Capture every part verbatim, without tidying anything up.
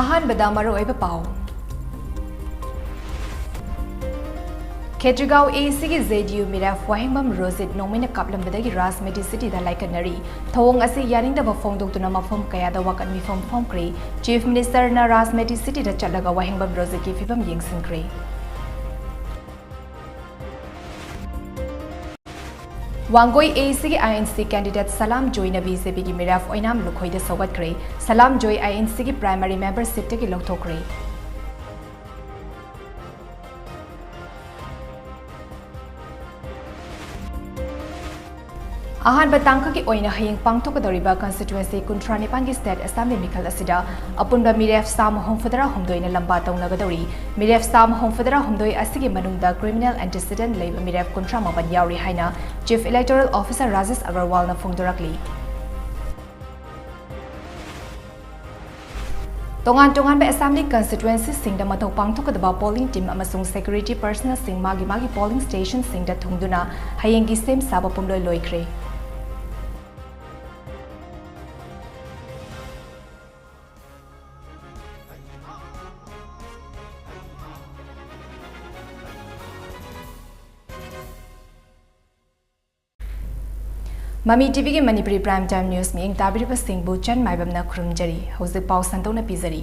ꯑꯍꯥꯟꯕꯗ ꯃꯔꯨꯑꯣꯏꯕ ꯄꯥꯎ꯫ ꯈꯦꯇ꯭ꯔꯤꯒꯥꯎ ꯑꯦꯁꯤꯒꯤ ꯖꯦ ꯗꯤ ꯌꯨ ꯃꯤꯔꯦꯞ ꯋꯥꯍꯦꯡꯕꯝ ꯔꯣꯖꯤꯠ ꯅꯣꯡꯃꯩꯅ ꯀꯥꯞꯂꯝꯕꯗꯒꯤ ꯔꯥꯖꯃꯦꯇꯤ ꯁꯤꯇꯤꯗ ꯂꯥꯏꯀꯠꯅꯔꯤ꯫ ꯊꯧꯑꯣꯡ ꯑꯁꯤ ꯌꯥꯅꯤꯡꯗꯕ ꯐꯣꯡꯗꯣꯛꯇꯨꯅ ꯃꯐꯝ ꯀꯌꯥꯗ ꯋꯥꯀꯠ ꯃꯤꯐꯝ ꯐꯝꯈ꯭ꯔꯦ꯫ ꯆꯤꯐ ꯃꯤꯅꯤꯁꯇꯔꯅ ꯔꯥꯖꯃꯦꯇꯤ ꯁꯤꯇꯤꯗ ꯆꯠꯂꯒ ꯋꯥꯍꯦꯡꯕꯝ ꯔꯣꯖꯤꯠꯀꯤ ꯐꯤꯕꯝ ꯌꯦꯡꯁꯤꯟꯈ꯭ꯔꯦ꯫ ꯋꯥꯡꯒꯣꯏ ꯑꯦꯁꯤꯒꯤ ꯑꯥꯏ ꯑꯦꯟ ꯁꯤ ꯀꯦꯟꯗꯤꯗꯦꯠ ꯁꯂꯥꯝ ꯖꯣꯏꯅ ꯕꯤ ꯖꯦ ꯄꯤꯒꯤ ꯃꯤꯔꯦꯞ ꯑꯣꯏꯅꯥꯝ ꯂꯨꯈꯣꯏꯗ ꯁꯧꯒꯠꯈ꯭ꯔꯦ꯫ ꯁꯂꯥꯝ ꯖꯣꯏ ꯑꯥꯏ ꯑꯦꯟ ꯁꯤꯒꯤ ꯄ꯭ꯔꯥꯏꯃꯔꯤ ꯃꯦꯝꯕꯔꯁꯤꯞꯇꯒꯤ ꯂꯧꯊꯣꯛꯈ꯭ꯔꯦ꯫ ꯑꯍꯥꯟꯕ ꯇꯥꯡꯀꯛꯀꯤ ꯑꯣꯏꯅ ꯍꯌꯦꯡ ꯄꯥꯡꯊꯣꯛꯀꯗꯧꯔꯤꯕ ꯀꯟꯁꯇꯤꯇ꯭ꯋꯦꯟꯁꯤ ꯀꯨꯟꯊ꯭ꯔꯥ ꯅꯤꯄꯥꯟꯒꯤ ꯁ꯭ꯇꯦꯠ ꯑꯦꯁꯦꯝꯕ꯭ꯂꯤ ꯃꯤꯈꯜ ꯑꯁꯤꯗ ꯑꯄꯨꯟꯕ ꯃꯤꯔꯦꯞ ꯆꯥꯝꯃ ꯍꯨꯝꯐꯨꯇꯔꯥ ꯍꯨꯝꯗꯣꯏꯅ ꯂꯝꯕꯥ ꯇꯧꯅꯒꯗꯧꯔꯤ꯫ ꯃꯤꯔꯦꯞ ꯆꯥꯝꯃ ꯍꯨꯝꯐꯨꯇꯔꯥ ꯍꯨꯝꯗꯣꯏ ꯑꯁꯤꯒꯤ ꯃꯅꯨꯡꯗ ꯀ꯭ꯔꯤꯃꯤꯅꯦꯜ ꯑꯦꯟꯇꯤꯁꯤꯗꯦꯟꯠ ꯂꯩꯕ ꯃꯤꯔꯦꯞ ꯀꯨꯟꯊ꯭ꯔꯥ ꯃꯥꯄꯟ ꯌꯥꯎꯔꯤ ꯍꯥꯏꯅ ꯆꯤꯐ ꯏꯂꯦꯛꯇꯣꯔꯦꯜ ꯑꯣꯐꯤꯁꯥꯔ ꯔꯥꯖꯦꯁ ꯑꯒꯔꯋꯥꯜꯅ ꯐꯣꯡꯗꯣꯔꯛꯂꯤ꯫ ꯇꯣꯉꯥꯟ ꯇꯣꯉꯥꯟꯕ ꯑꯦꯁꯦꯝꯕ꯭ꯂꯤ ꯀꯟꯁꯇꯤꯇ꯭ꯋꯦꯟꯁꯤꯁꯤꯡꯗ ꯃꯊꯧ ꯄꯥꯡꯊꯣꯛꯀꯗꯕ ꯄꯣꯂꯤꯡ ꯇꯤꯝ ꯑꯃꯁꯨꯡ ꯁꯦꯀ꯭ꯌꯨꯔꯤꯇꯤ ꯄꯔꯁꯅꯦꯜꯁꯤꯡ ꯃꯥꯒꯤ ꯃꯥꯒꯤ ꯄꯣꯂꯤꯡ ꯁ꯭ꯇꯦꯁꯟꯁꯤꯡꯗ ꯊꯨꯡꯗꯨꯅ ꯍꯌꯦꯡꯒꯤ ꯁꯦꯝ ꯁꯥꯕ ꯄꯨꯝꯂꯣꯏ ꯂꯣꯏꯈ꯭ꯔꯦ꯫ ꯃꯃꯤ ꯇꯤꯚꯤꯒꯤ ꯃꯅꯤꯄꯨꯔꯤ ꯄ꯭ꯔꯥꯏꯝ ꯇꯥꯏꯝ ꯅ꯭ꯌꯨꯁ ꯃꯤꯠꯌꯦꯡ ꯇꯥꯕꯤꯔꯤꯕꯁꯤꯡꯕꯨ ꯆꯟ ꯃꯥꯏꯕꯝꯅ ꯈꯨꯔꯨꯝꯖꯔꯤ꯫ ꯍꯧꯖꯤꯛ ꯄꯥꯎ ꯁꯟꯗꯣꯛꯅ ꯄꯤꯖꯔꯤ꯫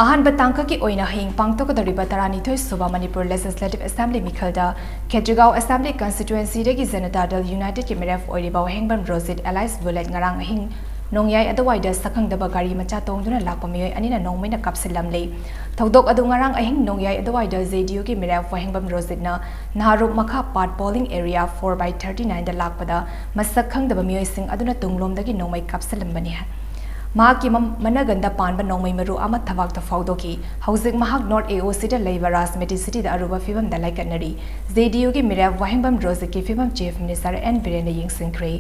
ꯑꯍꯥꯟꯕ ꯇꯥꯡꯀꯛꯀꯤ ꯑꯣꯏꯅ ꯍꯌꯦꯡ ꯄꯥꯡꯊꯣꯛꯀꯗꯧꯔꯤꯕ ꯇꯔꯥꯅꯤꯊꯣꯏ ꯁꯨꯕ ꯃꯅꯤꯄꯨꯔ ꯂꯦꯖꯤꯁꯂꯦꯇꯤꯚ ꯑꯦꯁꯦꯝꯕ꯭ꯂꯤ ꯃꯤꯈꯜꯗ ꯈꯦꯇ꯭ꯔꯤꯒꯥꯎ ꯑꯦꯁꯦꯝꯕ꯭ꯂꯤ ꯀꯟꯁꯇꯤꯇ꯭ꯋꯦꯟꯁꯤꯗꯒꯤ ꯖꯅꯇꯥ ꯗꯜ ꯌꯨꯅꯥꯏꯇꯦꯗꯀꯤ ꯃꯤꯔꯦꯞ ꯑꯣꯏꯔꯤꯕ ꯋꯥꯍꯦꯡꯕꯝ ꯔꯣꯖꯤꯠ ꯑꯦꯂꯥꯏꯁ ꯕꯨꯂꯦꯠ ꯉꯔꯥꯡ ꯑꯍꯤꯡ ꯅꯣꯡꯌꯥꯏ ꯑꯗꯨꯋꯥꯏꯗ ꯁꯛꯈꯪꯗꯕ ꯒꯥꯔꯤ ꯃꯆꯥ ꯇꯣꯡꯗꯨꯅ ꯂꯥꯛꯄ ꯃꯤꯑꯣꯏ ꯑꯅꯤꯅ ꯅꯣꯡꯃꯩꯅ ꯀꯥꯞꯁꯤꯜꯂꯝꯂꯦ꯫ ꯊꯧꯗꯣꯛ ꯑꯗꯨ ꯉꯔꯥꯡ ꯑꯍꯤꯡ ꯅꯣꯡꯌꯥꯏ ꯑꯗꯨꯋꯥꯏꯗ ꯖꯦ ꯗꯤ ꯌꯨꯒꯤ ꯃꯤꯔꯦꯞ ꯋꯥꯍꯦꯡꯕꯝ ꯔꯣꯖꯤꯠꯅ ꯅꯍꯥꯔꯨꯞ ꯃꯈꯥ ꯄꯥꯠ polling area four by thirty nineꯗ ꯂꯥꯛꯄꯗ ꯃꯁꯛ ꯈꯪꯗꯕ ꯃꯤꯑꯣꯏꯁꯤꯡ ꯑꯗꯨꯅ ꯇꯨꯡꯂꯣꯝꯗꯒꯤ ꯅꯣꯡꯃꯩ ꯀꯥꯞꯁꯤꯜꯂꯝꯕꯅꯤ꯫ ꯃꯍꯥꯛꯀꯤ ꯃ-, ꯃꯅꯒꯟꯗ ꯄꯥꯟꯕ ꯅꯣꯡꯃꯩ ꯃꯔꯨ ꯑꯃ ꯊꯕꯥꯛꯇ ꯐꯥꯎꯗꯣꯛꯈꯤ꯫ ꯍꯧꯖꯤꯛ ꯃꯍꯥꯛ ꯅꯣꯔꯠ ꯑꯦ ꯑꯣ ꯁꯤꯗ ꯂꯩꯕ ꯔꯥꯖꯃꯦꯇꯤ ꯁꯤꯇꯤꯗ ꯑꯔꯨꯕ ꯐꯤꯕꯝꯗ ꯂꯥꯏꯀꯠꯅꯔꯤ꯫ ꯖꯦ ꯗꯤ ꯌꯨꯒꯤ ꯃꯤꯔꯦꯞ ꯋꯥꯍꯦꯡꯕꯝ ꯔꯣꯖꯤꯠꯀꯤ ꯐꯤꯕꯝ ꯆꯤꯐ ꯃꯤꯅꯤꯁꯇꯔ ꯑꯦꯟ ꯕꯤꯔꯦꯟꯅ ꯌꯦꯡꯁꯤꯟꯈ꯭ꯔꯦ꯫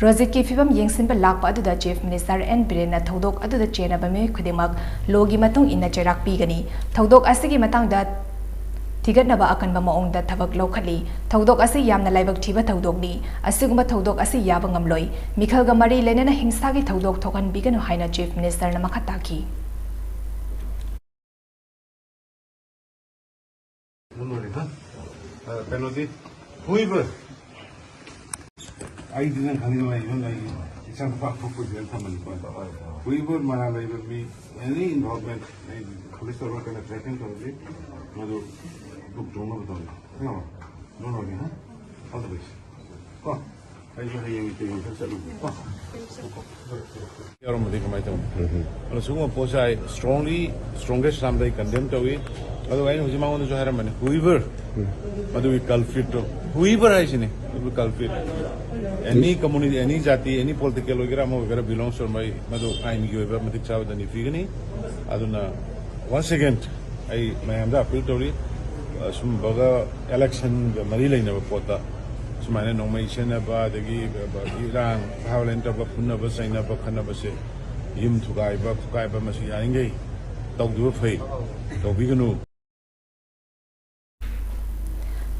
ꯔꯣꯖꯤꯠꯀꯤ ꯐꯤꯕꯝ ꯌꯦꯡꯁꯤꯟꯕ ꯂꯥꯛꯄ ꯑꯗꯨꯗ ꯆꯤꯐ ꯃꯤꯅꯤꯁꯇꯔ ꯑꯦꯟ ꯕꯤꯔꯦꯟꯅ ꯊꯧꯗꯣꯛ ꯑꯗꯨꯗ ꯆꯦꯟꯅꯕ ꯃꯤꯑꯣꯏ ꯈꯨꯗꯤꯡꯃꯛ ꯂꯣꯒꯤ ꯃꯇꯨꯡ ꯏꯟꯅ ꯆꯩꯔꯥꯛ ꯄꯤꯒꯅꯤ꯫ ꯊꯧꯗꯣꯛ ꯑꯁꯤꯒꯤ ꯃꯇꯥꯡꯗ ꯊꯤꯒꯠꯅꯕ ꯑꯀꯟꯕ ꯃꯑꯣꯡꯗ ꯊꯕꯛ ꯂꯧꯈꯠꯂꯤ꯫ ꯊꯧꯗꯣꯛ ꯑꯁꯤ ꯌꯥꯝꯅ ꯂꯥꯏꯕꯛ ꯊꯤꯕ ꯊꯧꯗꯣꯛꯅꯤ꯫ ꯑꯁꯤꯒꯨꯝꯕ ꯊꯧꯗꯣꯛ ꯑꯁꯤ ꯌꯥꯕ ꯉꯝꯂꯣꯏ꯫ ꯃꯤꯈꯜꯒ ꯃꯔꯤ ꯂꯩꯅꯅ ꯍꯤꯡꯁꯥꯒꯤ ꯊꯧꯗꯣꯛ ꯊꯣꯛꯍꯟꯕꯤꯒꯅꯨ ꯍꯥꯏꯅ ꯆꯤꯐ ꯃꯤꯅꯤꯁꯇꯔꯅ ꯃꯈꯥ ꯇꯥꯈꯤ꯫ ꯀꯩꯅꯣꯗꯤ ꯍꯨꯏꯕ ꯑꯩꯗꯤ ꯅꯪ ꯈꯪꯉꯤꯗꯅ ꯑꯩ ꯅꯪ ꯑꯩ ꯏꯆꯥ ꯅꯨꯄꯥ ꯐꯨꯛꯄꯁꯤꯗ ꯊꯝꯕꯅꯤꯀꯣ꯫ ꯍꯨꯏꯕ ꯃꯔꯥꯜ ꯂꯩꯕ ꯃꯤ, any involvement, ꯑꯩ ꯄꯨꯂꯤꯁ ꯇꯧꯔꯒ ꯀꯩꯅꯣ ꯊ꯭ꯔꯦꯇꯤꯡ ꯇꯧꯔꯗꯤ ꯃꯗꯨ ꯗꯨꯛ ꯇꯣꯡꯅꯕ ꯇꯧꯅꯤ꯫ ꯈꯪꯉꯕ? ꯅꯣ ꯅꯣ ꯅꯣ꯫ All the best꯫ ꯀꯣ꯫ ꯑꯩꯁꯨ ꯍꯌꯦꯡ ꯀꯩꯅꯣ ꯈꯔ ꯆꯠꯂꯨꯒꯦ꯫ ꯀꯣ꯫ ꯌꯥꯎꯔꯝꯃꯗꯤ ꯀꯃꯥꯏꯅ ꯇꯧꯅꯤ? ꯑꯗꯣ ꯁꯤꯒꯨꯝꯕ ꯄꯣꯠꯁꯦ ꯑꯩ strongly, strongest termꯗ ꯑꯩ condemn ꯇꯧꯏ꯫ ꯑꯗꯨꯒ ꯑꯩꯅ ꯍꯧꯖꯤꯛ ꯃꯉꯣꯟꯗꯁꯨ ꯍꯥꯏꯔꯝꯕꯅꯤ, whoever ꯃꯗꯨꯒꯤ culpritꯇꯣ, whoever ꯍꯥꯏꯁꯤꯅꯤ, whoever culprit, any community, any ꯖꯥꯇꯤ, any political ꯑꯣꯏꯒꯦꯔꯥ, ꯑꯃ ꯑꯣꯏꯒꯦꯔꯥ, belongs to ꯃꯩ, ꯃꯗꯨ ꯑꯥꯏꯟꯒꯤ ꯑꯣꯏꯕ ꯃꯇꯤꯛ ꯆꯥꯕ ꯗꯟꯗꯤ ꯄꯤꯒꯅꯤ꯫ ꯑꯗꯨꯅ once again ꯑꯩ ꯃꯌꯥꯝꯗ appeal ꯇꯧꯔꯤ, ꯑꯁꯨꯝꯕꯒ electionꯒ ꯃꯔꯤ ꯂꯩꯅꯕ ꯄꯣꯠꯇ ꯁꯨꯃꯥꯏꯅ ꯅꯣꯡꯃꯩ ꯁꯦꯟꯅꯕ, ꯑꯗꯒꯤ ꯏꯔꯥꯡ, violent ꯇꯧꯕ, ꯐꯨꯅꯕ ꯆꯩꯅꯕ ꯈꯠꯅꯕꯁꯦ, ꯌꯨꯝ ꯊꯨꯒꯥꯏꯕ ꯈꯣꯠꯀꯥꯏꯕ, ꯃꯁꯤ ꯌꯥꯔꯤꯈꯩ ꯇꯧꯗꯕ ꯐꯩ, ꯇꯧꯕꯤꯒꯅꯨ꯫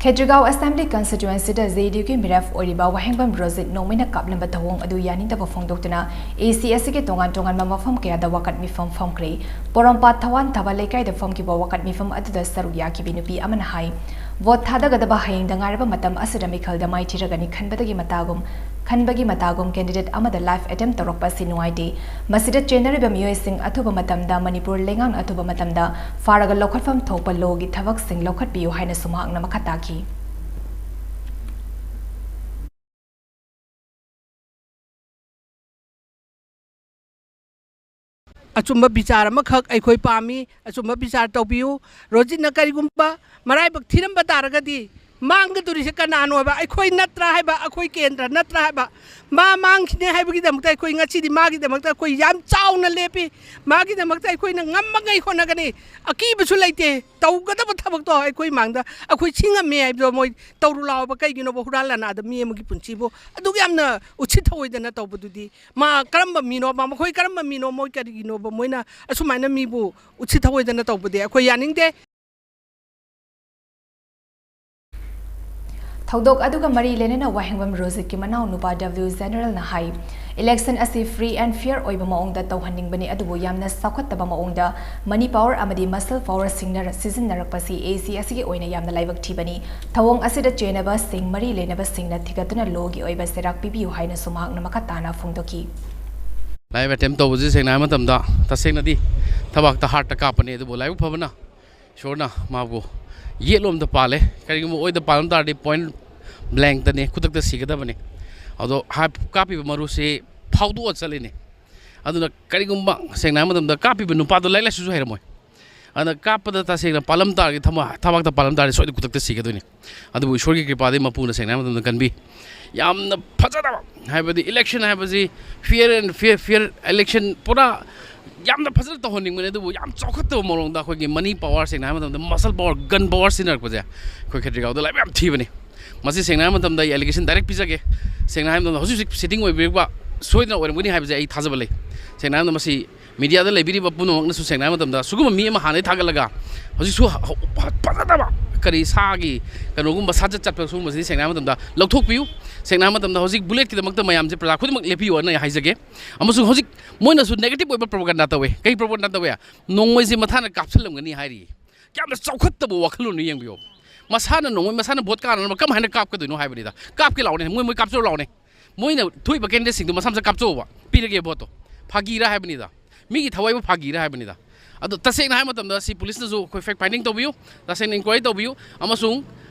ꯈꯦꯇ꯭ꯔꯤꯒꯥꯎ Assembly Constituencyꯗ JDUꯒꯤ ꯃꯤꯔꯦꯞ ꯑꯣꯏꯔꯤꯕ ꯋꯥꯍꯦꯡꯕꯝ ꯔꯣꯖꯤꯠ ꯅꯣꯡꯃꯩꯅ ꯀꯥꯞꯂꯝꯕ ꯊꯧꯑꯣꯡ ꯑꯗꯨ ꯌꯥꯅꯤꯡꯗꯕ ꯐꯣꯡꯗꯣꯛꯇꯨꯅ ACSꯒꯤ ꯇꯣꯉꯥꯟ ꯇꯣꯉꯥꯟꯕ ꯃꯐꯝ ꯀꯌꯥꯗ ꯋꯥꯀꯠ ꯃꯤꯐꯝ ꯐꯝꯈ꯭ꯔꯦ꯫ ꯄꯣꯔꯣꯝꯄꯥꯠ ꯊꯋꯥꯟ ꯊꯥꯕ ꯂꯩꯀꯥꯏꯗ ꯐꯝꯈꯤꯕ ꯋꯥꯀꯠ ꯃꯤꯐꯝ ꯑꯗꯨꯗ ꯁꯔꯨꯛ ꯌꯥꯈꯤꯕꯤ ꯅꯨꯄꯤ ꯑꯃꯅ ꯍꯥꯏ, ꯚꯣꯠ ꯊꯥꯗꯒꯗꯕ ꯍꯌꯦꯡꯗ ꯉꯥꯏꯔꯕ ꯃꯇꯝ ꯑꯁꯤꯗ ꯃꯤꯈꯜꯗ ꯃꯥꯏꯊꯤꯔꯒꯅꯤ ꯈꯟꯕꯗꯒꯤ ꯃꯇꯥꯒꯨꯝ, ꯈꯟꯕꯒꯤ ꯃꯇꯥꯒꯨꯝ candidate ꯑꯃꯗ live attempt ꯇꯧꯔꯛꯄ ꯑꯁꯤ ꯅꯨꯡꯉꯥꯏꯇꯦ꯫ ꯃꯁꯤꯗ ꯆꯦꯟꯅꯔꯤꯕ ꯃꯤꯑꯣꯏꯁꯤꯡ ꯑꯊꯨꯕ ꯃꯇꯝꯗ ꯃꯅꯤꯄꯨꯔ ꯂꯩꯉꯥꯛꯅ ꯑꯊꯨꯕ ꯃꯇꯝꯗ ꯐꯥꯔꯒ ꯂꯧꯈꯠꯐꯝ ꯊꯣꯛꯄ lawꯒꯤ ꯊꯕꯛꯁꯤꯡ ꯂꯧꯈꯠꯄꯤꯌꯨ ꯍꯥꯏꯅꯁꯨ ꯃꯍꯥꯛꯅ ꯃꯈꯥ ꯇꯥꯈꯤ꯫ ꯑꯆꯨꯝꯕ ꯕꯤꯆꯥꯔ ꯑꯃꯈꯛ ꯑꯩꯈꯣꯏ ꯄꯥꯝꯃꯤ꯫ ꯑꯆꯨꯝꯕ ꯕꯤꯆꯥꯔ ꯇꯧꯕꯤꯌꯨ꯫ ꯔꯣꯖꯤꯠꯅ ꯀꯔꯤꯒꯨꯝꯕ ꯃꯔꯥꯏꯕꯛ ꯊꯤꯔꯝꯕ ꯇꯥꯔꯒꯗꯤ ꯃꯥꯡꯒꯗꯣꯔꯤꯁꯦ ꯀꯅꯥꯅꯣ ꯍꯥꯏꯕ? ꯑꯩꯈꯣꯏ ꯅꯠꯇ꯭ꯔꯥ ꯍꯥꯏꯕ? ꯑꯩꯈꯣꯏ ꯀꯦꯟꯗ꯭ꯔ ꯅꯠꯇ꯭ꯔꯥ ꯍꯥꯏꯕ? ꯃꯥ ꯃꯥꯡꯈꯤꯅꯦ ꯍꯥꯏꯕꯒꯤꯗꯃꯛꯇ ꯑꯩꯈꯣꯏ ꯉꯁꯤꯗꯤ ꯃꯥꯒꯤꯗꯃꯛꯇ ꯑꯩꯈꯣꯏ ꯌꯥꯝ ꯆꯥꯎꯅ ꯂꯦꯞꯄꯤ꯫ ꯃꯥꯒꯤꯗꯃꯛꯇ ꯑꯩꯈꯣꯏꯅ ꯉꯝꯃꯉꯩ ꯍꯣꯠꯅꯒꯅꯤ꯫ ꯑꯀꯤꯕꯁꯨ ꯂꯩꯇꯦ꯫ ꯇꯧꯒꯗꯕ ꯊꯕꯛꯇꯣ ꯑꯩꯈꯣꯏ ꯃꯥꯡꯗ ꯑꯩꯈꯣꯏ ꯁꯤ ꯉꯝꯃꯦ ꯍꯥꯏꯕꯗꯣ ꯃꯣꯏ ꯇꯧꯔꯨ ꯂꯥꯎꯕ ꯀꯩꯒꯤꯅꯣꯕ? ꯍꯨꯔꯥꯟ ꯂꯥꯟꯅꯥꯗ ꯃꯤ ꯑꯃꯒꯤ ꯄꯨꯟꯁꯤꯕꯨ ꯑꯗꯨꯛ ꯌꯥꯝꯅ ꯎꯠꯁꯤꯠ ꯊꯑꯣꯏꯗꯅ ꯇꯧꯕꯗꯨꯗꯤ꯫ ꯃꯥ ꯀꯔꯝꯕ ꯃꯤꯅꯣꯕ? ꯃꯈꯣꯏ ꯀꯔꯝꯕ ꯃꯤꯅꯣ? ꯃꯣꯏ ꯀꯔꯤꯒꯤꯅꯣꯕ ꯃꯣꯏꯅ ꯑꯁꯨꯃꯥꯏꯅ ꯃꯤꯕꯨ ꯎꯠꯁꯤꯠ ꯊꯑꯣꯏꯗꯅ ꯇꯧꯕꯗꯤ ꯑꯩꯈꯣꯏ ꯌꯥꯅꯤꯡꯗꯦ꯫ ꯊꯧꯗꯣꯛ ꯑꯗꯨꯒ ꯃꯔꯤ ꯂꯩꯅꯅ ꯋꯥꯍꯦꯡꯕꯝ ꯔꯣꯖꯤꯠꯀꯤ ꯃꯅꯥꯎ ꯅꯨꯄꯥ ꯗꯕ꯭ꯂꯤꯎ ꯖꯦꯅꯔꯦꯜꯅ ꯍꯥꯏ, ꯏꯂꯦꯛꯁꯟ ꯑꯁꯤ ꯐ꯭ꯔꯤ ꯑꯦꯟ ꯐꯤꯌꯔ ꯑꯣꯏꯕ ꯃꯑꯣꯡꯗ ꯇꯧꯍꯟꯅꯤꯡꯕꯅꯤ, ꯑꯗꯨꯕꯨ ꯌꯥꯝꯅ ꯆꯥꯎꯈꯠꯇꯕ ꯃꯑꯣꯡꯗ ꯃꯅꯤ ꯄꯥꯋꯔ ꯑꯃꯗꯤ ꯃꯁꯜ ꯄꯥꯋꯔ ꯁꯤꯡꯅ-, ꯁꯤꯖꯤꯟꯅꯔꯛꯄꯁꯤ ꯑꯦ ꯁꯤ ꯑꯁꯤꯒꯤ ꯑꯣꯏꯅ ꯌꯥꯝꯅ ꯂꯥꯏꯕꯛ ꯊꯤꯕꯅꯤ꯫ ꯊꯧꯑꯣꯡ ꯑꯁꯤꯗ ꯆꯦꯟꯅꯕꯁꯤꯡ ꯃꯔꯤ ꯂꯩꯅꯕꯁꯤꯡꯅ ꯊꯤꯒꯠꯇꯨꯅ ꯂꯣꯒꯤ ꯑꯣꯏꯕ ꯆꯩꯔꯥꯛ ꯄꯤꯕꯤꯌꯨ ꯍꯥꯏꯅꯁꯨ ꯃꯍꯥꯛꯅ ꯃꯈꯥ ꯇꯥꯅ ꯐꯣꯡꯗꯣꯛꯈꯤ꯫ ꯂꯥꯏꯚ ꯑꯦꯇꯦꯝ ꯇꯧꯕꯁꯤ ꯁꯦꯡꯅ ꯍꯥꯏꯕ ꯃꯇꯝꯗ ꯇꯁꯦꯡꯅꯗꯤ ꯊꯕꯥꯛꯇ ꯍꯥꯔꯠꯇ ꯀꯥꯞꯄꯅꯤ, ꯑꯗꯨꯕꯨ ꯂꯥꯏꯕꯛ ꯐꯕꯅ ꯏꯁꯣꯔꯅ ꯃꯥꯕꯨ ꯌꯦꯠꯂꯣꯝꯗ ꯄꯥꯜꯂꯦ꯫ ꯀꯔꯤꯒꯨꯝꯕ ꯑꯣꯏꯗ ꯄꯥꯜꯂꯝ ꯇꯥꯔꯗꯤ ꯄꯣꯏꯟ ꯕ꯭ꯂꯦꯡꯇꯅꯦ, ꯈꯨꯗꯛꯇ ꯁꯤꯒꯗꯕꯅꯤ꯫ ꯑꯗꯣ ꯍꯥꯏ-, ꯀꯥꯞꯄꯤꯕ ꯃꯔꯨꯁꯤ ꯐꯥꯎꯗꯣꯛꯑ ꯆꯠꯂꯤꯅꯦ꯫ ꯑꯗꯨꯅ ꯀꯔꯤꯒꯨꯝꯕ ꯁꯦꯡꯅ ꯍꯥꯏꯕ ꯃꯇꯝꯗ ꯀꯥꯞꯄꯤꯕ ꯅꯨꯄꯥꯗꯣ ꯂꯥꯏꯔꯤꯛ ꯂꯥꯏꯁꯨꯁꯨ ꯍꯩꯔꯝꯃꯣꯏ꯫ ꯑꯗꯨꯅ ꯀꯥꯞꯄꯗ ꯇꯁꯦꯡꯅ ꯄꯥꯜꯂꯝ ꯇꯥꯔꯒꯗꯤ, ꯊꯃ-, ꯊꯕꯥꯛꯇ ꯄꯥꯜꯂꯝ ꯇꯥꯔꯗꯤ ꯁꯣꯏꯗꯅ ꯈꯨꯗꯛꯇ ꯁꯤꯒꯗꯣꯏꯅꯤ꯫ ꯑꯗꯨꯕꯨ ꯏꯁꯣꯔꯒꯤ ꯀ꯭ꯔꯤꯄꯥꯗꯤ ꯃꯄꯨꯅ ꯁꯦꯡꯅ ꯍꯥꯏꯕ ꯃꯇꯝꯗ ꯀꯟꯕꯤ꯫ ꯌꯥꯝꯅ ꯐꯖꯗꯕ, ꯍꯥꯏꯕꯗꯤ ꯏꯂꯦꯛꯁꯟ ꯍꯥꯏꯕꯁꯤ fear and fear, fear election ꯄꯨꯔꯥ ꯌꯥꯝꯅ ꯐꯖꯅ ꯇꯧꯍꯟꯅꯤꯡꯕꯅꯤ, ꯑꯗꯨꯕꯨ ꯌꯥꯝ ꯆꯥꯎꯈꯠꯇꯕ ꯃꯑꯣꯡꯗ ꯑꯩꯈꯣꯏꯒꯤ ꯃꯅꯤ ꯄꯥꯋꯔ, ꯁꯦꯡꯅ ꯍꯥꯏꯕ ꯃꯇꯝꯗ ꯃꯁꯜ ꯄꯥꯋꯔ, ꯒꯟ ꯄꯥꯋꯔ ꯁꯤꯖꯤꯟꯅꯔꯛꯄꯁꯦ ꯑꯩꯈꯣꯏ ꯈꯦꯇ꯭ꯔꯤꯒꯥꯎꯗ ꯂꯥꯏꯕꯛ ꯌꯥꯝ ꯊꯤꯕꯅꯤ꯫ ꯃꯁꯤ ꯁꯦꯡꯅ ꯍꯥꯏꯕ ꯃꯇꯝꯗ ꯑꯩ ꯑꯦꯂꯤꯒꯦꯁꯟ ꯗꯥꯏꯔꯦꯛ ꯄꯤꯖꯒꯦ꯫ ꯁꯦꯡꯅ ꯍꯥꯏꯕ ꯃꯇꯝꯗ ꯍꯧꯖꯤꯛ ꯍꯧꯖꯤꯛ ꯁꯤꯇꯤꯡ ꯑꯣꯏꯕꯤꯔꯤꯕ ꯁꯣꯏꯗꯅ ꯑꯣꯏꯔꯝꯒꯅꯤ ꯍꯥꯏꯕꯁꯦ ꯑꯩ ꯊꯥꯖꯕ ꯂꯩ꯫ ꯁꯦꯡꯅ ꯍꯥꯏꯕꯗ ꯃꯁꯤ ꯃꯤꯗꯤꯌꯥꯗ ꯂꯩꯕꯤꯔꯤꯕ ꯄꯨꯝꯅꯃꯛꯅꯁꯨ ꯁꯦꯡꯅ ꯍꯥꯏꯕ ꯃꯇꯝꯗ ꯁꯤꯒꯨꯝꯕ ꯃꯤ ꯑꯃ ꯍꯥꯟꯅꯗꯒꯤ ꯊꯥꯒꯠꯂꯒ ꯍꯧꯖꯤꯛꯁꯨ ꯍ-, ꯍ-, ꯐꯖꯗꯕ ꯀꯔꯤ ꯁꯥꯒꯤ ꯀꯩꯅꯣꯒꯨꯝꯕ ꯁꯥꯖꯠ ꯆꯠꯄ ꯁꯤꯒꯨꯝꯕꯁꯤꯗꯤ ꯁꯦꯡꯅ ꯍꯥꯏꯕ ꯃꯇꯝꯗ ꯂꯧꯊꯣꯛꯄꯤꯌꯨ꯫ ꯁꯦꯡꯅ ꯍꯥꯏꯕ ꯃꯇꯝꯗ ꯍꯧꯖꯤꯛ ꯕꯨꯂꯦꯠꯀꯤꯗꯃꯛꯇ ꯃꯌꯥꯝꯁꯦ ꯄ꯭ꯔꯖꯥ ꯈꯨꯗꯤꯡꯃꯛ ꯂꯦꯞꯄꯤꯌꯨ ꯍꯥꯏꯅ ꯑꯩ ꯍꯥꯏꯖꯒꯦ꯫ ꯑꯃꯁꯨꯡ ꯍꯧꯖꯤꯛ ꯃꯣꯏꯅꯁꯨ ꯅꯦꯒꯦꯇꯤꯚ ꯑꯣꯏꯕ ꯄ꯭ꯔꯣꯄꯥꯒꯥꯟꯗꯥ ꯇꯧꯋꯦ꯫ ꯀꯩ ꯄ꯭ꯔꯣꯄꯥꯒꯥꯟꯗꯥ ꯇꯧꯋꯦ? ꯅꯣꯡꯃꯩꯁꯦ ꯃꯊꯥꯅ ꯀꯥꯞꯁꯤꯜꯂꯝꯒꯅꯤ ꯍꯥꯏꯔꯤ꯫ ꯌꯥꯝꯅ ꯆꯥꯎꯈꯠꯇꯕ ꯋꯥꯈꯜꯂꯣꯟꯅꯤ, ꯌꯦꯡꯕꯤꯌꯨ꯫ ꯃꯁꯥꯅ ꯅꯣꯡꯃꯩ ꯃꯁꯥꯅ ꯚꯣꯠ ꯀꯥꯅꯅꯕ ꯀꯃꯥꯏꯅ ꯀꯥꯞꯀꯗꯣꯏꯅꯣ ꯍꯥꯏꯕꯅꯤꯗ꯫ ꯀꯥꯞꯀꯦ ꯂꯥꯎꯅꯦ, ꯃꯣꯏ, ꯃꯣꯏ ꯀꯥꯞꯆꯧ ꯂꯥꯎꯅꯦ꯫ ꯃꯣꯏꯅ ꯊꯣꯛꯏꯕ ꯀꯦꯟꯗꯤꯗꯦꯠꯁꯤꯡꯗꯣ ꯃꯁꯥ ꯃꯁꯥ ꯀꯥꯞꯆꯧꯕ, ꯄꯤꯔꯒꯦ ꯚꯣꯠꯇꯣ꯫ ꯐꯥꯒꯤꯔ ꯍꯥꯏꯕꯅꯤꯗ꯫ ꯃꯤꯒꯤ ꯊꯋꯥꯏꯕꯨ ꯐꯥꯒꯤꯔ ꯍꯥꯏꯕꯅꯤꯗ꯫ ꯑꯗꯣ ꯇꯁꯦꯡꯅ ꯍꯥꯏꯕ ꯃꯇꯝꯗ ꯁꯤ ꯄꯨꯂꯤꯁꯅꯁꯨ ꯑꯩꯈꯣꯏ ꯐꯦꯛ ꯐꯥꯏꯟꯗꯤꯡ ꯇꯧꯕꯤꯌꯨ, ꯇꯁꯦꯡꯅ ꯏꯟꯀ꯭ꯋꯥꯏꯔꯤ ꯇꯧꯕꯤꯌꯨ, ꯑꯃꯁꯨꯡ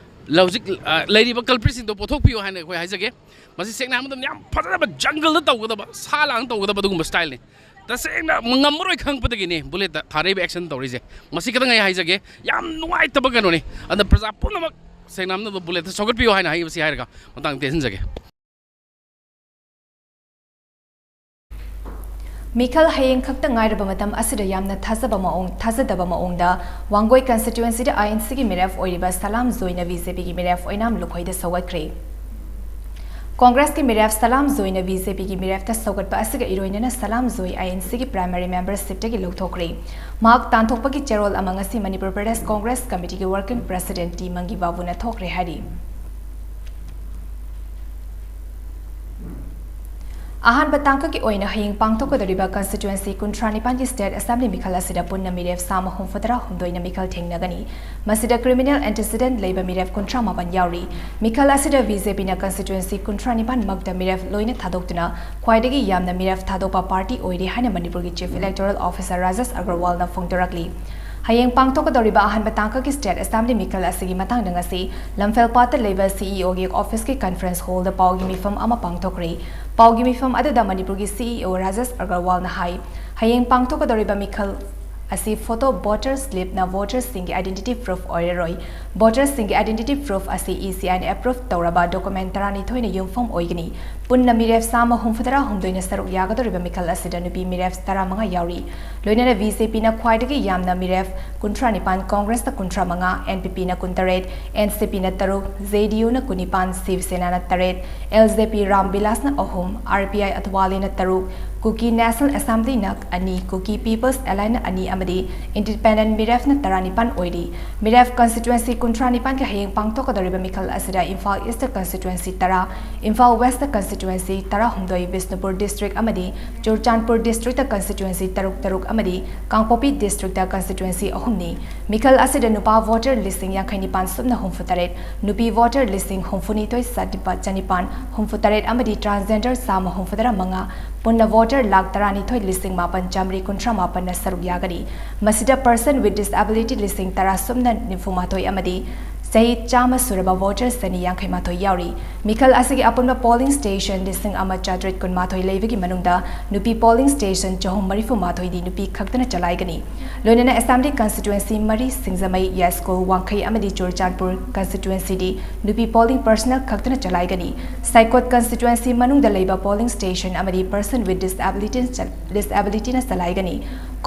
ꯍꯧꯖꯤꯛ, ꯑ, ꯂꯩꯔꯤꯕ ꯀꯜꯄ꯭ꯔꯤꯠꯁꯤꯡꯗꯣ ꯄꯨꯊꯣꯛꯄꯤꯌꯨ ꯍꯥꯏꯅ ꯑꯩꯈꯣꯏ ꯍꯥꯏꯖꯒꯦ꯫ ꯃꯁꯤ ꯁꯦꯡꯅ ꯍꯥꯏꯕ ꯃꯇꯝꯗ ꯌꯥꯝ ꯐꯖꯅ ꯖꯪꯒꯜꯗ ꯇꯧꯒꯗꯕ, ꯁꯥ ꯂꯥꯡ ꯇꯧꯒꯗꯕ ꯑꯗꯨꯒꯨꯝꯕ ꯁ꯭ꯇꯥꯏꯜꯅꯤ꯫ ꯇꯁꯦꯡꯅ ꯉꯝꯃꯔꯣꯏ ꯈꯪꯉꯛꯄꯗꯒꯤꯅꯤ ꯕꯨꯂꯦꯠꯇ ꯊꯥꯔꯛꯏꯕ ꯑꯦꯛꯁꯟ ꯇꯧꯔꯤꯁꯦ꯫ ꯃꯁꯤ ꯈꯛꯇꯪ ꯑꯩ ꯍꯥꯏꯖꯒꯦ, ꯌꯥꯝ ꯅꯨꯡꯉꯥꯏꯇꯕ ꯀꯩꯅꯣꯅꯤ꯫ ꯑꯗ ꯄ꯭ꯔꯖꯥ ꯄꯨꯝꯅꯃꯛ ꯁꯦꯡꯅ ꯍꯥꯏꯕ ꯃꯇꯝꯗ ꯕꯨꯂꯦꯠꯇ ꯁꯧꯒꯠꯄꯤꯌꯨ ꯍꯥꯏꯅ ꯍꯥꯏꯕꯁꯤ ꯍꯥꯏꯔꯒ ꯃꯇꯥꯡ ꯇꯦꯟꯁꯤꯟꯖꯒꯦ꯫ ꯃꯤꯈꯜ ꯍꯌꯦꯡ ꯈꯛꯇ ꯉꯥꯏꯔꯕ ꯃꯇꯝ ꯑꯁꯤꯗ ꯌꯥꯝꯅ ꯊꯥꯖꯕ ꯃꯑꯣꯡ, ꯊꯥꯖꯗꯕ ꯃꯑꯣꯡꯗ ꯋꯥꯡꯒꯣꯏ ꯀꯟꯁꯇꯤꯇ꯭ꯋꯦꯟꯁꯤꯗ ꯑꯥꯏ ꯑꯦꯟ ꯁꯤꯒꯤ ꯃꯤꯔꯦꯞ ꯑꯣꯏꯔꯤꯕ ꯁꯂꯥꯝ ꯖꯣꯏꯅ ꯕꯤ ꯖꯦ ꯄꯤꯒꯤ ꯃꯤꯔꯦꯞ ꯑꯣꯏꯅꯥꯝ ꯂꯨꯈꯣꯏꯗ ꯁꯧꯒꯠꯈ꯭ꯔꯦ꯫ ꯀꯣꯡꯒ꯭ꯔꯦꯁꯀꯤ ꯃꯤꯔꯦꯞ ꯁꯂꯥꯝ ꯖꯣꯏꯅ ꯕꯤ ꯖꯦ ꯄꯤꯒꯤ ꯃꯤꯔꯦꯞꯇ ꯁꯧꯒꯠꯄ ꯑꯁꯤꯒ ꯏꯔꯣꯏꯅꯅ ꯁꯂꯥꯝ ꯖꯣꯏ ꯑꯥꯏ ꯑꯦꯟ ꯁꯤꯒꯤ ꯄ꯭ꯔꯥꯏꯃꯔꯤ ꯃꯦꯝꯕꯔꯁꯤꯞꯇꯒꯤ ꯂꯧꯊꯣꯛꯈ꯭ꯔꯦ꯫ ꯃꯍꯥꯛ ꯇꯥꯟꯊꯣꯛꯄꯒꯤ ꯆꯦꯔꯣꯜ ꯑꯃ ꯉꯁꯤ ꯃꯅꯤꯄꯨꯔ ꯄ꯭ꯔꯗꯦꯁ ꯀꯣꯡꯒ꯭ꯔꯦꯁ ꯀꯃꯤꯇꯤꯒꯤ ꯋꯥꯔꯀꯤꯡ ꯄ꯭ꯔꯦꯁꯤꯗꯦꯟꯠ ꯇꯤ ꯃꯪꯒꯤ ꯕꯥꯕꯨꯅ ꯊꯣꯛꯈ꯭ꯔꯦ ꯍꯥꯏꯔꯤ꯫ ꯑꯍꯥꯟꯕ ꯇꯥꯡꯀꯛꯀꯤ ꯑꯣꯏꯅ ꯍꯌꯦꯡ ꯄꯥꯡꯊꯣꯛꯀꯗꯧꯔꯤꯕ ꯀꯟꯁꯇꯤꯇ꯭ꯋꯦꯟꯁꯤ ꯀꯨꯟꯊ꯭ꯔꯥ ꯅꯤꯄꯥꯟꯒꯤ ꯁ꯭ꯇꯦꯠ ꯑꯦꯁꯦꯝꯕ꯭ꯂꯤ ꯃꯤꯈꯜ ꯑꯁꯤꯗ ꯄꯨꯟꯅ ꯃꯤꯔꯦꯞ ꯆꯥꯝꯃ ꯍꯨꯝꯐꯨꯇꯔꯥ ꯍꯨꯝꯗꯣꯏꯅ ꯃꯤꯈꯜ ꯊꯦꯡꯅꯒꯅꯤ꯫ ꯃꯁꯤꯗ ꯀ꯭ꯔꯤꯃꯤꯅꯦꯜ ꯑꯦꯟꯇꯤꯁꯤꯗꯦꯟꯠ ꯂꯩꯕ ꯃꯤꯔꯦꯞ ꯀꯨꯟꯊ꯭ꯔꯥ ꯃꯥꯄꯟ ꯌꯥꯎꯔꯤ꯫ ꯃꯤꯈꯜ ꯑꯁꯤꯗ ꯕꯤ ꯖꯦ ꯄꯤꯅ ꯀꯟꯁꯇꯤꯇ꯭ꯋꯦꯟꯁꯤ ꯀꯨꯟꯊ꯭ꯔꯥ ꯅꯤꯄꯥꯟ ꯃꯛꯇ ꯃꯤꯔꯦꯞ ꯂꯣꯏꯅ ꯊꯥꯗꯣꯛꯇꯨꯅ ꯈ꯭ꯋꯥꯏꯗꯒꯤ ꯌꯥꯝꯅ ꯃꯤꯔꯦꯞ ꯊꯥꯗꯣꯛꯄ ꯄꯥꯔꯇꯤ ꯑꯣꯏꯔꯤ ꯍꯥꯏꯅ ꯃꯅꯤꯄꯨꯔꯒꯤ ꯆꯤꯐ ꯏꯂꯦꯛꯇꯣꯔꯦꯜ ꯑꯣꯐꯤꯁꯥꯔ ꯔꯥꯖꯦꯁ ꯑꯒꯔꯋꯥꯜꯅ ꯐꯣꯡꯗꯣꯔꯛꯂꯤ꯫ ꯍꯌꯦꯡ ꯄꯥꯡꯊꯣꯛꯀꯗꯧꯔꯤꯕ ꯑꯍꯥꯟꯕ ꯇꯥꯡꯀꯛꯀꯤ ꯁ꯭ꯇꯦꯠ ꯑꯦꯁꯦꯝꯕ꯭ꯂꯤ ꯃꯤꯈꯜ ꯑꯁꯤꯒꯤ ꯃꯇꯥꯡꯗ ꯉꯁꯤ ꯂꯝꯐꯦꯜꯄꯥꯠꯇ ꯂꯩꯕ ꯁꯤ ꯏ ꯑꯣꯒꯤ ꯑꯣꯐꯤꯁꯀꯤ ꯀꯟꯐꯔꯦꯟꯁ ꯍꯣꯜꯗ ꯄꯥꯎꯒꯤ ꯃꯤꯐꯝ ꯑꯃ ꯄꯥꯡꯊꯣꯛꯈ꯭ꯔꯦ꯫ ꯄꯥꯎꯒꯤ ꯃꯤꯐꯝ ꯑꯗꯨꯗ ꯃꯅꯤꯄꯨꯔꯒꯤ ꯁꯤ ꯏ ꯑꯣ ꯔꯥꯖꯦꯁ ꯑꯒꯔꯋꯥꯜꯅ ꯍꯥꯏ, ꯍꯌꯦꯡ ꯄꯥꯡꯊꯣꯛꯀꯗꯧꯔꯤꯕ ꯃꯤꯈꯜ ꯑꯁꯤ ꯐꯣꯇꯣ ꯚꯣꯇꯔ ꯁ꯭ꯂꯤꯞꯅ ꯚꯣꯇꯔꯁꯤꯡꯒꯤ ꯑꯥꯏꯗꯦꯟꯇꯤꯇꯤ ꯄ꯭ꯔꯨꯐ ꯑꯣꯏꯔꯔꯣꯏ꯫ ꯚꯣꯇꯔꯁꯤꯡꯒꯤ ꯑꯥꯏꯗꯦꯟꯇꯤꯇꯤ ꯄ꯭ꯔꯨꯐ ꯑꯁꯤ ꯏ ꯁꯤ ꯑꯥꯏꯅ ꯑꯦꯄ꯭ꯔꯨꯐ ꯇꯧꯔꯕ ꯗꯣꯀꯨꯃꯦꯟ ꯇꯔꯥꯅꯤꯊꯣꯏꯅ ꯌꯨꯝꯐꯝ ꯑꯣꯏꯒꯅꯤ꯫ ꯄꯨꯟꯅ ꯃꯤꯔꯦꯞ ꯆꯥꯝꯃ ꯍꯨꯝꯐꯨꯇꯔꯥ ꯍꯨꯝꯗꯣꯏꯅ ꯁꯔꯨꯛ ꯌꯥꯒꯗꯧꯔꯤꯕ ꯃꯤꯈꯜ ꯑꯁꯤꯗ ꯅꯨꯄꯤ ꯃꯤꯔꯦꯞ ꯇꯔꯥꯃꯉꯥ ꯌꯥꯎꯔꯤ꯫ ꯂꯣꯏꯅꯅ ꯕꯤ ꯖꯦ ꯄꯤꯅ ꯈ꯭ꯋꯥꯏꯗꯒꯤ ꯌꯥꯝꯅ ꯃꯤꯔꯦꯞ ꯀꯨꯟꯊ꯭ꯔꯥ ꯅꯤꯄꯥꯟ, ꯀꯣꯡꯒ꯭ꯔꯦꯁꯅ ꯀꯨꯟꯊ꯭ꯔꯥ ꯃꯉꯥ, ꯑꯦꯟ ꯄꯤ ꯄꯤꯅ ꯀꯨꯟꯇꯔꯦꯠ, ꯑꯦꯟ ꯁꯤ ꯄꯤꯅ ꯇꯔꯨꯛ, ꯖꯦ ꯗꯤ ꯌꯨꯅ ꯀꯨꯟꯅꯤꯄꯥꯟ, ꯁꯤꯕ ꯁꯦꯅꯥꯅ ꯇꯔꯦꯠ, ꯑꯦꯜ ꯖꯦ ꯄꯤ ꯔꯥꯝ ꯕꯤꯂꯥꯁꯅ ꯑꯍꯨꯝ, ꯑꯥꯔ ꯄꯤ ꯑꯥꯏ ꯑꯗꯋꯥꯂꯤꯅ ꯇꯔꯨꯛ, ꯀꯨꯀꯤ ꯅꯦꯁꯅꯦꯜ ꯑꯦꯁꯦꯝꯕ꯭ꯂꯤꯅ ꯑꯅꯤ, ꯀꯨꯀꯤ ꯄꯤꯄꯜꯁ ꯑꯦꯂꯥꯏꯟꯁꯅ ꯑꯅꯤ ꯑꯃꯗꯤ ꯏꯟꯗꯤꯄꯦꯟꯗꯦꯟꯠ ꯃꯤꯔꯦꯞꯅ ꯇꯔꯥꯅꯤꯄꯥꯟ ꯑꯣꯏꯔꯤ꯫ ꯃꯤꯔꯦꯞ ꯀꯟꯁꯇꯤꯇ꯭ꯋꯦꯟꯁꯤ ꯀꯨꯟꯊ꯭ꯔꯥ ꯅꯤꯄꯥꯟꯒꯤ ꯍꯌꯦꯡ ꯄꯥꯡꯊꯣꯛꯀꯗꯧꯔꯤꯕ ꯃꯤꯈꯜ ꯑꯁꯤꯗ ꯏꯝꯐꯥꯜ ꯏꯁꯇ ꯀꯟꯁꯇꯤꯇ꯭ꯋꯦꯟꯁꯤ ꯇꯔꯥ, ꯏꯝꯐꯥꯜ ꯋꯦꯁꯇ ꯀꯟꯁꯇꯤꯇ꯭ꯋꯦꯟꯁꯤ ꯇꯔꯥꯍꯨꯝꯗꯣꯏ, ꯕꯤꯁꯅꯨꯄꯨꯔ ꯗꯤꯁꯇ꯭ꯔꯤꯛ ꯑꯃꯗꯤ ꯆꯨꯔꯆꯥꯟꯄꯨꯔ ꯗꯤꯁꯇ꯭ꯔꯤꯛꯇ ꯀꯟꯁꯇꯤꯇ꯭ꯋꯦꯟꯁꯤ ꯇꯔꯨꯛ ꯇꯔꯨꯛ ꯑꯃꯗꯤ ꯀꯥꯡꯄꯣꯛꯄꯤ ꯗꯤꯁꯇ꯭ꯔꯤꯛꯇ ꯀꯟꯁꯇꯤꯇ꯭ꯋꯦꯟꯁꯤ ꯑꯍꯨꯝꯅꯤ꯫ ꯃꯤꯈꯜ ꯑꯁꯤꯗ ꯅꯨꯄꯥ ꯚꯣꯇꯔ ꯂꯤꯁꯤꯡ ꯌꯥꯡꯈꯩ ꯅꯤꯄꯥꯟ ꯁꯨꯞꯅ ꯍꯨꯝꯐꯨ ꯇꯔꯦꯠ, ꯅꯨꯄꯤ ꯚꯣꯇꯔ ꯂꯤꯁꯤꯡ ꯍꯨꯝꯐꯨ ꯅꯤꯊꯣꯏ ꯆꯥꯅꯤꯄꯥꯟ ꯍꯨꯝꯐꯨ ꯇꯔꯦꯠ ꯑꯃꯗꯤ ꯇ꯭ꯔꯥꯟꯁꯖꯦꯟꯗꯔ ꯆꯥꯝꯃ ꯍꯨꯝꯐꯨꯇꯔꯥ ꯃꯉꯥ, ꯄꯨꯟꯅ ꯚꯣꯇꯔ ꯂꯥꯈ ꯇꯔꯥꯅꯤꯊꯣꯏ ꯂꯤꯁꯤꯡ ꯃꯥꯄꯟ ꯆꯥꯃꯔꯤ ꯀꯨꯟꯊ꯭ꯔꯥ ꯃꯥꯄꯟꯅ ꯁꯔꯨꯛ ꯌꯥꯒꯅꯤ꯫ ꯃꯁꯤꯗ ꯄꯔꯁꯟ ꯋꯤꯠ ꯗꯤꯁꯑꯦꯕꯤꯂꯤꯇꯤ ꯂꯤꯁꯤꯡ ꯇꯔꯥ ꯁꯨꯞꯅ ꯅꯤꯐꯨ ꯃꯥꯊꯣꯏ ꯑꯃꯗꯤ ꯆꯍꯤ ꯆꯥꯝꯃ ꯁꯨꯔꯕ ꯚꯣꯇꯔ ꯆꯅꯤ ꯌꯥꯡꯈꯩ ꯃꯥꯊꯣꯏ ꯌꯥꯎꯔꯤ꯫ ꯃꯤꯈꯜ ꯑꯁꯤꯒꯤ ꯑꯄꯨꯟꯕ ꯄꯣꯂꯤꯡ ꯁ꯭ꯇꯦꯁꯟ ꯂꯤꯁꯤꯡ ꯑꯃ ꯆꯥꯇ꯭ꯔꯦꯠ ꯀꯨꯟ ꯃꯥꯊꯣꯏ ꯂꯩꯕꯒꯤ ꯃꯅꯨꯡꯗ ꯅꯨꯄꯤ ꯄꯣꯂꯤꯡ ꯁ꯭ꯇꯦꯁꯟ ꯆꯍꯨꯝ ꯃꯔꯤꯐꯨ ꯃꯥꯊꯣꯏꯗꯤ ꯅꯨꯄꯤ ꯈꯛꯇꯅ ꯆꯂꯥꯏꯒꯅꯤ꯫ ꯂꯣꯏꯅꯅ ꯑꯦꯁꯦꯝꯕ꯭ꯂꯤ ꯀꯟꯁꯇꯤꯇ꯭ꯋꯦꯟꯁꯤ ꯃꯔꯤ, ꯁꯤꯡꯖꯃꯩ, ꯌꯥꯏꯁ꯭ꯀꯨꯜ, ꯋꯥꯡꯈꯩ ꯑꯃꯗꯤ ꯆꯨꯔꯆꯥꯟꯄꯨꯔ ꯀꯟꯁꯇꯤꯇ꯭ꯋꯦꯟꯁꯤꯗꯤ ꯅꯨꯄꯤ ꯄꯣꯂꯤꯡ ꯄꯔꯁꯅꯦꯜ ꯈꯛꯇꯅ ꯆꯂꯥꯏꯒꯅꯤ꯫ ꯁꯥꯏꯀꯣꯠ ꯀꯟꯁꯇꯤꯇ꯭ꯋꯦꯟꯁꯤ ꯃꯅꯨꯡꯗ ꯂꯩꯕ ꯄꯣꯂꯤꯡ ꯁ꯭ꯇꯦꯁꯟ ꯑꯃꯗꯤ ꯄꯔꯁꯟ ꯋꯤꯠ ꯗꯤꯁꯑꯦꯕꯤꯂꯤꯇꯤꯅ ꯆ-, ꯗꯤꯁꯑꯦꯕꯤꯂꯤꯇꯤꯅ ꯆꯂꯥꯏꯒꯅꯤ꯫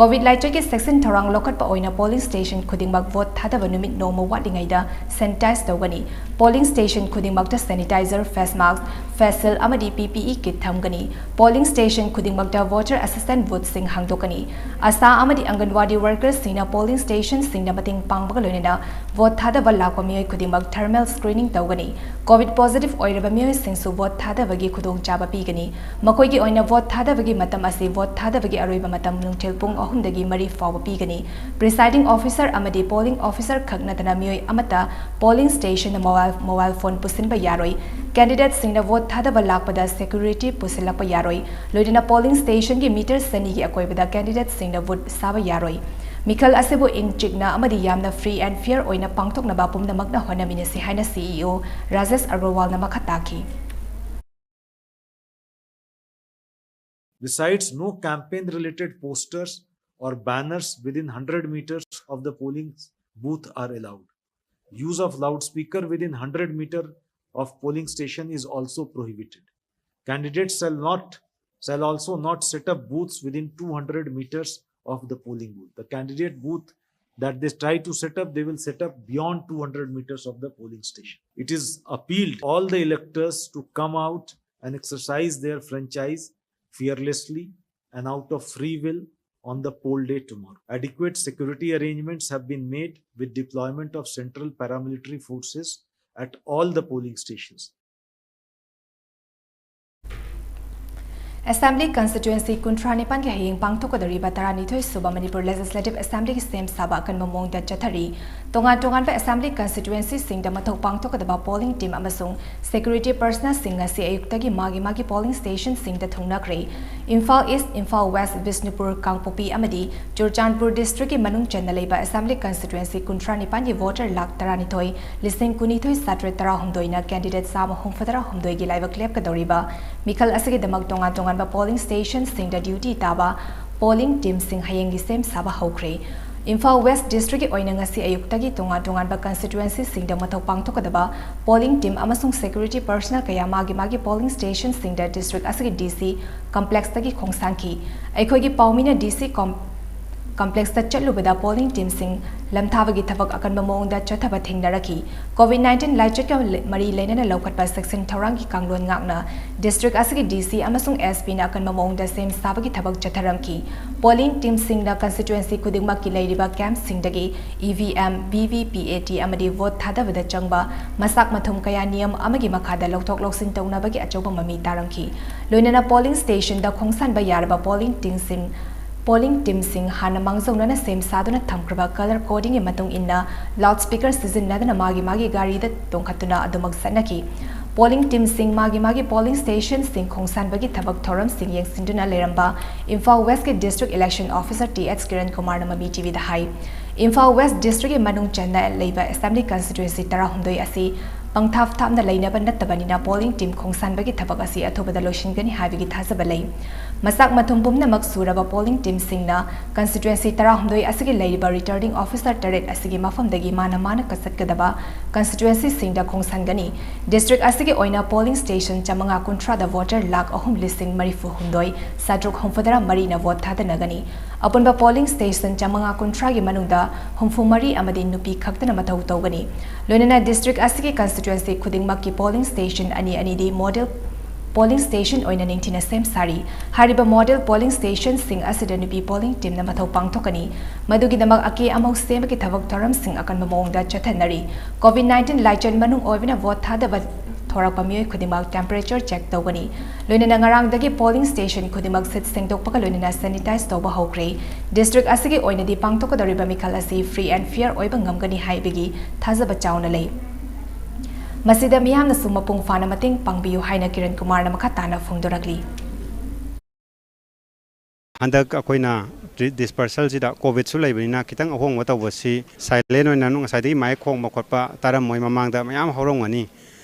ꯀꯣꯚꯤꯗ ꯂꯥꯏꯆꯠꯀꯤ ꯆꯦꯛꯁꯤꯟ ꯊꯧꯔꯥꯡ ꯂꯧꯈꯠꯄ ꯑꯣꯏꯅ ꯄꯣꯂꯤꯡ ꯁ꯭ꯇꯦꯁꯟ ꯈꯨꯗꯤꯡꯃꯛ ꯚꯣꯠ ꯊꯥꯗꯕ ꯅꯨꯃꯤꯠ ꯅꯣꯡꯃ ꯋꯥꯠꯂꯤꯉꯩꯗ ꯁꯦꯅꯤꯇꯥꯏꯖ ꯇꯧꯒꯅꯤ꯫ Polling station ꯈꯨꯗꯤꯡꯃꯛꯇ sanitizer, face mask, face shield ꯑꯃꯗꯤ P P E kit ꯊꯝꯒꯅꯤ꯫ Polling station ꯈꯨꯗꯤꯡꯃꯛꯇ voter assistance boothꯁꯤꯡ ꯍꯥꯡꯗꯣꯛꯀꯅꯤ꯫ ꯑꯁꯥ ꯑꯃꯗꯤ ꯑꯪꯒꯟꯋꯥꯗꯤ workersꯁꯤꯡꯅ polling stationꯁꯤꯡꯗ ꯃꯇꯦꯡ ꯄꯥꯡꯕꯒ ꯂꯣꯏꯅꯅ vote ꯊꯥꯗꯕ ꯂꯥꯛꯄ ꯃꯤꯑꯣꯏ ꯈꯨꯗꯤꯡꯃꯛ thermal screening ꯇꯧꯒꯅꯤ꯫ Covid positive ꯑꯣꯏꯔꯕ ꯃꯤꯑꯣꯏꯁꯤꯡꯁꯨ vote ꯊꯥꯗꯕꯒꯤ ꯈꯨꯗꯣꯡꯆꯥꯕ ꯄꯤꯒꯅꯤ꯫ ꯃꯈꯣꯏꯒꯤ ꯑꯣꯏꯅ vote ꯊꯥꯗꯕꯒꯤ ꯃꯇꯝ ꯑꯁꯤ vote ꯊꯥꯗꯕꯒꯤ ꯑꯔꯣꯏꯕ ꯃꯇꯝ ꯅꯨꯡꯊꯤꯜ ꯄꯨꯡ ꯑꯍꯨꯝꯗꯒꯤ ꯃꯔꯤ ꯐꯥꯎꯕ ꯄꯤꯒꯅꯤ꯫ Presiding officer ꯑꯃꯗꯤ polling officer ꯈꯛ ꯅꯠꯇꯅ ꯃꯤꯑꯣꯏ ꯑꯃꯠꯇ polling stationꯗ mobile, mobile phone ꯄꯨꯁꯤꯟꯕ ꯌꯥꯔꯣꯏ꯫ Candidateꯁꯤꯡꯅ vote ꯊꯥꯗꯕ ꯂꯥꯛꯄꯗ security ꯄꯨꯁꯤꯜꯂꯛꯄ ꯌꯥꯔꯣꯏ꯫ ꯂꯣꯏꯅꯅ polling stationꯒꯤ meter ꯆꯅꯤꯒꯤ ꯑꯀꯣꯏꯕꯗ candidateꯁꯤꯡꯅ vote ꯁꯥꯕ ꯌꯥꯔꯣꯏ꯫ ꯃꯤꯈꯜ ꯑꯁꯤꯕꯨ ꯏꯪ ꯆꯤꯛꯅ ꯑꯃꯗꯤ ꯌꯥꯝꯅ free and fair ꯑꯣꯏꯅ ꯄꯥꯡꯊꯣꯛꯅꯕ ꯄꯨꯝꯅꯃꯛꯅ ꯍꯣꯠꯅꯃꯤꯟꯅꯁꯤ ꯍꯥꯏꯅ C E O ꯔꯥꯖꯦꯁ ꯑꯒꯔꯋꯥꯜꯅ ꯃꯈꯥ ꯇꯥꯈꯤ꯫ Besides, no campaign-related posters or banners within hundred meters of the polling booth are allowed. Use of loudspeaker within hundred meter of polling station is also prohibited. Candidates shall not, shall also not set up booths within two hundred meters of the polling booth. The candidate booth that they try to set up, they will set up beyond two hundred meters of the polling station. It is appealed all the electors to come out and exercise their franchise fearlessly and out of free will on the poll day tomorrow. Adequate security arrangements have been made with deployment of central paramilitary forces at all the polling stations. Assembly constituency ꯀꯨꯟꯊ꯭ꯔꯥ ꯅꯤꯄꯥꯟꯒꯤ ꯍꯌꯦꯡ ꯄꯥꯡꯊꯣꯛꯀꯗꯧꯔꯤꯕ ꯇꯔꯥꯅꯤꯊꯣꯏ ꯁꯨꯕ Manipur Legislative Assemblyꯒꯤ ꯁꯦꯝ ꯁꯥꯕ ꯑꯀꯟꯕ ꯃꯑꯣꯡꯗ ꯆꯠꯊꯔꯤ꯫ ꯇꯣꯉꯥꯟ ꯇꯣꯉꯥꯟꯕ assembly constituencyꯁꯤꯡꯗ ꯃꯊꯧ ꯄꯥꯡꯊꯣꯛꯀꯗꯕ polling team ꯑꯃꯁꯨꯡ security personnelꯁꯤꯡ ꯉꯁꯤ ꯑꯌꯨꯛꯇꯒꯤ ꯃꯥꯒꯤ ꯃꯥꯒꯤ polling stationꯁꯤꯡꯗ ꯊꯨꯡꯅꯈ꯭ꯔꯦ꯫ Imphal East, Imphal West, Bishnupur, ꯀꯥꯡꯄꯣꯛꯄꯤ ꯑꯃꯗꯤ ꯆꯨꯔꯆꯥꯟꯄꯨꯔ districtꯀꯤ ꯃꯅꯨꯡ ꯆꯟꯅ ꯂꯩꯕ assembly constituency ꯀꯨꯟꯊ꯭ꯔꯥ ꯅꯤꯄꯥꯟꯒꯤ voter ꯂꯥꯈ ꯇꯔꯥꯅꯤꯊꯣꯏ, ꯂꯤꯁꯤꯡ ꯀꯨꯟꯅꯤꯊꯣꯏ, ꯆꯥꯇ꯭ꯔꯦꯠ ꯇꯔꯥꯍꯨꯝꯗꯣꯏꯅ candidate ꯆꯥꯝꯃ ꯍꯨꯝꯐꯨꯇꯔꯥ ꯍꯨꯝꯗꯣꯏꯒꯤ ꯂꯥꯏꯕꯛ ꯂꯦꯞꯀꯗꯧꯔꯤꯕ ꯃꯤꯈꯜ ꯑꯁꯤꯒꯤꯗꯃꯛ ꯇꯣꯉꯥꯟ ꯇꯣꯉꯥꯟꯕ polling stationꯁꯤꯡꯗ duty ꯇꯥꯕ polling teamꯁꯤꯡ ꯍꯌꯦꯡꯒꯤ ꯁꯦꯝ ꯁꯥꯕ ꯍꯧꯈ꯭ꯔꯦ꯫ ꯏꯝꯐꯥꯜ West districtꯀꯤ ꯑꯣꯏꯅ ꯉꯁꯤ ꯑꯌꯨꯛꯇꯒꯤ ꯇꯣꯉꯥꯟ ꯇꯣꯉꯥꯟꯕ constituencyꯁꯤꯡꯗ ꯃꯊꯧ ꯄꯥꯡꯊꯣꯛꯀꯗꯕ polling team ꯑꯃꯁꯨꯡ security personnel ꯀꯌꯥ ꯃꯥꯒꯤ ꯃꯥꯒꯤ polling stationꯁꯤꯡꯗ district ꯑꯁꯤꯒꯤ D C complexꯇꯒꯤ ꯈꯣꯡꯁꯥꯟꯈꯤ꯫ ꯑꯩꯈꯣꯏꯒꯤ ꯄꯥꯎꯃꯤꯅ D C com-, ꯀꯝꯄ꯭ꯂꯦꯛꯁꯇ ꯆꯠꯂꯨꯕꯗ ꯄꯣꯂꯤꯡ ꯇꯤꯝꯁꯤꯡ ꯂꯝꯊꯥꯕꯒꯤ ꯊꯕꯛ ꯑꯀꯟꯕ ꯃꯑꯣꯡꯗ ꯆꯠꯊꯕ ꯊꯦꯡꯅꯔꯛꯈꯤ꯫ ꯀꯣꯚꯤꯗ ꯅꯥꯏꯟꯇꯤꯟ ꯂꯥꯏꯆꯠꯀ ꯃꯔꯤ ꯂꯩꯅꯅ ꯂꯧꯈꯠꯄ ꯆꯦꯛꯁꯤꯟ ꯊꯧꯔꯥꯡꯒꯤ ꯀꯥꯡꯂꯣꯟ ꯉꯥꯛꯅ ꯗꯤꯁꯇ꯭ꯔꯤꯛ ꯑꯁꯤꯒꯤ ꯗꯤ ꯁꯤ ꯑꯃꯁꯨꯡ ꯑꯦꯁ ꯄꯤꯅ ꯑꯀꯟꯕ ꯃꯑꯣꯡꯗ ꯁꯦꯝ ꯁꯥꯕꯒꯤ ꯊꯕꯛ ꯆꯠꯊꯔꯝꯈꯤ꯫ ꯄꯣꯂꯤꯡ ꯇꯤꯝꯁꯤꯡꯅ ꯀꯟꯁꯇꯤꯇ꯭ꯋꯦꯟꯁꯤ ꯈꯨꯗꯤꯡꯃꯛꯀꯤ ꯂꯩꯔꯤꯕ ꯀꯦꯝꯞꯁꯤꯡꯗꯒꯤ E V M, V V P A T ꯑꯃꯗꯤ ꯚꯣꯠ ꯊꯥꯗꯕꯗ ꯆꯪꯕ ꯃꯁꯥꯛ ꯃꯊꯨꯝ ꯀꯌꯥ ꯅꯤꯌꯝ ꯑꯃꯒꯤ ꯃꯈꯥꯗ ꯂꯧꯊꯣꯛ ꯂꯧꯁꯤꯟ ꯇꯧꯅꯕꯒꯤ ꯑꯆꯧꯕ ꯃꯃꯤ ꯇꯥꯔꯝꯈꯤ꯫ ꯂꯣꯏꯅꯅ ꯄꯣꯂꯤꯡ ꯁ꯭ꯇꯦꯁꯟꯗ ꯈꯣꯡꯁꯥꯟꯕ ꯌꯥꯔꯕ ꯄꯣꯂꯤꯡ ꯇꯤꯝꯁꯤꯡ ꯄꯣꯂꯤꯡ ꯇꯤꯝꯁꯤꯡ ꯍꯥꯟꯅ ꯃꯥꯡꯖꯧꯅꯅ ꯁꯦꯝ ꯁꯥꯗꯨꯅ ꯊꯝꯈ꯭ꯔꯕ ꯀꯂꯔ ꯀꯣꯗꯤꯡꯒꯤ ꯃꯇꯨꯡ ꯏꯟꯅ ꯂꯥꯎꯗ ꯁ꯭ꯄꯤꯀꯔ ꯁꯤꯖꯤꯟꯅꯗꯨꯅ ꯃꯥꯒꯤ ꯃꯥꯒꯤ ꯒꯥꯔꯤꯗ ꯇꯣꯡꯈꯠꯇꯨꯅ ꯑꯗꯨꯃꯛ ꯆꯠꯅꯈꯤ꯫ ꯄꯣꯂꯤꯡ ꯇꯤꯝꯁꯤꯡ ꯃꯥꯒꯤ ꯃꯥꯒꯤ ꯄꯣꯂꯤꯡ ꯁ꯭ꯇꯦꯁꯟꯁꯤꯡ ꯈꯣꯡꯁꯥꯟꯕꯒꯤ ꯊꯕꯛ ꯊꯧꯔꯝꯁꯤꯡ ꯌꯦꯡꯁꯤꯟꯗꯨꯅ ꯂꯩꯔꯝꯕ ꯏꯝꯐꯥꯜ ꯋꯦꯁꯀꯤ district election officer T H Kiran ꯀꯨꯃꯥꯔꯅ ꯃꯃꯤ ꯇꯤꯚꯤꯗ ꯍꯥꯏ꯫ ꯏꯝꯐꯥꯜ ꯋꯦꯁ ꯗꯤꯁꯇ꯭ꯔꯤꯛꯀꯤ ꯃꯅꯨꯡ ꯆꯟꯅ ꯂꯩꯕ ꯑꯦꯁꯦꯝꯕ꯭ꯂꯤ ꯀꯟꯁꯇꯤꯇ꯭ꯋꯦꯟꯁꯤ ꯇꯔꯥꯍꯨꯝꯗꯣꯏ ꯑꯁꯤ ꯄꯪꯊꯥꯞ ꯊꯥꯞꯅ ꯂꯩꯅꯕ ꯅꯠꯇꯕꯅꯤꯅ ꯄꯣꯂꯤꯡ ꯇꯤꯝ ꯈꯣꯡꯁꯥꯟꯕꯒꯤ ꯊꯕꯛ ꯑꯁꯤ ꯑꯊꯨꯕꯗ ꯂꯣꯏꯁꯤꯟꯒꯅꯤ ꯍꯥꯏꯕꯒꯤ ꯊꯥꯖꯕ ꯂꯩ꯫ ꯃꯁꯥꯛ ꯃꯊꯨꯝ ꯄꯨꯝꯅꯃꯛ ꯁꯨꯔꯕ ꯄꯣꯂꯤꯡ ꯇꯤꯝꯁꯤꯡꯅ ꯀꯟꯁꯇꯤꯇ꯭ꯋꯦꯟꯁꯤ ꯇꯔꯥꯍꯨꯝꯗꯣꯏ ꯑꯁꯤꯒꯤ ꯂꯩꯔꯤꯕ ꯔꯤꯇꯔꯅꯤꯡ ꯑꯣꯐꯤꯁꯔ ꯇꯔꯦꯠ ꯑꯁꯤꯒꯤ ꯃꯐꯝꯗꯒꯤ ꯃꯥꯅ ꯃꯥꯅ ꯀꯆꯠꯀꯗꯕ ꯀꯟꯁꯇꯤꯇ꯭ꯋꯦꯟꯁꯤꯁꯤꯡꯗ ꯈꯣꯡꯁꯥꯟꯒꯅꯤ꯫ ꯗꯤꯁꯇ꯭ꯔꯤꯛ ꯑꯁꯤꯒꯤ ꯑꯣꯏꯅ ꯄꯣꯂꯤꯡ ꯁ꯭ꯇꯦꯁꯟ ꯆꯥꯃꯉꯥ ꯀꯨꯟꯊ꯭ꯔꯥꯗ ꯚꯣꯇꯔ ꯂꯥꯈ ꯑꯍꯨꯝ ꯂꯤꯁꯤꯡ ꯃꯔꯤꯐꯨ ꯍꯨꯝꯗꯣꯏ ꯆꯥꯇ꯭ꯔꯨꯛ ꯍꯨꯝꯐꯨꯇꯔꯥ ꯃꯔꯤꯅ ꯚꯣꯠ ꯊꯥꯗꯅꯒꯅꯤ꯫ ꯑꯄꯨꯟꯕ ꯄꯣꯂꯤꯡ ꯁ꯭ꯇꯦꯁꯟ ꯆꯥꯃꯉꯥ ꯀꯨꯟꯊ꯭ꯔꯥꯒꯤ ꯃꯅꯨꯡꯗ ꯍꯨꯝꯐꯨ ꯃꯔꯤ ꯑꯃꯗꯤ ꯅꯨꯄꯤ ꯈꯛꯇꯅ ꯃꯊꯧ ꯇꯧꯒꯅꯤ꯫ ꯂꯣꯏꯅꯅ ꯗꯤꯁꯇ꯭ꯔꯤꯛ ꯑꯁꯤꯒꯤ ꯀꯟꯁꯇꯤꯇ꯭ꯋꯦꯟꯁꯤ ꯈꯨꯗꯤꯡꯃꯛꯀꯤ ꯄꯣꯂꯤꯡ ꯁ꯭ꯇꯦꯁꯟ ꯑꯅꯤ ꯑꯅꯤꯗꯤ ꯃꯣꯗꯦꯜ ꯄꯣꯂꯤꯡ ꯁ꯭ꯇꯦꯁꯟ ꯑꯣꯏꯅ ꯅꯤꯡꯊꯤꯅ ꯁꯦꯝ ꯁꯥꯔꯤ꯫ ꯍꯥꯏꯔꯤꯕ ꯃꯣꯗꯦꯜ ꯄꯣꯂꯤꯡ ꯁ꯭ꯇꯦꯁꯟꯁꯤꯡ ꯑꯁꯤꯗ ꯅꯨꯄꯤ ꯄꯣꯂꯤꯡ ꯇꯤꯝꯅ ꯃꯊꯧ ꯄꯥꯡꯊꯣꯛꯀꯅꯤ꯫ ꯃꯗꯨꯒꯤꯗꯃꯛ ꯑꯀꯦ ꯑꯃꯧ ꯁꯦꯝꯕꯒꯤ ꯊꯕꯛ ꯊꯧꯔꯝꯁꯤꯡ ꯑꯀꯟꯕ ꯃꯑꯣꯡꯗ ꯆꯠꯊꯅꯔꯤ꯫ ꯀꯣꯚꯤꯗ ꯅꯥꯏꯟꯇꯤꯟ ꯂꯥꯏꯆꯠ ꯃꯅꯨꯡ ꯑꯣꯏꯕꯅ ꯚꯣꯠ ꯊꯥꯗꯕ ꯊꯣꯔꯛꯄ ꯃꯤꯑꯣꯏ ꯈꯨꯗꯤꯡꯃꯛ ꯇꯦꯝꯄꯔꯦꯆꯔ ꯆꯦꯛ ꯇꯧꯒꯅꯤ꯫ ꯂꯣꯏꯅꯅ ꯉꯔꯥꯡꯗꯒꯤ ꯄꯣꯂꯤꯡ ꯁ꯭ꯇꯦꯁꯟ ꯈꯨꯗꯤꯡꯃꯛ ꯁꯤꯠ ꯁꯦꯡꯗꯣꯛꯄꯒ ꯂꯣꯏꯅꯅ ꯁꯦꯅꯤꯇꯥꯏꯖ ꯇꯧꯕ ꯍꯧꯈ꯭ꯔꯦ꯫ ꯗꯤꯁꯇ꯭ꯔꯤꯛ ꯑꯁꯤꯒꯤ ꯑꯣꯏꯅꯗꯤ ꯄꯥꯡꯊꯣꯛꯀꯗꯧꯔꯤꯕ ꯃꯤꯈꯜ ꯑꯁꯤ ꯐ꯭ꯔꯤ ꯑꯦꯟ ꯐꯤꯌꯔ ꯑꯣꯏꯕ ꯉꯝꯒꯅꯤ ꯍꯥꯏꯕꯒꯤ ꯊꯥꯖꯕ ꯆꯥꯎꯅ ꯂꯩ꯫ ꯃꯁꯤꯗ ꯃꯤꯌꯥꯝꯅꯁꯨ ꯃꯄꯨꯡ ꯐꯥꯅ ꯃꯇꯦꯡ ꯄꯥꯡꯕꯤꯌꯨ ꯍꯥꯏꯅ ꯀꯤꯔꯟ ꯀꯨꯃꯥꯔꯅ ꯃꯈꯥ ꯇꯥꯅ ꯐꯣꯡꯗꯣꯔꯛꯂꯤ꯫ ꯍꯟꯗꯛ ꯑꯩꯈꯣꯏꯅ ꯗꯤꯁꯄꯔꯁꯦꯜꯁꯤꯗ ꯀꯣꯚꯤꯗꯁꯨ ꯂꯩꯕꯅꯤꯅ ꯈꯤꯇꯪ ꯑꯍꯣꯡꯕ ꯇꯧꯕꯁꯤ ꯁꯥꯏꯂꯦꯟ ꯑꯣꯏꯅ ꯉꯁꯥꯏꯗꯒꯤ ꯃꯥꯏꯛ ꯈꯣꯡꯕ ꯈꯣꯠꯄ ꯇꯥꯔꯝꯃꯣꯏ, ꯃꯃꯥꯡꯗ ꯃꯌꯥꯝ ꯍꯧꯔꯝꯒꯅꯤ꯫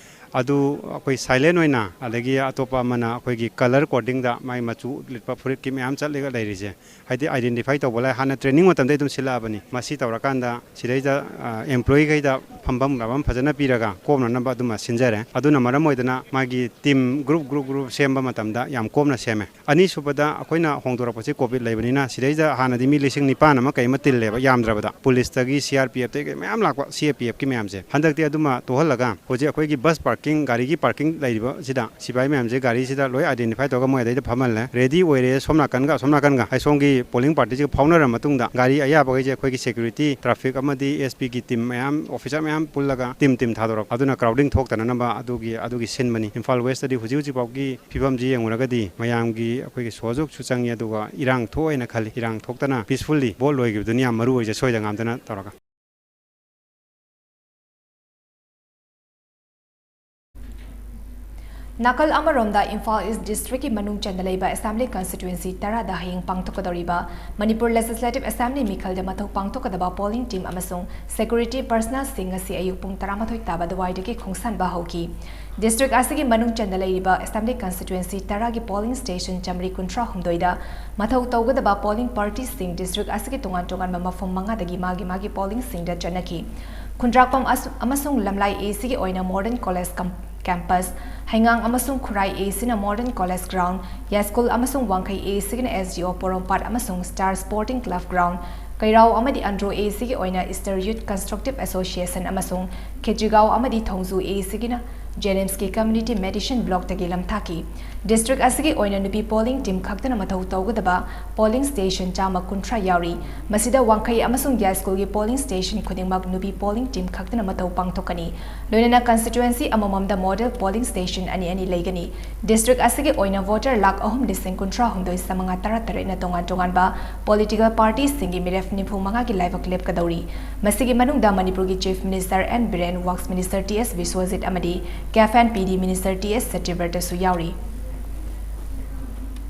ꯑꯗꯨ ꯑꯩꯈꯣꯏ ꯁꯥꯏꯂꯦꯟ ꯑꯣꯏꯅ, ꯑꯗꯒꯤ ꯑꯇꯣꯞꯄ ꯑꯃꯅ ꯑꯩꯈꯣꯏꯒꯤ ꯀꯂꯔ ꯀꯣꯗꯤꯡꯗ ꯃꯥꯏ ꯃꯆꯨ ꯂꯤꯠꯄ ꯐꯨꯔꯤꯠꯀꯤ ꯃꯌꯥꯝ ꯆꯠꯂꯒ ꯂꯩꯔꯤꯁꯦ, ꯍꯥꯏꯗꯤ ꯑꯥꯏꯗꯦꯟꯇꯤꯐꯥꯏ ꯇꯧꯕ ꯂꯥꯏ꯫ ꯍꯥꯟꯅ ꯇ꯭ꯔꯦꯅꯤꯡ ꯃꯇꯝꯗ ꯑꯗꯨꯝ ꯁꯤꯜꯂꯛꯑꯕꯅꯤ꯫ ꯃꯁꯤ ꯇꯧꯔꯀꯥꯟꯗ ꯁꯤꯗꯩꯗ ꯑꯦꯝꯄ꯭ꯂꯣꯌꯤꯈꯩꯗ ꯐꯝꯐꯝ ꯂꯥꯛꯐꯝ ꯐꯖꯅ ꯄꯤꯔꯒ ꯀꯣꯝꯅꯅꯕ ꯑꯗꯨꯃ ꯁꯤꯟꯖꯔꯦ꯫ ꯑꯗꯨꯅ ꯃꯔꯝ ꯑꯣꯏꯗꯅ ꯃꯥꯒꯤ ꯇꯤꯝ ꯒ꯭ꯔꯨꯞ ꯒ꯭ꯔꯨꯞ ꯒ꯭ꯔꯨꯞ ꯁꯦꯝꯕ ꯃꯇꯝꯗ ꯌꯥꯝ ꯀꯣꯝꯅ ꯁꯦꯝꯃꯦ꯫ ꯑꯅꯤꯁꯨꯕꯗ ꯑꯩꯈꯣꯏꯅ ꯍꯣꯡꯗꯣꯔꯛꯄꯁꯤ ꯀꯣꯚꯤꯗ ꯂꯩꯕꯅꯤꯅ, ꯁꯤꯗꯩꯗ ꯍꯥꯟꯅꯗꯤ ꯃꯤ ꯂꯤꯁꯤꯡ ꯅꯤꯄꯥꯟ ꯑꯃ ꯀꯩ ꯑꯃ ꯇꯤꯜꯂꯦꯕ, ꯌꯥꯝꯗ꯭ꯔꯕꯗ꯫ ꯄꯨꯂꯤꯁꯇꯒꯤ, ꯁꯤ ꯑꯥꯔ ꯄꯤ ꯑꯦꯐꯇꯒꯤ ꯀꯩ ꯃꯌꯥꯝ ꯂꯥꯛꯄ, ꯁꯤ ꯑꯦ ꯄꯤ ꯑꯦꯐꯀꯤ ꯃꯌꯥꯝꯁꯦ꯫ ꯍꯟꯗꯛꯇꯤ ꯑꯗꯨꯃ ꯇꯣꯛꯍꯜꯂꯒ ꯍꯧꯖꯤꯛ ꯑꯩꯈꯣꯏꯒꯤ ꯕꯁ ꯄꯥꯔꯀꯤꯡ, ꯒꯥꯔꯤꯒꯤ ꯄꯥꯔꯀꯤꯡ ꯂꯩꯔꯤꯕꯁꯤꯗ ꯁꯤꯐꯥꯏ ꯃꯌꯥꯝꯁꯦ ꯒꯥꯔꯤꯁꯤꯗ ꯂꯣꯏ identify ꯇꯧꯔꯒ ꯃꯣꯏ ꯑꯗꯩꯗ ꯐꯝꯍꯜꯂꯦ꯫ ꯔꯦꯗꯤ ꯑꯣꯏꯔꯦ, ꯁꯣꯝ ꯅꯥꯀꯟꯒ ꯑꯁꯣꯝ ꯅꯥꯀꯟꯒ, ꯍꯥꯏ, ꯁꯣꯝꯒꯤ ꯄꯣꯂꯤꯡ ꯄꯥꯔꯇꯤꯁꯤꯒ ꯐꯥꯎꯅꯔ ꯃꯇꯨꯡꯗ ꯒꯥꯔꯤ ꯑꯌꯥꯕꯈꯩꯁꯦ ꯑꯩꯈꯣꯏꯒꯤ ꯁꯦꯀ꯭ꯌꯨꯔꯤꯇꯤ, ꯇ꯭ꯔꯥꯐꯤꯛ ꯑꯃꯗꯤ ꯑꯦꯁ ꯄꯤꯒꯤ ꯇꯤꯝ ꯃꯌꯥꯝ, ꯑꯣꯐꯤꯁꯥꯔ ꯃꯌꯥꯝ ꯄꯨꯜꯂꯒ ꯇꯤꯝ ꯇꯤꯝ ꯊꯥꯗꯣꯔꯛꯄ, ꯑꯗꯨꯅ ꯀ꯭ꯔꯥꯎꯗꯤꯡ ꯊꯣꯛꯇꯅꯅꯕ ꯑꯗꯨꯒꯤ, ꯑꯗꯨꯒꯤ ꯁꯤꯟꯕꯅꯤ꯫ ꯏꯝꯐꯥꯜ ꯋꯦꯁꯇꯗꯤ ꯍꯧꯖꯤꯛ ꯍꯧꯖꯤꯛ ꯐꯥꯎꯒꯤ ꯐꯤꯕꯝꯁꯤ ꯌꯦꯡꯉꯨꯔꯒꯗꯤ ꯃꯌꯥꯝꯒꯤ ꯑꯩꯈꯣꯏꯒꯤ ꯁꯍꯣꯖꯣꯛꯁꯨ ꯆꯪꯉꯤ, ꯑꯗꯨꯒ ꯏꯔꯥꯡ ꯊꯣꯛꯑꯦꯅ ꯈꯜꯂꯤ꯫ ꯏꯔꯥꯡ ꯊꯣꯛꯇꯅ ꯄꯤꯁꯐꯨꯜꯂꯤ ꯚꯣꯠ ꯂꯣꯏꯈꯤꯕꯗꯨꯅ ꯌꯥꯝ ꯃꯔꯨ ꯑꯣꯏꯖꯩ, ꯁꯣꯏꯗ ꯉꯥꯝꯗꯅ ꯇꯧꯔꯒ꯫ ꯅꯥꯀꯜ ꯑꯃꯔꯣꯝꯗ, ꯏꯝꯐꯥꯜ ꯏꯁ ꯗꯤꯁꯇ꯭ꯔꯤꯛꯀꯤ ꯃꯅꯨꯡ ꯆꯟꯅ ꯂꯩꯕ ꯑꯦꯁꯦꯝꯕ꯭ꯂꯤ ꯀꯟꯁꯇꯤꯇ꯭ꯌꯨꯑꯦꯟꯁꯤ ꯇꯔꯥꯗ ꯍꯌꯦꯡ ꯄꯥꯡꯊꯣꯛꯀꯗꯧꯔꯤꯕ ꯃꯅꯤꯄꯨꯔ ꯂꯦꯖꯤꯁꯂꯦꯇꯤꯚ ꯑꯦꯁꯦꯝꯕ꯭ꯂꯤ ꯃꯤꯈꯜꯗ ꯃꯊꯧ ꯄꯥꯡꯊꯣꯛꯀꯗꯕ ꯄꯣꯂꯤꯡ ꯇꯤꯝ ꯑꯃꯁꯨꯡ ꯁꯦꯀ꯭ꯌꯨꯔꯤꯇꯤ ꯄꯔꯁꯅꯦꯜꯁꯤꯡ ꯉꯁꯤ ꯑꯌꯨꯛ ꯄꯨꯡ ꯇꯔꯥꯃꯥꯊꯣꯏ ꯇꯥꯕ ꯑꯗꯨꯋꯥꯏꯗꯒꯤ ꯈꯣꯡꯁꯥꯟꯕ ꯍꯧꯈꯤ꯫ ꯗꯤꯁꯇ꯭ꯔꯤꯛ ꯑꯁꯤꯒꯤ ꯃꯅꯨꯡ ꯆꯟꯅ ꯂꯩꯔꯤꯕ ꯑꯦꯁꯦꯝꯕ꯭ꯂꯤ ꯀꯟꯁꯇꯤꯇ꯭ꯌꯨꯑꯦꯟꯁꯤ ꯇꯔꯥꯒꯤ ꯄꯣꯂꯤꯡ ꯁ꯭ꯇꯦꯁꯟ ꯆꯥꯃꯔꯤ ꯀꯨꯟꯊ꯭ꯔꯥ ꯍꯨꯝꯗꯣꯏꯗ ꯃꯊꯧ ꯇꯧꯒꯗꯕ ꯄꯣꯂꯤꯡ ꯄꯥꯔꯇꯤꯁꯤꯡ ꯗꯤꯁꯇ꯭ꯔꯤꯛ ꯑꯁꯤꯒꯤ ꯇꯣꯉꯥꯟ ꯇꯣꯉꯥꯟꯕ ꯃꯐꯝ ꯃꯉꯥꯗꯒꯤ ꯃꯥꯒꯤ ꯃꯥꯒꯤ ꯄꯣꯂꯤꯡꯁꯤꯡꯗ ꯆꯠꯅꯈꯤ꯫ ꯈꯨꯟꯗ꯭ꯔꯥꯛꯄꯝ ꯑꯁ-, ꯑꯃꯁꯨꯡ ꯂꯝꯂꯥꯏ ꯑꯦꯁꯤꯒꯤ ꯑꯣꯏꯅ ꯃꯣꯗꯔꯟ ꯀꯣꯂꯦꯖ ꯀꯝ-, ꯀꯦꯝꯄꯁ, ꯍꯩꯉꯥꯡ ꯑꯃꯁꯨꯡ ꯈꯨꯔꯥꯏ ꯑꯦꯁꯤꯅ ꯃꯣꯗꯔꯟ ꯀꯣꯂꯦꯖ ꯒ꯭ꯔꯥꯎꯟ, ꯌꯥꯏꯁ꯭ꯀꯨꯜ ꯑꯃꯁꯨꯡ ꯋꯥꯡꯈꯩ ꯑꯦꯁꯤꯒꯤꯅ ꯑꯦꯁ ꯗꯤ ꯑꯣ ꯄꯣꯔꯣꯝꯄꯥꯠ ꯑꯃꯁꯨꯡ ꯁ꯭ꯇꯥꯔ ꯁ꯭ꯄꯣꯔꯇꯤꯡ ꯀ꯭ꯂꯕ ꯒ꯭ꯔꯥꯎꯟ, ꯀꯩꯔꯥꯎ ꯑꯃꯗꯤ ꯑꯟꯗ꯭ꯔꯣ ꯑꯦꯁꯤꯒꯤ ꯑꯣꯏꯅ ꯏꯁꯇꯔ ꯌꯨꯠ ꯀꯟꯁꯇ꯭ꯔꯛꯇꯤꯚ ꯑꯦꯁꯣꯁꯤꯌꯦꯁꯟ ꯑꯃꯁꯨꯡ ꯈꯦꯇ꯭ꯔꯤꯒꯥꯎ ꯑꯃꯗꯤ ꯊꯣꯡꯖꯨ ꯑꯦꯁꯤꯒꯤꯅ ꯖꯦꯅꯤꯝꯁꯀꯤ ꯀꯝꯌꯨꯅꯤꯇꯤ ꯃꯦꯗꯤꯁꯤꯟ ꯕ꯭ꯂꯣꯛꯇꯒꯤ ꯂꯝꯊꯥꯈꯤ꯫ ꯗꯤꯁꯇ꯭ꯔꯤꯛ ꯑꯁꯤꯒꯤ ꯑꯣꯏꯅ ꯅꯨꯄꯤ ꯄꯣꯂꯤꯡ ꯇꯤꯝ ꯈꯛꯇꯅ ꯃꯊꯧ ꯇꯧꯒꯗꯕ ꯄꯣꯂꯤꯡ ꯁ꯭ꯇꯦꯁꯟ ꯆꯥꯝꯃ ꯀꯨꯟꯊ꯭ꯔꯥ ꯌꯥꯎꯔꯤ꯫ ꯃꯁꯤꯗ ꯋꯥꯡꯈꯩ ꯑꯃꯁꯨꯡ ꯌꯥꯏꯁ꯭ꯀꯨꯜꯒꯤ ꯄꯣꯂꯤꯡ ꯁ꯭ꯇꯦꯁꯟ ꯈꯨꯗꯤꯡꯃꯛ ꯅꯨꯄꯤ ꯄꯣꯂꯤꯡ ꯇꯤꯝ ꯈꯛꯇꯅ ꯃꯊꯧ ꯄꯥꯡꯊꯣꯛꯀꯅꯤ꯫ ꯂꯣꯏꯅꯅ ꯀꯟꯁꯇꯤꯇ꯭ꯌꯨꯑꯦꯟꯁꯤ ꯑꯃꯃꯝꯗ ꯃꯣꯗꯦꯜ ꯄꯣꯂꯤꯡ ꯁ꯭ꯇꯦꯁꯟ ꯑꯅꯤ ꯑꯅꯤ ꯂꯩꯒꯅꯤ꯫ ꯗꯤꯁꯇ꯭ꯔꯤꯛ ꯑꯁꯤꯒꯤ ꯑꯣꯏꯅ ꯚꯣꯇꯔ ꯂꯥꯈ ꯑꯍꯨꯝ ꯂꯤꯁꯤꯡ ꯀꯨꯟꯊ꯭ꯔꯥ ꯍꯨꯝꯗꯣꯏ ꯆꯥꯃꯉꯥ ꯇꯔꯥ ꯇꯔꯦꯠꯅ ꯇꯣꯉꯥꯟ ꯇꯣꯉꯥꯟꯕ ꯄꯣꯂꯤꯇꯤꯀꯦꯜ ꯄꯥꯔꯇꯤꯁꯤꯡꯒꯤ ꯃꯤꯔꯦꯞ ꯅꯤꯐꯨ ꯃꯉꯥꯒꯤ ꯂꯥꯏꯕꯛ ꯂꯦꯞꯀꯗꯧꯔꯤ꯫ ꯃꯁꯤꯒꯤ ꯃꯅꯨꯡꯗ ꯃꯅꯤꯄꯨꯔꯒꯤ chief minister N Biren, works minister T S Biswajit ꯑꯃꯗꯤ CAF and P D minister T S ꯁꯇ꯭ꯌꯕ꯭ꯔꯇꯁꯨ ꯌꯥꯎꯔꯤ꯫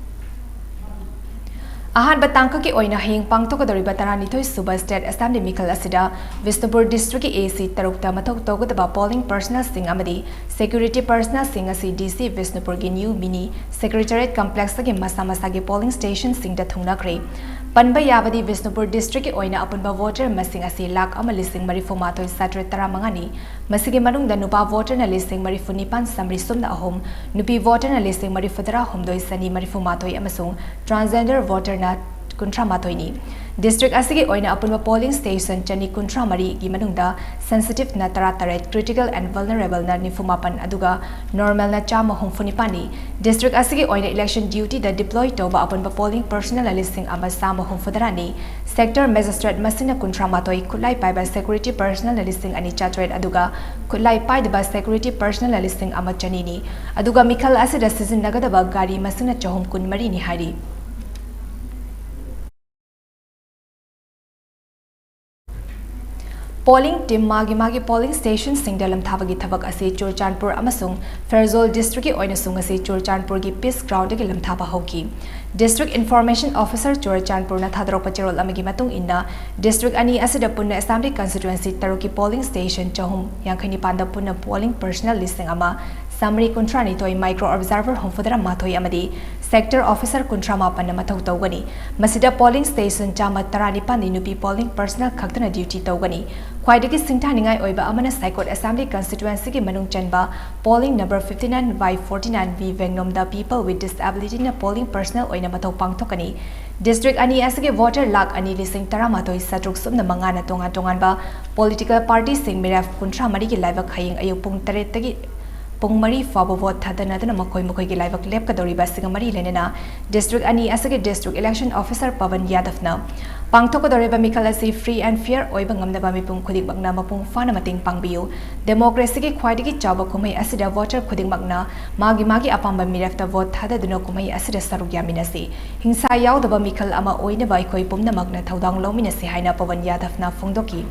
ꯑꯍꯥꯟꯕ ꯇꯥꯡꯀꯛꯀꯤ ꯑꯣꯏꯅ ꯍꯌꯦꯡ ꯄꯥꯡꯊꯣꯛꯀꯗꯧꯔꯤꯕ ꯇꯔꯥꯅꯤꯊꯣꯏ ꯁꯨꯕ ꯁ꯭ꯇꯦꯠ ꯑꯦꯁꯦꯝꯕ꯭ꯂꯤ ꯃꯤꯈꯜ ꯑꯁꯤꯗ ꯕꯤꯁꯅꯨꯄꯨꯔ ꯗꯤꯁꯇ꯭ꯔꯤꯛꯀꯤ ꯑꯦ ꯁꯤ ꯇꯔꯨꯛꯇ ꯃꯊꯧ ꯇꯧꯒꯗꯕ ꯄꯣꯂꯤꯡ ꯄꯔꯁꯅꯦꯜꯁꯤꯡ ꯑꯃꯗꯤ ꯁꯦꯀ꯭ꯌꯨꯔꯤꯇꯤ ꯄꯔꯁꯅꯦꯜꯁꯤꯡ ꯑꯁꯤ ꯗꯤ ꯁꯤ ꯕꯤꯁꯅꯨꯄꯨꯔꯒꯤ ꯅ꯭ꯌꯨ ꯃꯤꯅꯤ ꯁꯦꯀ꯭ꯔꯦꯇꯔꯤꯌꯦꯠ ꯀꯝꯄ꯭ꯂꯦꯛꯁꯇꯒꯤ ꯃꯁꯥ ꯃꯁꯥꯒꯤ ꯄꯣꯂꯤꯡ ꯁ꯭ꯇꯦꯁꯟꯁꯤꯡꯗ ꯊꯨꯡꯅꯈ꯭ꯔꯦ꯫ ꯄꯟꯕ ꯌꯥꯕꯗꯤ ꯕꯤꯁꯅꯨꯄꯨꯔ ꯗꯤꯁꯇ꯭ꯔꯤꯛꯀꯤ ꯑꯣꯏꯅ ꯑꯄꯨꯟꯕ ꯚꯣꯇꯔ ꯃꯁꯤꯡ ꯑꯁꯤ ꯂꯥꯈ ꯑꯃ ꯂꯤꯁꯤꯡ ꯃꯔꯤꯐꯨ ꯃꯥꯊꯣꯏ ꯆꯥꯇ꯭ꯔꯦꯠ ꯇꯔꯥꯃꯉꯥꯅꯤ꯫ ꯃꯁꯤꯒꯤ ꯃꯅꯨꯡꯗ ꯅꯨꯄꯥ ꯚꯣꯇꯔꯅ ꯂꯤꯁꯤꯡ ꯃꯔꯤꯐꯨ ꯅꯤꯄꯥꯟ ꯆꯥꯃꯔꯤ ꯁꯨꯞꯅ ꯑꯍꯨꯝ, ꯅꯨꯄꯤ ꯚꯣꯇꯔꯅ ꯂꯤꯁꯤꯡ ꯃꯔꯤꯐꯨ ꯇꯔꯥ ꯍꯨꯝꯗꯣꯏ ꯆꯅꯤ ꯃꯔꯤꯐꯨ ꯃꯥꯊꯣꯏ ꯑꯃꯁꯨꯡ ꯇ꯭ꯔꯥꯟꯁꯖꯦꯟꯗꯔ ꯚꯣꯇꯔꯅ ꯀꯨꯟꯊ꯭ꯔꯥ ꯃꯥꯊꯣꯏꯅꯤ꯫ ꯗꯤꯁꯇ꯭ꯔꯤꯛ ꯑꯁꯤꯒꯤ ꯑꯣꯏꯅ ꯑꯄꯨꯟꯕ ꯄꯣꯂꯤꯡ ꯁ꯭ꯇꯦꯁꯟ ꯆꯅꯤ ꯀꯨꯟꯊ꯭ꯔꯥ ꯃꯔꯤꯒꯤ ꯃꯅꯨꯡꯗ ꯁꯦꯟꯁꯤꯇꯤꯚꯅ ꯇꯔꯥꯇꯔꯦꯠ, ꯀ꯭ꯔꯤꯇꯤꯀꯦꯜ ꯑꯦꯟ ꯚꯜꯅꯔꯦꯕꯜꯅ ꯅꯤꯐꯨ ꯃꯥꯄꯟ, ꯑꯗꯨꯒ ꯅꯣꯔꯃꯦꯜꯅ ꯆꯥꯝꯃ ꯍꯨꯝꯐꯨ ꯅꯤꯄꯥꯟꯅꯤ꯫ ꯗꯤꯁꯇ꯭ꯔꯤꯛ ꯑꯁꯤꯒꯤ ꯑꯣꯏꯅ ꯏꯂꯦꯛꯁꯟ ꯗ꯭ꯌꯨꯇꯤꯗ ꯗꯤꯄ꯭ꯂꯣꯏ ꯇꯧꯕ ꯑꯄꯨꯟꯕ ꯄꯣꯂꯤꯡ ꯄꯔꯁꯅꯦꯜꯅ ꯂꯤꯁꯤꯡ ꯑꯃ ꯆꯥꯝꯃ ꯍꯨꯝꯐꯨ ꯇꯔꯥꯅꯤ꯫ ꯁꯦꯛꯇꯔ ꯃꯦꯖꯤꯁꯇ꯭ꯔꯦꯠ ꯃꯁꯤꯡꯅ ꯀꯨꯟꯊ꯭ꯔꯥ ꯃꯥꯊꯣꯏ, ꯈꯨꯠꯂꯥꯏ ꯄꯥꯏꯕ ꯁꯦꯀ꯭ꯌꯨꯔꯤꯇꯤ ꯄꯔꯁꯅꯦꯜꯅ ꯂꯤꯁꯤꯡ ꯑꯅꯤ ꯆꯥꯇ꯭ꯔꯦꯠ, ꯑꯗꯨꯒ ꯈꯨꯠꯂꯥꯏ ꯄꯥꯏꯗꯕ ꯁꯦꯀ꯭ꯌꯨꯔꯤꯇꯤ ꯄꯔꯁꯅꯦꯜꯅ ꯂꯤꯁꯤꯡ ꯑꯃ ꯆꯅꯤꯅꯤ꯫ ꯑꯗꯨꯒ ꯃꯤꯈꯜ ꯑꯁꯤꯗ ꯁꯤꯖꯤꯟꯅꯒꯗꯕ ꯒꯥꯔꯤ ꯃꯁꯤꯡꯅ ꯆꯍꯨꯝ ꯀꯨꯟꯃꯔꯤꯅꯤ ꯍꯥꯏꯔꯤ꯫ ꯄꯣꯂꯤꯡ ꯇꯤꯝ ꯃꯥꯒꯤ ꯃꯥꯒꯤ ꯄꯣꯂꯤꯡ ꯁ꯭ꯇꯦꯁꯟꯁꯤꯡꯗ ꯂꯝꯊꯥꯕꯒꯤ ꯊꯕꯛ ꯑꯁꯤ ꯆꯨꯔꯆꯥꯟꯄꯨꯔ ꯑꯃꯁꯨꯡ ꯐꯦꯔꯖꯣꯜ ꯗꯤꯁꯇ꯭ꯔꯤꯛꯀꯤ ꯑꯣꯏꯅꯁꯨ ꯉꯁꯤ ꯆꯨꯔꯆꯥꯟꯄꯨꯔꯒꯤ ꯄꯤꯁ ꯒ꯭ꯔꯥꯎꯟꯗꯒꯤ ꯂꯝꯊꯥꯕ ꯍꯧꯈꯤ꯫ ꯗꯤꯁꯇ꯭ꯔꯤꯛ ꯏꯟꯐꯣꯔꯃꯦꯁꯟ ꯑꯣꯐꯤꯁꯔ ꯆꯨꯔꯆꯥꯟꯄꯨꯔꯅ ꯊꯥꯗꯣꯔꯛꯄ ꯆꯦꯔꯣꯜ ꯑꯃꯒꯤ ꯃꯇꯨꯡ ꯏꯟꯅ, ꯗꯤꯁꯇ꯭ꯔꯤꯛ ꯑꯅꯤ ꯑꯁꯤꯗ ꯄꯨꯟꯅ ꯑꯦꯁꯦꯝꯕ꯭ꯂꯤ ꯀꯟꯁꯇꯤꯇ꯭ꯌꯨꯑꯦꯟꯁꯤ ꯇꯔꯨꯛꯀꯤ ꯄꯣꯂꯤꯡ ꯁ꯭ꯇꯦꯁꯟ ꯆꯍꯨꯝ ꯌꯥꯡꯈꯩ ꯅꯤꯄꯥꯟꯗ ꯄꯨꯟꯅ ꯄꯣꯂꯤꯡ ꯄꯔꯁꯅꯦꯜ ꯂꯤꯁꯤꯡ ꯑꯃ ꯆꯥꯃꯔꯤ ꯀꯨꯟꯊ꯭ꯔꯥ ꯅꯤꯊꯣꯏ, ꯃꯥꯏꯀ꯭ꯔꯣ ꯑꯣꯕꯖꯥꯔꯚꯔ ꯍꯨꯝꯐꯨꯇꯔꯥ ꯃꯥꯊꯣꯏ ꯑꯃꯗꯤ ꯁꯦꯛꯇꯔ ꯑꯣꯐꯤꯁꯔ ꯀꯨꯟꯊ꯭ꯔꯥ ꯃꯥꯄꯟꯅ ꯃꯊꯧ ꯇꯧꯒꯅꯤ꯫ ꯃꯁꯤꯗ ꯄꯣꯂꯤꯡ ꯁ꯭ꯇꯦꯁꯟ ꯆꯥꯝꯃ ꯇꯔꯥꯅꯤꯄꯥꯟꯗꯤ ꯅꯨꯄꯤ ꯄꯣꯂꯤꯡ ꯄꯔꯁꯅꯦꯜ ꯈꯛꯇꯅ ꯗ꯭ꯌꯨꯇꯤ ꯇꯧꯒꯅꯤ꯫ ꯈ꯭ꯋꯥꯏꯗꯒꯤ ꯁꯤꯡꯊꯥꯅꯤꯡꯉꯥꯏ ꯑꯣꯏꯕ ꯑꯃꯅ ꯁꯥꯏꯀꯣꯠ ꯑꯦꯁꯦꯝꯕ꯭ꯂꯤ ꯀꯟꯁꯇꯤꯇ꯭ꯌꯨꯑꯦꯟꯁꯤꯒꯤ ꯃꯅꯨꯡ ꯆꯟꯕ polling number fifty nine by forty nine B ꯚꯦꯡꯅꯣꯝꯗ ꯄꯤꯄꯜ ꯋꯤꯠ ꯗꯤꯁꯑꯦꯕꯤꯂꯤꯇꯤꯅ ꯄꯣꯂꯤꯡ ꯄꯔꯁꯅꯦꯜ ꯑꯣꯏꯅ ꯃꯊꯧ ꯄꯥꯡꯊꯣꯛꯀꯅꯤ꯫ ꯗꯤꯁꯇ꯭ꯔꯤꯛ ꯑꯅꯤ ꯑꯁꯤꯒꯤ ꯚꯣꯇꯔ ꯂꯥꯈ ꯑꯅꯤ ꯂꯤꯁꯤꯡ ꯇꯔꯥꯃꯥꯊꯣꯏ ꯆꯥꯇ꯭ꯔꯨꯛ ꯁꯨꯞꯅ ꯃꯉꯥꯅ ꯇꯣꯉꯥꯟ ꯇꯣꯉꯥꯟꯕ ꯄꯣꯂꯤꯇꯤꯀꯦꯜ ꯄꯥꯔꯇꯤꯁꯤꯡ ꯃꯤꯔꯦꯞ ꯀꯨꯟꯊ꯭ꯔꯥ ꯃꯔꯤꯒꯤ ꯂꯥꯏꯕꯛ ꯍꯌꯦꯡ ꯑꯌꯨꯛ ꯄꯨꯡ ꯇꯔꯦꯠꯇꯒꯤ ꯄꯨꯡ ꯃꯔꯤ ꯐꯥꯎꯕ ꯚꯣꯠ ꯊꯥꯗꯅꯗꯨꯅ ꯃꯈꯣꯏ ꯃꯈꯣꯏꯒꯤ ꯂꯥꯏꯕꯛ ꯂꯦꯞꯀꯗꯧꯔꯤꯕ ꯑꯁꯤꯒ ꯃꯔꯤ ꯂꯩꯅꯅ ꯗꯤꯁꯇ꯭ꯔꯤꯛ ꯑꯅꯤ ꯑꯁꯤꯒꯤ ꯗꯤꯁꯇ꯭ꯔꯤꯛ ꯏꯂꯦꯛꯁꯟ ꯑꯣꯐꯤꯁꯔ ꯄꯕꯟ ꯌꯥꯗꯚꯅ ꯄꯥꯡꯊꯣꯛꯀꯗꯧꯔꯤꯕ ꯃꯤꯈꯜ ꯑꯁꯤ ꯐ꯭ꯔꯤ ꯑꯦꯟ ꯐꯤꯌꯔ ꯑꯣꯏꯕ ꯉꯝꯅꯕ ꯃꯤꯄꯨꯝ ꯈꯨꯗꯤꯡꯃꯛꯅ ꯃꯄꯨꯡ ꯐꯥꯅ ꯃꯇꯦꯡ ꯄꯥꯡꯕꯤꯌꯨ꯫ ꯗꯦꯃꯣꯀ꯭ꯔꯦꯁꯤꯒꯤ ꯈ꯭ꯋꯥꯏꯗꯒꯤ ꯆꯥꯎꯕ ꯀꯨꯝꯍꯩ ꯑꯁꯤꯗ ꯚꯣꯇꯔ ꯈꯨꯗꯤꯡꯃꯛꯅ ꯃꯥꯒꯤ ꯃꯥꯒꯤ ꯑꯄꯥꯝꯕ ꯃꯤꯔꯦꯞꯇ ꯚꯣꯠ ꯊꯥꯗꯗꯨꯅ ꯀꯨꯝꯍꯩ ꯑꯁꯤꯗ ꯁꯔꯨꯛ ꯌꯥꯃꯤꯟꯅꯁꯤ꯫ ꯍꯤꯡꯁꯥ ꯌꯥꯎꯗꯕ ꯃꯤꯈꯜ ꯑꯃ ꯑꯣꯏꯅꯕ ꯑꯩꯈꯣꯏ ꯄꯨꯝꯅꯃꯛꯅ ꯊꯧꯗꯥꯡ ꯂꯧꯃꯤꯟꯅꯁꯤ ꯍꯥꯏꯅ ꯄꯕꯟ ꯌꯥꯗꯚꯅ ꯐꯣꯡꯗꯣꯛꯈꯤ꯫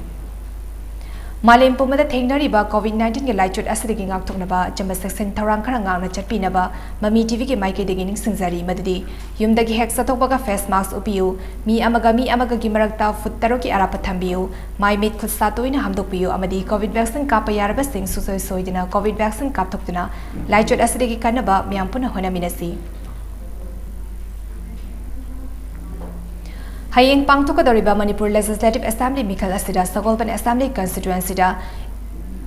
ꯃꯥꯂꯦꯝ ꯄꯨꯝꯕꯗ ꯊꯦꯡꯅꯔꯤꯕ ꯀꯣꯚꯤꯗ ꯅꯥꯏꯟꯇꯤꯟꯒꯤ ꯂꯥꯏꯆꯠ ꯑꯁꯤꯗꯒꯤ ꯉꯥꯛꯊꯣꯛꯅꯕ ꯑꯆꯝꯕ ꯆꯦꯛꯁꯤꯟ ꯊꯧꯔꯥꯡ ꯈꯔ ꯉꯥꯛꯅ ꯆꯠꯄꯤꯅꯕ ꯃꯃꯤ ꯇꯤꯚꯤꯒꯤ ꯃꯥꯏꯀꯩꯗꯒꯤ ꯅꯤꯡꯁꯤꯡꯖꯔꯤ ꯃꯗꯨꯗꯤ ꯌꯨꯝꯗꯒꯤ ꯍꯦꯛ ꯆꯠꯊꯣꯛꯄꯒ ꯐꯦꯁ ꯃꯥꯁꯛ ꯎꯞꯄꯤꯌꯨ, ꯃꯤ ꯑꯃꯒ ꯃꯤ ꯑꯃꯒꯒꯤ ꯃꯔꯛꯇ ꯐꯨꯠ ꯇꯔꯨꯛꯀꯤ ꯑꯔꯥꯞꯄ ꯊꯝꯕꯤꯌꯨ, ꯃꯥꯏ ꯃꯤꯠ ꯈꯨꯠ ꯁꯥ ꯇꯣꯏꯅ ꯍꯥꯝꯗꯣꯛꯄꯤꯌꯨ ꯑꯃꯗꯤ ꯀꯣꯚꯤꯗ ꯚꯦꯛꯁꯤꯟ ꯀꯥꯞꯄ ꯌꯥꯔꯕꯁꯤꯡ ꯁꯨꯡꯁꯣꯏ ꯁꯣꯏꯗꯅ ꯀꯣꯚꯤꯗ ꯚꯦꯛꯁꯤꯟ ꯀꯥꯞꯊꯣꯛꯇꯨꯅ ꯂꯥꯏꯆꯠ ꯑꯁꯤꯗꯒꯤ ꯀꯟꯅꯕ ꯃꯌꯥꯝ ꯄꯨꯟꯅ ꯍꯣꯠꯅꯃꯤꯟꯅꯁꯤ꯫ ꯍꯌꯦꯡ ꯄꯥꯡꯊꯣꯛꯀꯗꯧꯔꯤꯕ ꯃꯅꯤꯄꯨꯔ Legislative Assembly ꯃꯤꯈꯜ ꯑꯁꯤꯗ ꯁꯒꯣꯜꯕꯟ Assembly Constituencyꯗ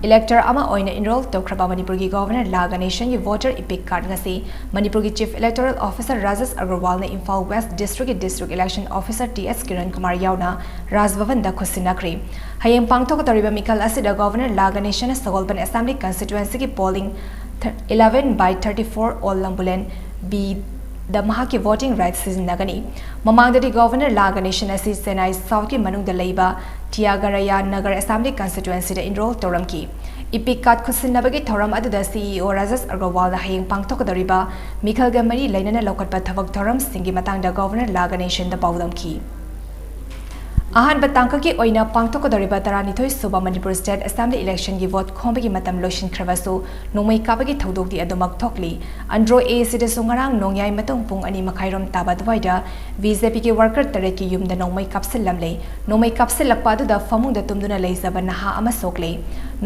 Elector ꯑꯃ ꯑꯣꯏꯅ enroll ꯇꯧꯈ꯭ꯔꯕ ꯃꯅꯤꯄꯨꯔꯒꯤ Governor La Ganesan ꯒꯤ Voter EPIC card ꯉꯁꯤ ꯃꯅꯤꯄꯨꯔꯒꯤ Chief Electoral Officer Rajesh Agarwalꯅ Imphal West Districtꯀꯤ District Election Officer T S Kiran Kumar ꯌꯥꯎꯅ ꯔꯥꯖ ꯚꯕꯟꯗ ꯈꯨꯠꯁꯤꯟꯅꯈ꯭ꯔꯤ꯫ ꯍꯌꯦꯡ ꯄꯥꯡꯊꯣꯛꯀꯗꯧꯔꯤꯕ ꯃꯤꯈꯜ ꯑꯁꯤꯗ Governor La Ganesanꯅ Sagolband Assembly Constituencyꯒꯤ polling eleven by thirty four Old Lambulen B ꯗ ꯃꯍꯥꯛꯀꯤ voting right ꯁꯤꯖꯤꯟꯅꯒꯅꯤ꯫ ꯃꯃꯥꯡꯗꯗꯤ Governor La Ganesan ꯑꯁꯤ Chennai Southꯀꯤ ꯃꯅꯨꯡꯗ ꯂꯩꯕ Thiagaraya Nagar Assembly Constituencyꯗ enroll ꯇꯧꯔꯝꯈꯤ꯫ EPIC card ꯈꯨꯠꯁꯤꯟꯅꯕꯒꯤ ꯊꯧꯔꯝ ꯑꯗꯨꯗ CEO Rajesh Agarwalꯅ ꯍꯌꯦꯡ ꯄꯥꯡꯊꯣꯛꯀꯗꯧꯔꯤꯕ ꯃꯤꯈꯜꯒ ꯃꯔꯤ ꯂꯩꯅꯅ ꯂꯧꯈꯠꯄ ꯊꯕꯛ ꯊꯧꯔꯝꯁꯤꯡꯒꯤ ꯃꯇꯥꯡꯗ Governor La Ganesanꯗ ꯄꯥꯎꯗꯝꯈꯤ꯫ ꯑꯍꯥꯟꯕ ꯇꯥꯡꯀꯛꯀꯤ ꯑꯣꯏꯅ ꯄꯥꯡꯊꯣꯛꯀꯗꯧꯔꯤꯕ ꯇꯔꯥꯅꯤꯊꯣꯏ ꯁꯨꯕ ꯃꯅꯤꯄꯨꯔ State Assembly electionꯒꯤ vote ꯈꯣꯝꯕꯒꯤ ꯃꯇꯝ ꯂꯣꯏꯁꯤꯟꯈ꯭ꯔꯕꯁꯨ, ꯅꯣꯡꯃꯩ ꯀꯥꯞꯄꯒꯤ ꯊꯧꯗꯣꯛꯇꯤ ꯑꯗꯨꯃꯛ ꯊꯣꯛꯂꯤ꯫ ꯑꯟꯗ꯭ꯔꯣ A ꯁꯤꯗꯁꯨ ꯉꯔꯥꯡ ꯅꯣꯡꯌꯥꯏ ꯃꯇꯨꯡ ꯄꯨꯡ ꯑꯅꯤ ꯃꯈꯥꯏꯔꯣꯝ ꯇꯥꯕ ꯑꯗꯨꯋꯥꯏꯗ BJPꯒꯤ worker ꯇꯔꯦꯠꯀꯤ ꯌꯨꯝꯗ ꯅꯣꯡꯃꯩ ꯀꯥꯞꯁꯤꯜꯂꯝꯂꯦ꯫ ꯅꯣꯡꯃꯩ ꯀꯥꯞꯁꯤꯜꯂꯛꯄ ꯑꯗꯨꯗ ꯐꯃꯨꯡꯗ ꯇꯨꯝꯗꯨꯅ ꯂꯩꯖꯕ ꯅꯍꯥ ꯑꯃ ꯁꯣꯛꯂꯦ꯫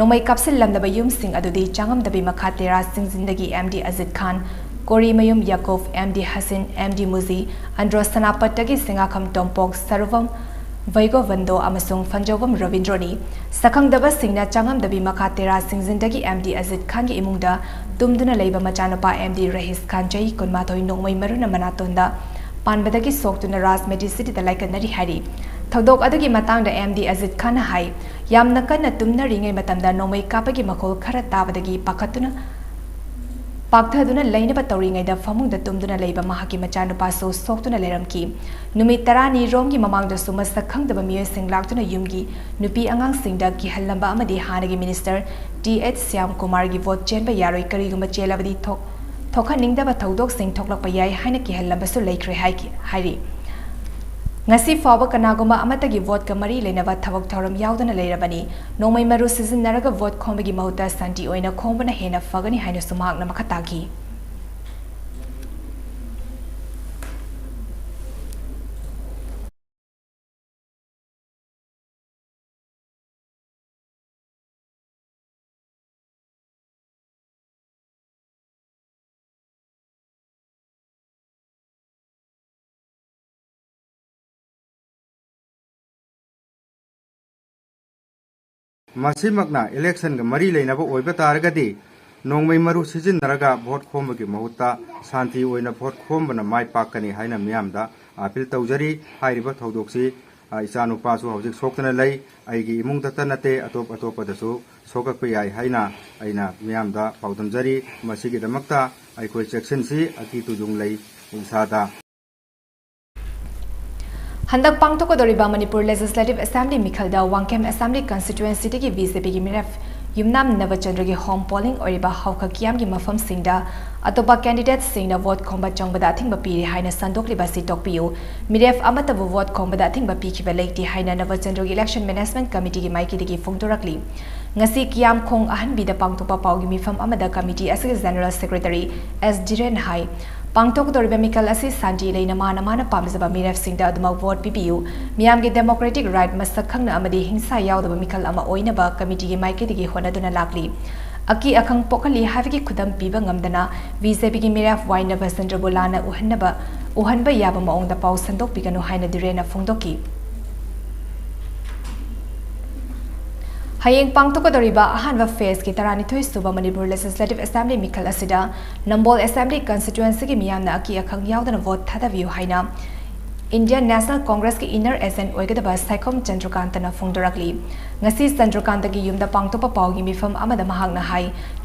ꯅꯣꯡꯃꯩ ꯀꯥꯞꯁꯤꯜꯂꯝꯂꯕ ꯌꯨꯝꯁꯤꯡ ꯑꯗꯨꯗꯤ ꯆꯥꯉꯝꯗꯕꯤ ꯃꯈꯥ ꯇꯦꯔꯥ ꯁꯤꯡꯖꯤꯟꯗꯒꯤ MD ꯑꯖꯤꯠ ꯈꯥꯟ, ꯀꯣꯔꯤꯃꯌꯨꯝ ꯌꯥꯀꯨꯕ, MD ꯍꯁꯤꯟ, MD ꯃꯨꯖꯤ, ꯑꯟꯗ꯭ꯔꯣ ꯁꯅꯥꯄꯠꯇꯒꯤ ꯁꯤꯡꯉꯥꯈꯝ ꯇꯣꯝꯄꯣꯛ, ꯁꯔꯨꯚꯝ ꯚꯩꯒꯣꯕꯟꯗꯣ ꯑꯃꯁꯨꯡ ꯐꯟꯖꯧꯕꯝ ꯔꯕꯤꯟꯗ꯭ꯔꯣꯅꯤ꯫ ꯁꯛꯈꯪꯗꯕꯁꯤꯡꯅ ꯆꯥꯉꯝꯗꯕꯤ ꯃꯈꯥ ꯇꯦꯔꯥ ꯁꯤꯡꯖꯤꯟꯗꯒꯤ MD ꯑꯖꯤꯠ ꯈꯥꯟꯒꯤ ꯏꯃꯨꯡꯗ ꯇꯨꯝꯗꯨꯅ ꯂꯩꯕ ꯃꯆꯥꯅꯨꯄꯥ MD ꯔꯍꯤꯁ ꯈꯥꯟ, ꯆꯍꯤ ꯀꯨꯟꯃꯥꯊꯣꯏ, ꯅꯣꯡꯃꯩ ꯃꯔꯨꯅ ꯃꯅꯥꯇꯣꯟꯗ ꯄꯥꯟꯕꯗꯒꯤ ꯁꯣꯛꯇꯨꯅ ꯔꯥꯖ Medicityꯗ ꯂꯥꯏꯀꯠꯅꯔꯤ ꯍꯥꯏꯔꯤ꯫ ꯊꯧꯗꯣꯛ ꯑꯗꯨꯒꯤ ꯃꯇꯥꯡꯗ MD ꯑꯖꯤꯠ ꯈꯥꯟꯅ ꯍꯥꯏ, ꯌꯥꯝꯅ ꯀꯟꯅ ꯇꯨꯝꯅꯔꯤꯉꯩ ꯃꯇꯝꯗ ꯅꯣꯡꯃꯩ ꯀꯥꯞꯄꯒꯤ ꯃꯈꯣꯜ ꯈꯔ ꯇꯥꯕꯗꯒꯤ ꯄꯥꯈꯠꯇꯨꯅ ꯄꯥꯛꯊꯗꯨꯅ ꯂꯩꯅꯕ ꯇꯧꯔꯤꯉꯩꯗ ꯐꯃꯨꯡꯗ ꯇꯨꯝꯗꯨꯅ ꯂꯩꯕ ꯃꯍꯥꯛꯀꯤ ꯃꯆꯥꯅꯨꯄꯥꯁꯨ ꯁꯣꯛꯇꯨꯅ ꯂꯩꯔꯝꯈꯤ꯫ ꯅꯨꯃꯤꯠ ꯇꯔꯥꯅꯤ ꯔꯣꯝꯒꯤ ꯃꯃꯥꯡꯗꯁꯨ ꯃꯁꯛ ꯈꯪꯗꯕ ꯃꯤꯑꯣꯏꯁꯤꯡ ꯂꯥꯛꯇꯨꯅ ꯌꯨꯝꯒꯤ ꯅꯨꯄꯤ ꯑꯉꯥꯡꯁꯤꯡꯗ ꯀꯤꯍꯜꯂꯝꯕ ꯑꯃꯗꯤ ꯍꯥꯟꯅꯒꯤ Minister Th ꯁ꯭ꯌꯥꯝ ꯀꯨꯃꯥꯔꯒꯤ vote ꯆꯦꯟꯕ ꯌꯥꯔꯣꯏ, ꯀꯔꯤꯒꯨꯝꯕ ꯆꯦꯜꯂꯕꯗꯤ ꯊꯣꯛ-, ꯊꯣꯛꯍꯟꯅꯤꯡꯗꯕ ꯊꯧꯗꯣꯛꯁꯤꯡ ꯊꯣꯛꯂꯛꯄ ꯌꯥꯏ ꯍꯥꯏꯅ ꯀꯤꯍꯜꯂꯝꯕꯁꯨ ꯂꯩꯈ꯭ꯔꯦ ꯍꯥꯏꯈꯤ-, ꯍꯥꯏꯔꯤ꯫ ꯉꯁꯤ ꯐꯥꯎꯕ ꯀꯅꯥꯒꯨꯝꯕ ꯑꯃꯠꯇꯒꯤ voteꯀ ꯃꯔꯤ ꯂꯩꯅꯕ ꯊꯕꯛ ꯊꯧꯔꯝ ꯌꯥꯎꯗꯅ ꯂꯩꯔꯕꯅꯤ꯫ ꯅꯣꯡꯃꯩ ꯃꯔꯨ ꯁꯤꯖꯤꯟꯅꯔꯒ vote ꯈꯣꯝꯕꯒꯤ ꯃꯍꯨꯠꯇ ꯁꯥꯟꯇꯤ ꯑꯣꯏꯅ ꯈꯣꯝꯕꯅ ꯍꯦꯟꯅ ꯐꯒꯅꯤ ꯍꯥꯏꯅꯁꯨ ꯃꯍꯥꯛꯅ ꯃꯈꯥ ꯇꯥꯈꯤ꯫ ꯃꯁꯤꯃꯛꯅ election ꯒ ꯃꯔꯤ ꯂꯩꯅꯕ ꯑꯣꯏꯕ ꯇꯥꯔꯒꯗꯤ ꯅꯣꯡꯃꯩ ꯃꯔꯨ ꯁꯤꯖꯤꯟꯅꯔꯒ vote ꯈꯣꯝꯕꯒꯤ ꯃꯍꯨꯠꯇ ꯁꯥꯟꯇꯤ ꯑꯣꯏꯅ vote ꯈꯣꯝꯕꯅ ꯃꯥꯏ ꯄꯥꯛꯀꯅꯤ ꯍꯥꯏꯅ ꯃꯤꯌꯥꯝꯗ appeal ꯇꯧꯖꯔꯤ꯫ ꯍꯥꯏꯔꯤꯕ ꯊꯧꯗꯣꯛꯁꯤ, ꯑ, ꯏꯆꯥꯅꯨꯄꯥꯁꯨ ꯍꯧꯖꯤꯛ ꯁꯣꯛꯇꯅ ꯂꯩ꯫ ꯑꯩꯒꯤ ꯏꯃꯨꯡꯗꯇ ꯅꯠꯇꯦ, ꯑꯇꯣꯞ ꯑꯇꯣꯞꯄꯗꯁꯨ ꯁꯣꯛꯂꯛꯄ ꯌꯥꯏ ꯍꯥꯏꯅ ꯑꯩꯅ ꯃꯤꯌꯥꯝꯗ ꯄꯥꯎꯗꯝꯖꯔꯤ꯫ ꯃꯁꯤꯒꯤꯗꯃꯛꯇ ꯑꯩꯈꯣꯏ ꯆꯦꯛꯁꯤꯟꯁꯤ, ꯑꯀꯤ ꯇꯨꯖꯨꯡ ꯂꯩ ꯏꯁꯥꯗ꯫ ꯍꯟꯗꯛ ꯄꯥꯡꯊꯣꯛꯀꯗꯧꯔꯤꯕ Manipur Legislative Assembly ꯃꯤꯈꯜꯗ Wangkhem Assembly Constituency ꯗꯒꯤ BJP ꯒꯤ ꯃꯤꯔꯦꯞ ꯌꯨꯝꯅꯥꯝ ꯅꯕꯆꯟꯗ꯭ꯔꯒꯤ home polling ꯑꯣꯏꯔꯤꯕ ꯍꯥꯎꯈ ꯀꯤꯌꯥꯝꯒꯤ ꯃꯐꯝꯁꯤꯡꯗ ꯑꯇꯣꯞꯄ candidate ꯁꯤꯡꯅ vote ꯈꯣꯝꯕ ꯆꯪꯕꯗ ꯑꯊꯤꯡꯕ ꯄꯤꯔꯤ ꯍꯥꯏꯅ ꯁꯟꯗꯣꯛꯂꯤꯕ ꯑꯁꯤ ꯇꯣꯛꯄꯤꯌꯨ꯫ ꯃꯤꯔꯦꯞ ꯑꯃꯠꯇꯕꯨ vote ꯈꯣꯝꯕꯗ ꯑꯊꯤꯡꯕ ꯄꯤꯈꯤꯕ ꯂꯩꯇꯦ ꯍꯥꯏꯅ ꯅꯕꯆꯟꯗ꯭ꯔꯒꯤ Election Management Committee ꯒꯤ ꯃꯥꯏꯀꯩꯗꯒꯤ ꯐꯣꯡꯗꯣꯔꯛꯂꯤ꯫ ꯉꯁꯤ ꯀꯤꯌꯥꯝꯈꯣꯡ ꯑꯍꯟꯕꯤꯗ ꯄꯥꯡꯊꯣꯛꯄ ꯄꯥꯎꯒꯤ ꯃꯤꯐꯝ ꯑꯃꯗ committee ꯑꯁꯤꯒꯤ General Secretary S ꯙꯤꯔꯦꯟ ꯍꯥꯏ, ꯄꯥꯡꯊꯣꯛꯀꯗꯧꯔꯤꯕ ꯃꯤꯈꯜ ꯑꯁꯤ ꯁꯥꯟꯇꯤ ꯂꯩꯅ ꯃꯥꯅ ꯃꯥꯅ ꯄꯥꯝꯖꯕ ꯃꯤꯔꯦꯞꯁꯤꯡꯗ ꯑꯗꯨꯃꯛ vote ꯄꯤꯕꯤꯌꯨ꯫ ꯃꯤꯌꯥꯝꯒꯤ democratic right ꯃꯁꯛ ꯈꯪꯅ ꯑꯃꯗꯤ ꯍꯤꯡꯁꯥ ꯌꯥꯎꯗꯕ ꯃꯤꯈꯜ ꯑꯃ ꯑꯣꯏꯅꯕ committee ꯒꯤ ꯃꯥꯏꯀꯩꯗꯒꯤ ꯍꯣꯠꯅꯗꯨꯅ ꯂꯥꯛꯂꯤ꯫ ꯑꯀꯤ ꯑꯈꯪ ꯄꯣꯛꯍꯜꯂꯤ ꯍꯥꯏꯕꯒꯤ ꯈꯨꯗꯝ ꯄꯤꯕ ꯉꯝꯗꯅ BJP ꯒꯤ ꯃꯤꯔꯦꯞ ꯋꯥꯏ ꯅꯕꯆꯟꯗ꯭ꯔꯕꯨ ꯂꯥꯟꯅ ꯎꯍꯟꯅꯕ, ꯎꯍꯟꯕ ꯌꯥꯕ ꯃꯑꯣꯡꯗ ꯄꯥꯎ ꯁꯟꯗꯣꯛꯄꯤꯒꯅꯨ ꯍꯥꯏꯅ ꯙꯤꯔꯦꯟꯅ ꯐꯣꯡꯗꯣꯛꯈꯤ꯫ ꯍꯌꯦꯡ ꯄꯥꯡꯊꯣꯛꯀꯗꯧꯔꯤꯕ ꯑꯍꯥꯟꯕ phase ꯀꯤ ꯇꯔꯥꯅꯤꯊꯣꯏ ꯁꯨꯕ ꯃꯅꯤꯄꯨꯔ Legislative Assembly ꯃꯤꯈꯜ ꯑꯁꯤꯗ ꯅꯝꯕꯣꯜ Assembly Constituency ꯒꯤ ꯃꯤꯌꯥꯝꯅ ꯑꯀꯤ ꯑꯈꯪ ꯌꯥꯎꯗꯅ vote ꯊꯥꯗꯕꯤꯌꯨ ꯍꯥꯏꯅ Indian National Congress ꯀꯤ inner agent ꯑꯣꯏꯒꯗꯕ ꯁꯥꯏꯈꯣꯝ ꯆꯟꯗ꯭ꯔꯀꯥꯟꯇꯅ ꯐꯣꯡꯗꯣꯔꯛꯂꯤ꯫ ꯉꯁꯤ ꯆꯟꯗ꯭ꯔꯀꯥꯟꯇꯒꯤ ꯌꯨꯝꯗ ꯄꯥꯡꯊꯣꯛꯄ ꯄꯥꯎꯒꯤ ꯃꯤꯐꯝ ꯑꯃꯗ ꯃꯍꯥꯛꯅ ꯍꯥꯏ,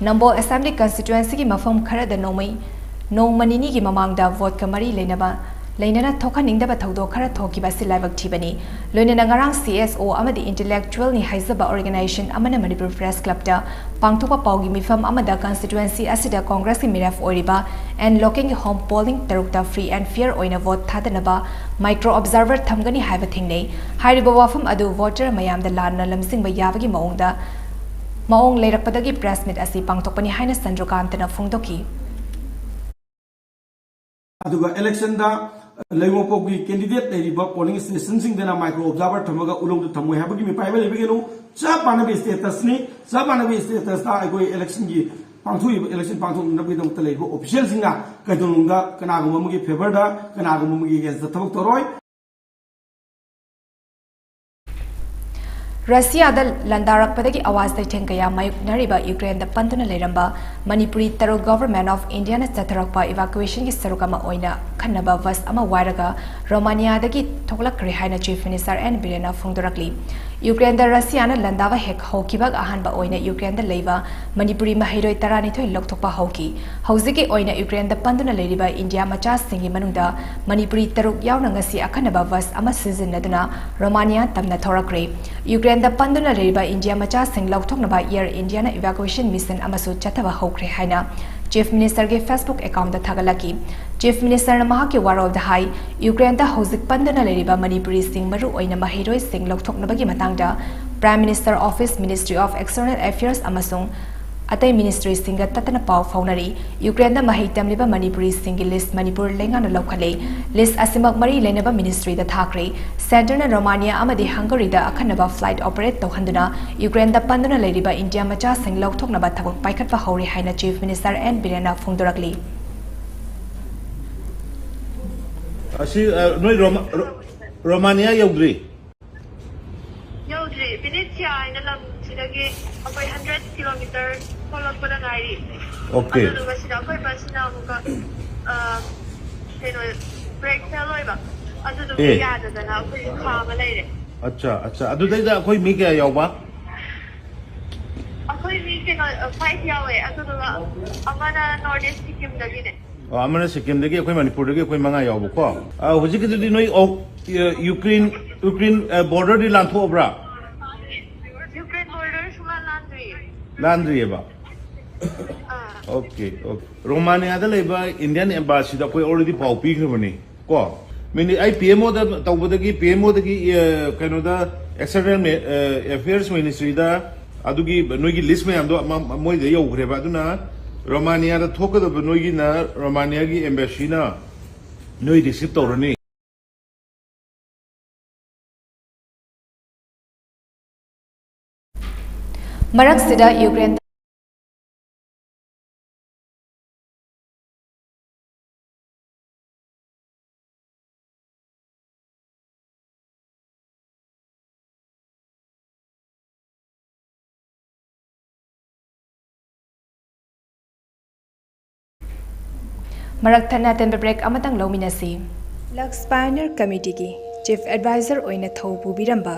ꯅꯝꯕꯣꯜ Assembly Constituency ꯒꯤ ꯃꯐꯝ ꯈꯔꯗ ꯅꯣꯡꯃꯩ, ꯅꯣꯡꯃ ꯅꯤꯅꯤꯒꯤ ꯃꯃꯥꯡꯗ vote ꯀ ꯃꯔꯤ ꯂꯩꯅꯕ, ꯂꯩꯅꯅ ꯊꯣꯛꯍꯟꯅꯤꯡꯗꯕ ꯊꯧꯗꯣꯛ ꯈꯔ ꯊꯣꯛꯈꯤꯕ ꯑꯁꯤ ꯂꯥꯏꯕꯛ ꯊꯤꯕꯅꯤ꯫ ꯂꯣꯏꯅꯅ ꯉꯔꯥꯡ CSO ꯑꯃꯗꯤ intellectual ꯅꯤ ꯍꯥꯏꯖꯕ organization ꯑꯃꯅ ꯃꯅꯤꯄꯨꯔ Press Club ꯇ ꯄꯥꯡꯊꯣꯛꯄ ꯄꯥꯎꯒꯤ ꯃꯤꯐꯝ ꯑꯃꯗ constituency ꯑꯁꯤꯗ Congress ꯀꯤ ꯃꯤꯔꯦꯞ ꯑꯣꯏꯔꯤꯕ ꯑꯦꯟ ꯂꯣꯀꯦꯟꯒꯤ home polling ꯇꯔꯨꯛꯇ free and fair ꯑꯣꯏꯅ vote ꯊꯥꯗꯅꯕ micro observer ꯊꯝꯒꯅꯤ ꯍꯥꯏꯕ ꯊꯦꯡꯅꯩ꯫ ꯍꯥꯏꯔꯤꯕ ꯋꯥꯐꯝ ꯑꯗꯨ voter ꯃꯌꯥꯝꯗ ꯂꯥꯟꯅ ꯂꯝꯖꯤꯡꯕ ꯌꯥꯕꯒꯤ ꯃꯑꯣꯡꯗ, ꯃꯑꯣꯡ ꯂꯩꯔꯛꯄꯗꯒꯤ press meet ꯑꯁꯤ ꯄꯥꯡꯊꯣꯛꯄꯅꯤ ꯍꯥꯏꯅ ꯆꯟꯗ꯭ꯔꯀꯥꯟꯇꯅ ꯐꯣꯡꯗꯣꯛꯈꯤ꯫ ꯑꯗꯨꯒ election ꯗ ꯂꯩꯉꯣꯛꯄꯒꯤ candidate ꯂꯩꯔꯤꯕ polling station ꯁꯤꯡꯗꯅ micro observer ꯊꯝꯃꯒ ꯎꯂꯧꯗ ꯊꯝꯃꯣꯏ ꯍꯥꯏꯕꯒꯤ ꯃꯤꯄꯥꯏꯕ ꯂꯩꯕꯤꯒꯅꯨ꯫ ꯆꯞ ꯃꯥꯟꯅꯕ status ꯅꯤ꯫ ꯆꯞ ꯃꯥꯟꯅꯕ status ꯇ ꯑꯩꯈꯣꯏ election ꯒꯤ ꯄꯥꯡꯊꯣꯛꯏꯕ, election ꯄꯥꯡꯊꯣꯛꯅꯅꯕꯒꯤꯗꯃꯛꯇ ꯂꯩꯔꯤꯕ official ꯁꯤꯡꯅ ꯀꯩꯗꯧꯅꯨꯡꯗ ꯀꯅꯥꯒꯨꯝꯕ ꯑꯃꯒꯤ favour ꯗ, ꯀꯅꯥꯒꯨꯝꯕ ꯑꯃꯒꯤ against ꯇ ꯊꯕꯛ ꯇꯧꯔꯣꯏ꯫ ꯔꯁꯤꯌꯥꯗ ꯂꯥꯟꯗꯥꯔꯛꯄꯗꯒꯤ ꯑꯋꯥ ꯆꯩꯊꯦꯡ ꯀꯌꯥ ꯃꯥꯌꯣꯛꯅꯔꯤꯕ ꯌꯨꯀ꯭ꯔꯦꯟꯗ ꯄꯟꯗꯨꯅ ꯂꯩꯔꯝꯕ ꯃꯅꯤꯄꯨꯔꯤ ꯇꯔꯨꯛ Government of Indiaꯅ ꯆꯠꯊꯔꯛꯄ evacuationꯒꯤ ꯁꯔꯨꯛ ꯑꯃ ꯑꯣꯏꯅ ꯑꯈꯟꯅꯕ bus ꯑꯃ ꯋꯥꯏꯔꯒ ꯔꯣꯃꯥꯅꯤꯌꯥꯗꯒꯤ ꯊꯣꯛꯂꯛꯈ꯭ꯔꯦ ꯍꯥꯏꯅ Chief Minister N ꯕꯤꯔꯦꯟꯅ ꯐꯣꯡꯗꯣꯔꯛꯂꯤ꯫ ꯌꯨꯀ꯭ꯔꯦꯟꯗ ꯔꯁꯤꯌꯥꯅ ꯂꯥꯟꯗꯥꯕ ꯍꯦꯛ ꯍꯧꯈꯤꯕꯒ ꯑꯍꯥꯟꯕ ꯑꯣꯏꯅ ꯌꯨꯀ꯭ꯔꯦꯟꯗ ꯂꯩꯕ ꯃꯅꯤꯄꯨꯔꯤ ꯃꯍꯩꯔꯣꯏ ꯇꯔꯥꯅꯤꯊꯣꯏ ꯂꯧꯊꯣꯛꯄ ꯍꯧꯈꯤ꯫ ꯍꯧꯖꯤꯛꯀꯤ ꯑꯣꯏꯅ ꯌꯨꯀ꯭ꯔꯦꯟꯗ ꯄꯟꯗꯨꯅ ꯂꯩꯔꯤꯕ ꯏꯟꯗꯤꯌꯥ ꯃꯆꯥꯁꯤꯡꯒꯤ ꯃꯅꯨꯡꯗ ꯃꯅꯤꯄꯨꯔꯤ ꯇꯔꯨꯛ ꯌꯥꯎꯅ ꯉꯁꯤ ꯑꯈꯟꯅꯕ bus ꯑꯃ ꯁꯤꯖꯤꯟꯅꯗꯨꯅ ꯔꯣꯃꯥꯅꯤꯌꯥ ꯇꯝꯅ ꯊꯣꯔꯛꯈ꯭ꯔꯦ꯫ ꯌꯨꯀ꯭ꯔꯦꯟꯗ ꯄꯟꯗꯨꯅ ꯂꯩꯔꯤꯕ ꯏꯟꯗꯤꯌꯥ ꯃꯆꯥꯁꯤꯡ ꯂꯧꯊꯣꯛꯅꯕ Air Indiaꯅ evacuation mission ꯑꯃꯁꯨ ꯆꯠꯊꯕ ꯍꯧꯈ꯭ꯔꯦ ꯍꯥꯏꯅ Chief Ministerꯒꯤ Facebook accountꯇ ꯊꯥꯒꯠꯂꯛꯈꯤ꯫ Chief Ministerꯅ ꯃꯍꯥꯛꯀꯤ ꯋꯥꯔꯣꯜꯗ ꯍꯥꯏ, ꯌꯨꯀ꯭ꯔꯦꯟꯗ ꯍꯧꯖꯤꯛ ꯄꯟꯗꯨꯅ ꯂꯩꯔꯤꯕ ꯃꯅꯤꯄꯨꯔꯤꯁꯤꯡ, ꯃꯔꯨꯑꯣꯏꯅ ꯃꯍꯩꯔꯣꯏꯁꯤꯡ ꯂꯧꯊꯣꯛꯅꯕꯒꯤ ꯃꯇꯥꯡꯗ Prime Minister Office, Ministry of External Affairs ꯑꯃꯁꯨꯡ ꯑꯇꯩ ministryꯁꯤꯡꯒ ꯇꯠꯇꯅ ꯄꯥꯎ ꯐꯥꯎꯅꯔꯤ꯫ ꯌꯨꯀ꯭ꯔꯦꯟꯗ ꯃꯍꯩ ꯇꯝꯂꯤꯕ ꯃꯅꯤꯄꯨꯔꯤꯁꯤꯡꯒꯤ list ꯃꯅꯤꯄꯨꯔ ꯂꯩꯉꯥꯛꯅ ꯂꯧꯈꯠꯂꯦ꯫ List ꯑꯁꯤꯃꯛ ꯃꯔꯤ ꯂꯩꯅꯕ ministryꯗ ꯊꯥꯈ꯭ꯔꯦ꯫ Centreꯅ ꯔꯣꯃꯥꯅꯤꯌꯥ ꯑꯃꯗꯤ Hungaryꯗ ꯑꯈꯟꯅꯕ flight operate ꯇꯧꯍꯟꯗꯨꯅ ꯌꯨꯀ꯭ꯔꯦꯟꯗ ꯄꯟꯗꯨꯅ ꯂꯩꯔꯤꯕ ꯏꯟꯗꯤꯌꯥ ꯃꯆꯥꯁꯤꯡ ꯂꯧꯊꯣꯛꯅꯕ ꯊꯕꯛ ꯄꯥꯏꯈꯠꯄ ꯍꯧꯔꯦ ꯍꯥꯏꯅ Chief Minister N ꯕꯤꯔꯦꯟꯅ ꯐꯣꯡꯗꯣꯔꯛꯂꯤ꯫ ꯑꯁꯤ, ꯑ, ꯅꯣꯏ ꯔꯣꯃꯥ-, ꯔꯣ-, ꯔꯣꯃꯥꯅꯤꯌꯥ ꯌꯧꯗ꯭ꯔꯤ? ꯌꯧꯗ꯭ꯔꯤ꯫ ꯚꯤꯅꯤꯁꯤꯌꯥ ꯍꯥꯏꯅ ꯂꯝꯁꯤꯗꯒꯤ ꯑꯩꯈꯣꯏ hundred kilometre ꯊꯣꯛꯂꯛꯄꯗ ꯉꯥꯏꯔꯤ꯫ Okay. ꯑꯗꯨꯗꯨꯒ ꯁꯤꯗ ꯑꯩꯈꯣꯏ busꯁꯤꯅ ꯑꯃꯨꯛꯀ, ꯑ, ꯀꯩꯅꯣ, brake fail ꯑꯣꯏꯕ꯫ ꯑꯗꯨꯗꯨꯒꯤ ꯑꯦ꯫ ꯌꯥꯗꯗꯅ ꯑꯩꯈꯣꯏ ꯈꯥꯝꯃ ꯂꯩꯔꯦ꯫ ꯑꯠꯆꯥ, ꯑꯠꯆꯥ꯫ ꯑꯗꯨꯗꯩꯗ ꯑꯩꯈꯣꯏ ꯃꯤ ꯀꯌꯥ ꯌꯥꯎꯕ? ꯑꯩꯈꯣꯏ ꯃꯤ ꯀꯩꯅꯣ, ꯑ, five ꯌꯥꯎꯋꯦ꯫ ꯑꯗꯨꯗꯨꯒ ꯑꯃꯅ North East ꯁꯤꯛꯀꯤꯝꯗꯒꯤꯅꯦ꯫ ꯑꯣ, ꯑꯃꯅ ꯁꯤꯛꯀꯤꯝꯗꯒꯤ, ꯑꯩꯈꯣꯏ ꯃꯅꯤꯄꯨꯔꯗꯒꯤ ꯑꯩꯈꯣꯏ ꯃꯉꯥ ꯌꯥꯎꯕꯀꯣ꯫ ꯑ, ꯍꯧꯖꯤꯛꯀꯤꯗꯨꯗꯤ ꯅꯣꯏ ꯑꯣ-, ꯑ, ꯌꯨꯀ꯭ꯔꯦꯟ, ꯌꯨꯀ꯭ꯔꯦꯟ, ꯑ, borderꯗꯤ ꯂꯥꯟꯊꯣꯛꯑꯕ꯭ꯔꯥ? ꯌꯨꯀ꯭ꯔꯦꯟ border ꯁꯨꯡꯂꯥꯟ ꯂꯥꯟꯗ꯭ꯔꯤꯌꯦ꯫ ꯂꯥꯟꯗ꯭ꯔꯤꯑꯕ? ꯑꯥ꯫ Okay, okay. ꯔꯣꯃꯥꯅꯤꯌꯥꯗ ꯂꯩꯕ Indian embassyꯗ ꯑꯩꯈꯣꯏ already ꯄꯥꯎ ꯄꯤꯈ꯭ꯔꯕꯅꯤ ꯀꯣ꯫ ꯃꯤꯅꯤ-, ꯑꯩ P M Oꯗ ꯇꯧꯕꯗꯒꯤ, P M Oꯗꯒꯤ, ꯑ, ꯀꯩꯅꯣꯗ, External ꯃꯦ-, ꯑ, Affairs Ministryꯗ ꯑꯗꯨꯒꯤ ꯅꯣꯏꯒꯤ list ꯃꯌꯥꯝꯗꯣ ꯑꯃ, ꯃꯣꯏꯗ ꯌꯧꯈ꯭ꯔꯦꯕ꯫ ꯑꯗꯨꯅ ꯔꯣꯃꯥꯅꯤꯌꯥꯗ ꯊꯣꯛꯀꯗꯕ ꯅꯣꯏꯒꯤꯅ ꯔꯣꯃꯥꯅꯤꯌꯥꯒꯤ embassyꯅ ꯅꯣꯏ receive ꯇꯧꯔꯅꯤ꯫ ꯃꯔꯛꯁꯤꯗ ꯌꯨꯀ꯭ꯔꯦꯟ ꯃꯔꯛ ꯊꯠꯅ ꯑꯇꯦꯟꯕ ꯕ꯭ꯔꯦꯛ ꯑꯃꯇꯪ ꯂꯧꯃꯤꯟꯅꯁꯤ꯫ ꯂꯛꯁ ꯄꯥꯏꯑꯣꯅꯤꯌꯔ ꯀꯃꯤꯇꯤꯒꯤ ꯆꯤꯐ ꯑꯦꯗꯚꯥꯏꯖꯔ ꯑꯣꯏꯅ ꯊꯧ ꯄꯨꯕꯤꯔꯝꯕ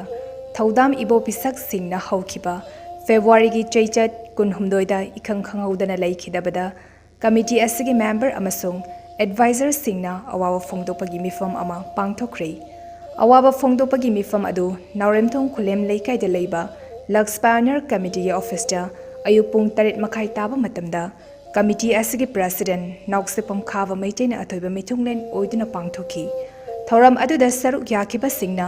ꯊꯧꯗꯥꯝ ꯏꯕꯣꯄꯤꯁꯛ ꯁꯤꯡꯅ ꯍꯧꯈꯤꯕ ꯐꯦꯕ꯭ꯔꯨꯋꯥꯔꯤꯒꯤ ꯆꯩꯆꯠ ꯀꯨꯟꯍꯨꯝꯗꯣꯏꯗ ꯏꯈꯪ ꯈꯪꯍꯧꯗꯅ ꯂꯩꯈꯤꯗꯕꯗ ꯀꯃꯤꯇꯤ ꯑꯁꯤꯒꯤ ꯃꯦꯝꯕꯔ ꯑꯃꯁꯨꯡ ꯑꯦꯗꯚꯥꯏꯖꯔꯁꯤꯡꯅ ꯑꯋꯥꯕ ꯐꯣꯡꯗꯣꯛꯄꯒꯤ ꯃꯤꯐꯝ ꯑꯃ ꯄꯥꯡꯊꯣꯛꯈ꯭ꯔꯦ꯫ ꯑꯋꯥꯕ ꯐꯣꯡꯗꯣꯛꯄꯒꯤ ꯃꯤꯐꯝ ꯑꯗꯨ ꯅꯥꯎꯔꯦꯝꯊꯣꯡ ꯈꯨꯂꯦꯝ ꯂꯩꯀꯥꯏꯗ ꯂꯩꯕ ꯂꯛꯁ ꯄꯥꯏꯑꯣꯅꯤꯌꯔ ꯀꯃꯤꯇꯤꯒꯤ ꯑꯣꯐꯤꯁꯇ ꯑꯌꯨꯛ ꯄꯨꯡ ꯇꯔꯦꯠ ꯃꯈꯥꯏ ꯇꯥꯕ ꯃꯇꯝꯗ ꯀꯃꯤꯇꯤ ꯑꯁꯤꯒꯤ ꯄ꯭ꯔꯦꯁꯤꯗꯦꯟꯠ ꯅꯥꯎꯁꯦꯞꯄꯝ ꯈꯥꯕ ꯃꯩꯇꯩꯅ ꯑꯊꯣꯏꯕ ꯃꯤꯊꯨꯡꯂꯦꯟ ꯑꯣꯏꯗꯨꯅ ꯄꯥꯡꯊꯣꯛꯈꯤ꯫ ꯊꯧꯔꯝ ꯑꯗꯨꯗ ꯁꯔꯨꯛ ꯌꯥꯈꯤꯕꯁꯤꯡꯅ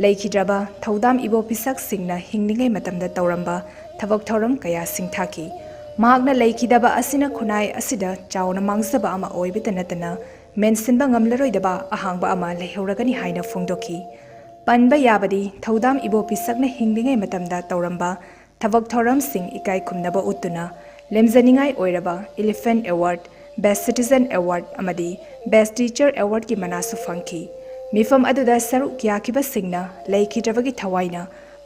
ꯂꯩꯈꯤꯗ꯭ꯔꯕ ꯊꯧꯗꯥꯝ ꯏꯕꯣꯄꯤꯁꯛꯁꯤꯡꯅ ꯍꯤꯡꯂꯤꯉꯩ ꯃꯇꯝꯗ ꯇꯧꯔꯝꯕ ꯊꯕꯛ ꯊꯧꯔꯝ ꯀꯌꯥ ꯁꯤꯡꯊꯥꯈꯤ꯫ ꯃꯍꯥꯛꯅ ꯂꯩꯈꯤꯗꯕ ꯑꯁꯤꯅ ꯈꯨꯟꯅꯥꯏ ꯑꯁꯤꯗ ꯆꯥꯎꯅ ꯃꯥꯡꯖꯕ ꯑꯃ ꯑꯣꯏꯕꯇ ꯅꯠꯇꯅ ꯃꯦꯟꯁꯤꯟꯕ ꯉꯝꯂꯔꯣꯏꯗꯕ ꯑꯍꯥꯡꯕ ꯑꯃ ꯂꯩꯍꯧꯔꯒꯅꯤ ꯍꯥꯏꯅ ꯐꯣꯡꯗꯣꯛꯈꯤ꯫ ꯄꯟꯕ ꯌꯥꯕꯗꯤ ꯊꯧꯗꯥꯝ ꯏꯕꯣꯄꯤꯁꯛꯅ ꯍꯤꯡꯂꯤꯉꯩ ꯃꯇꯝꯗ ꯇꯧꯔꯝꯕ ꯊꯕꯛ ꯊꯧꯔꯝꯁꯤꯡ ꯏꯀꯥꯏ ꯈꯨꯝꯅꯕ ꯎꯠꯇꯨꯅ ꯂꯦꯝꯖꯅꯤꯡꯉꯥꯏ ꯑꯣꯏꯔꯕ Elephant Award, Best Citizen Award ꯑꯃꯗꯤ Best Teacher Awardꯀꯤ ꯃꯅꯥꯁꯨ ꯐꯪꯈꯤ꯫ ꯃꯤꯐꯝ ꯑꯗꯨꯗ ꯁꯔꯨꯛ ꯌꯥꯈꯤꯕꯁꯤꯡꯅ ꯂꯩꯈꯤꯗ꯭ꯔꯕꯒꯤ ꯊꯋꯥꯏꯅ